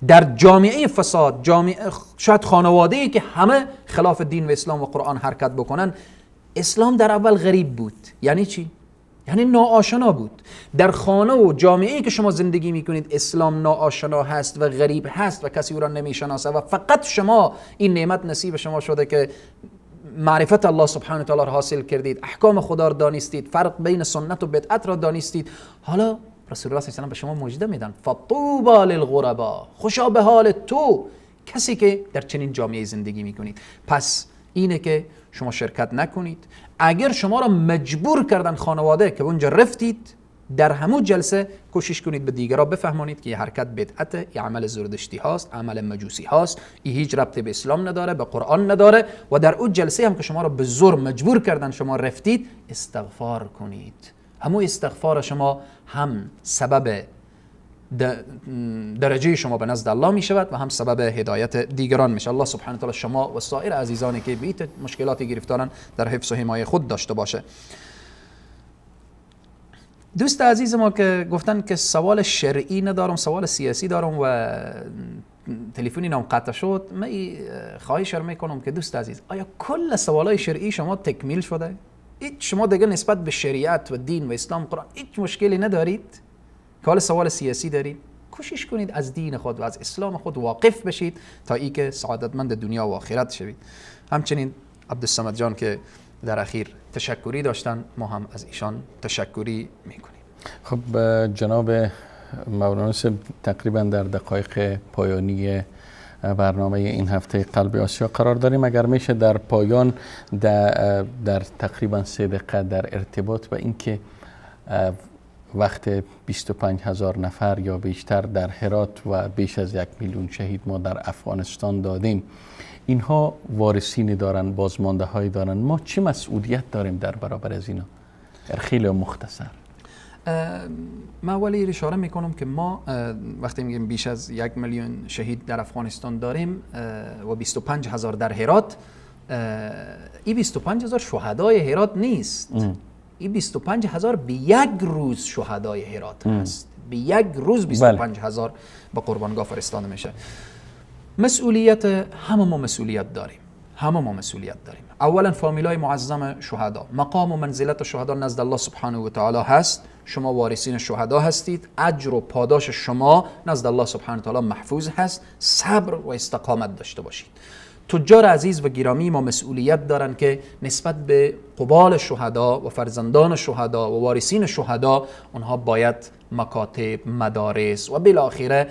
S2: در جامعه فساد، جامعه شاید خانواده‌ای که همه خلاف دین و اسلام و قرآن حرکت بکنن، اسلام در اول غریب بود. یعنی چی؟ یعنی ناآشنا بود. در خانه و جامعه‌ای که شما زندگی میکنید اسلام ناآشنا هست و غریب هست و کسی او را نمیشناسه و فقط شما این نعمت نصیب شما شده که معرفت الله سبحانه و تعالی را حاصل کردید، احکام خدا را دانستید، فرق بین سنت و بدعت را دانستید. حالا رسول الله صلی الله علیه و به شما مژده میدن، فطوبى للغربا، خوشا به حال تو کسی که در چنین جامعه زندگی میکنید. پس اینه که شما شرکت نکنید. اگر شما را مجبور کردن خانواده که اونجا رفتید، در همون جلسه کوشش کنید به دیگران بفهمانید که یه حرکت بدعته، یه عمل زردشتی هاست، عمل مجوسی هاست، این هیچ ربطی به اسلام نداره، به قرآن نداره. و در اون جلسه هم که شما را به زور مجبور کردن شما رفتید، استغفار کنید. همون استغفار شما هم سبب درجه شما به نزد الله می شود و هم سبب هدایت دیگران میشه. الله سبحانه و تعالی شما و سایر عزیزانی که به مشکلاتی گرفتارن در حفظ و حمایه خود داشته باشه. دوست عزیز ما که گفتن که سوال شرعی ندارم، سوال سیاسی دارم و تلفنی نام قطع شد، من خواهش میکنم که دوست عزیز، آیا کل سوالای شرعی شما تکمیل شده؟ هیچ شما دیگه نسبت به شریعت و دین و اسلام قرآن هیچ مشکلی ندارید که حال سوال سیاسی دارید. کوشش کنید از دین خود و از اسلام خود واقف بشید تا ای که سعادتمند دنیا و آخرت شوید. همچنین عبدالصمد جان که در اخیر تشکری داشتن، ما هم از ایشان تشکری میکنیم.
S1: خب جناب مولانا تقریبا در دقایق پایانی برنامه این هفته قلب آسیا قرار داریم. اگر میشه در پایان در تقریبا 3 دقیقه در ارتباط با اینکه وقت 25,000 نفر یا بیشتر در هرات و بیش از 1 میلیون شهید ما در افغانستان دادیم، اینها وارثین دارن، بازمانده های دارن، ما چه مسئولیت داریم در برابر از اینا؟ خیلی مختصر.
S2: من ولی اشاره میکنم که ما وقتی میگیم بیش از 1 میلیون شهید در افغانستان داریم و 25,000 در هرات، این 25,000 شهدای هرات نیست. این 25,000 به یک روز شهدای هرات هست. به یک روز 25,000 به قربانگاه فرستاده میشه. مسئولیت همه ما مسئولیت داریم، همه ما مسئولیت داریم. اولا فامیلای معظم شهدا، مقام و منزلت شهدا نزد الله سبحانه و تعالی هست. شما وارثین شهدا هستید، اجر و پاداش شما نزد الله سبحانه و تعالی محفوظ هست. صبر و استقامت داشته باشید. تجار عزیز و گرامی ما مسئولیت دارن که نسبت به قبال شهدا و فرزندان شهدا و وارثین شهدا، اونها باید مکاتب، مدارس و بالاخره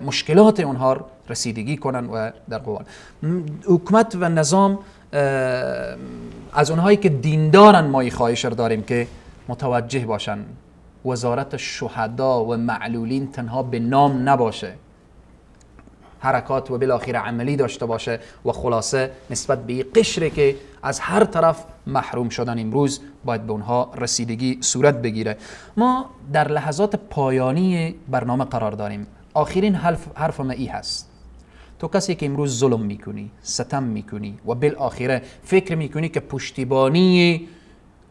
S2: مشکلات اونها رسیدگی کنن و در قبال حکومت و نظام از اونهایی که دیندارن ما خواهش داریم که متوجه باشن. وزارت شهدا و معلولین تنها به نام نباشه، حرکات و بالاخره عملی داشته باشه و خلاصه نسبت به قشری که از هر طرف محروم شدن امروز باید به اونها رسیدگی صورت بگیره. ما در لحظات پایانی برنامه قرار داریم. آخرین حرف ما ای هست: تو کسی که امروز ظلم میکنی، ستم میکنی و بالاخره فکر میکنی که پشتیبانی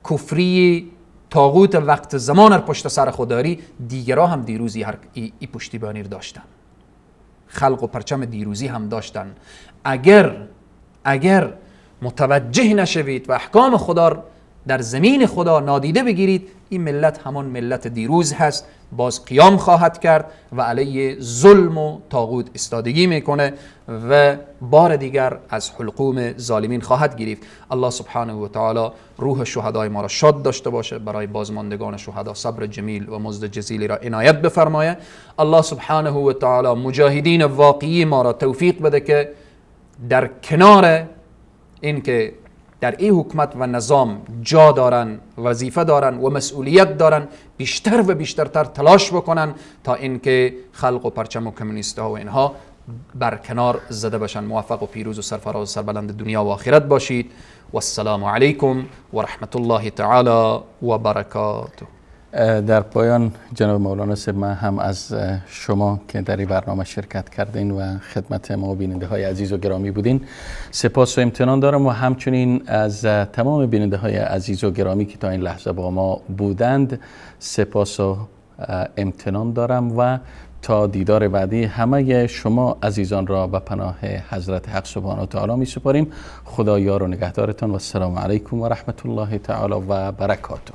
S2: کفری طاغوت وقت زمان رو پشت سر خود داری، دیگرها هم دیروزی ای پشتیبانی رو داشتن، خلق و پرچم دیروزی هم داشتن. اگر متوجه نشوید و احکام خدا در زمین خدا نادیده بگیرید، این ملت همان ملت دیروز هست، باز قیام خواهد کرد و علیه ظلم و طاغوت استادگی میکنه و بار دیگر از حلقوم ظالمین خواهد گرفت. الله سبحانه و تعالی روح شهدای ما را شاد داشته باشه، برای بازماندگان شهدا صبر جمیل و مزد جزیلی را عنایت بفرمایه. الله سبحانه و تعالی مجاهدین واقعی ما را توفیق بده که در کنار اینکه در این حکومت و نظام جا دارن، وظیفه دارن و مسئولیت دارن، بیشتر و بیشترتر تلاش بکنن تا اینکه خلق و پرچم و کمونیست ها و اینها برکنار زده بشن. موفق و پیروز و سرفراز و سربلند دنیا و آخرت باشید. و السلام علیکم و رحمت الله تعالی و برکاته.
S1: در پایان جناب مولانا صاحب، من هم از شما که در این برنامه شرکت کردین و خدمت ما بیننده های عزیز و گرامی بودین سپاس و امتنان دارم و همچنین از تمام بیننده های عزیز و گرامی که تا این لحظه با ما بودند سپاس و امتنان دارم و تا دیدار بعدی همه شما عزیزان را به پناه حضرت حق سبحانه و تعالی می سپاریم. خدا یار و نگهدارتان و السلام علیکم و رحمت الله تعالی و برکاته.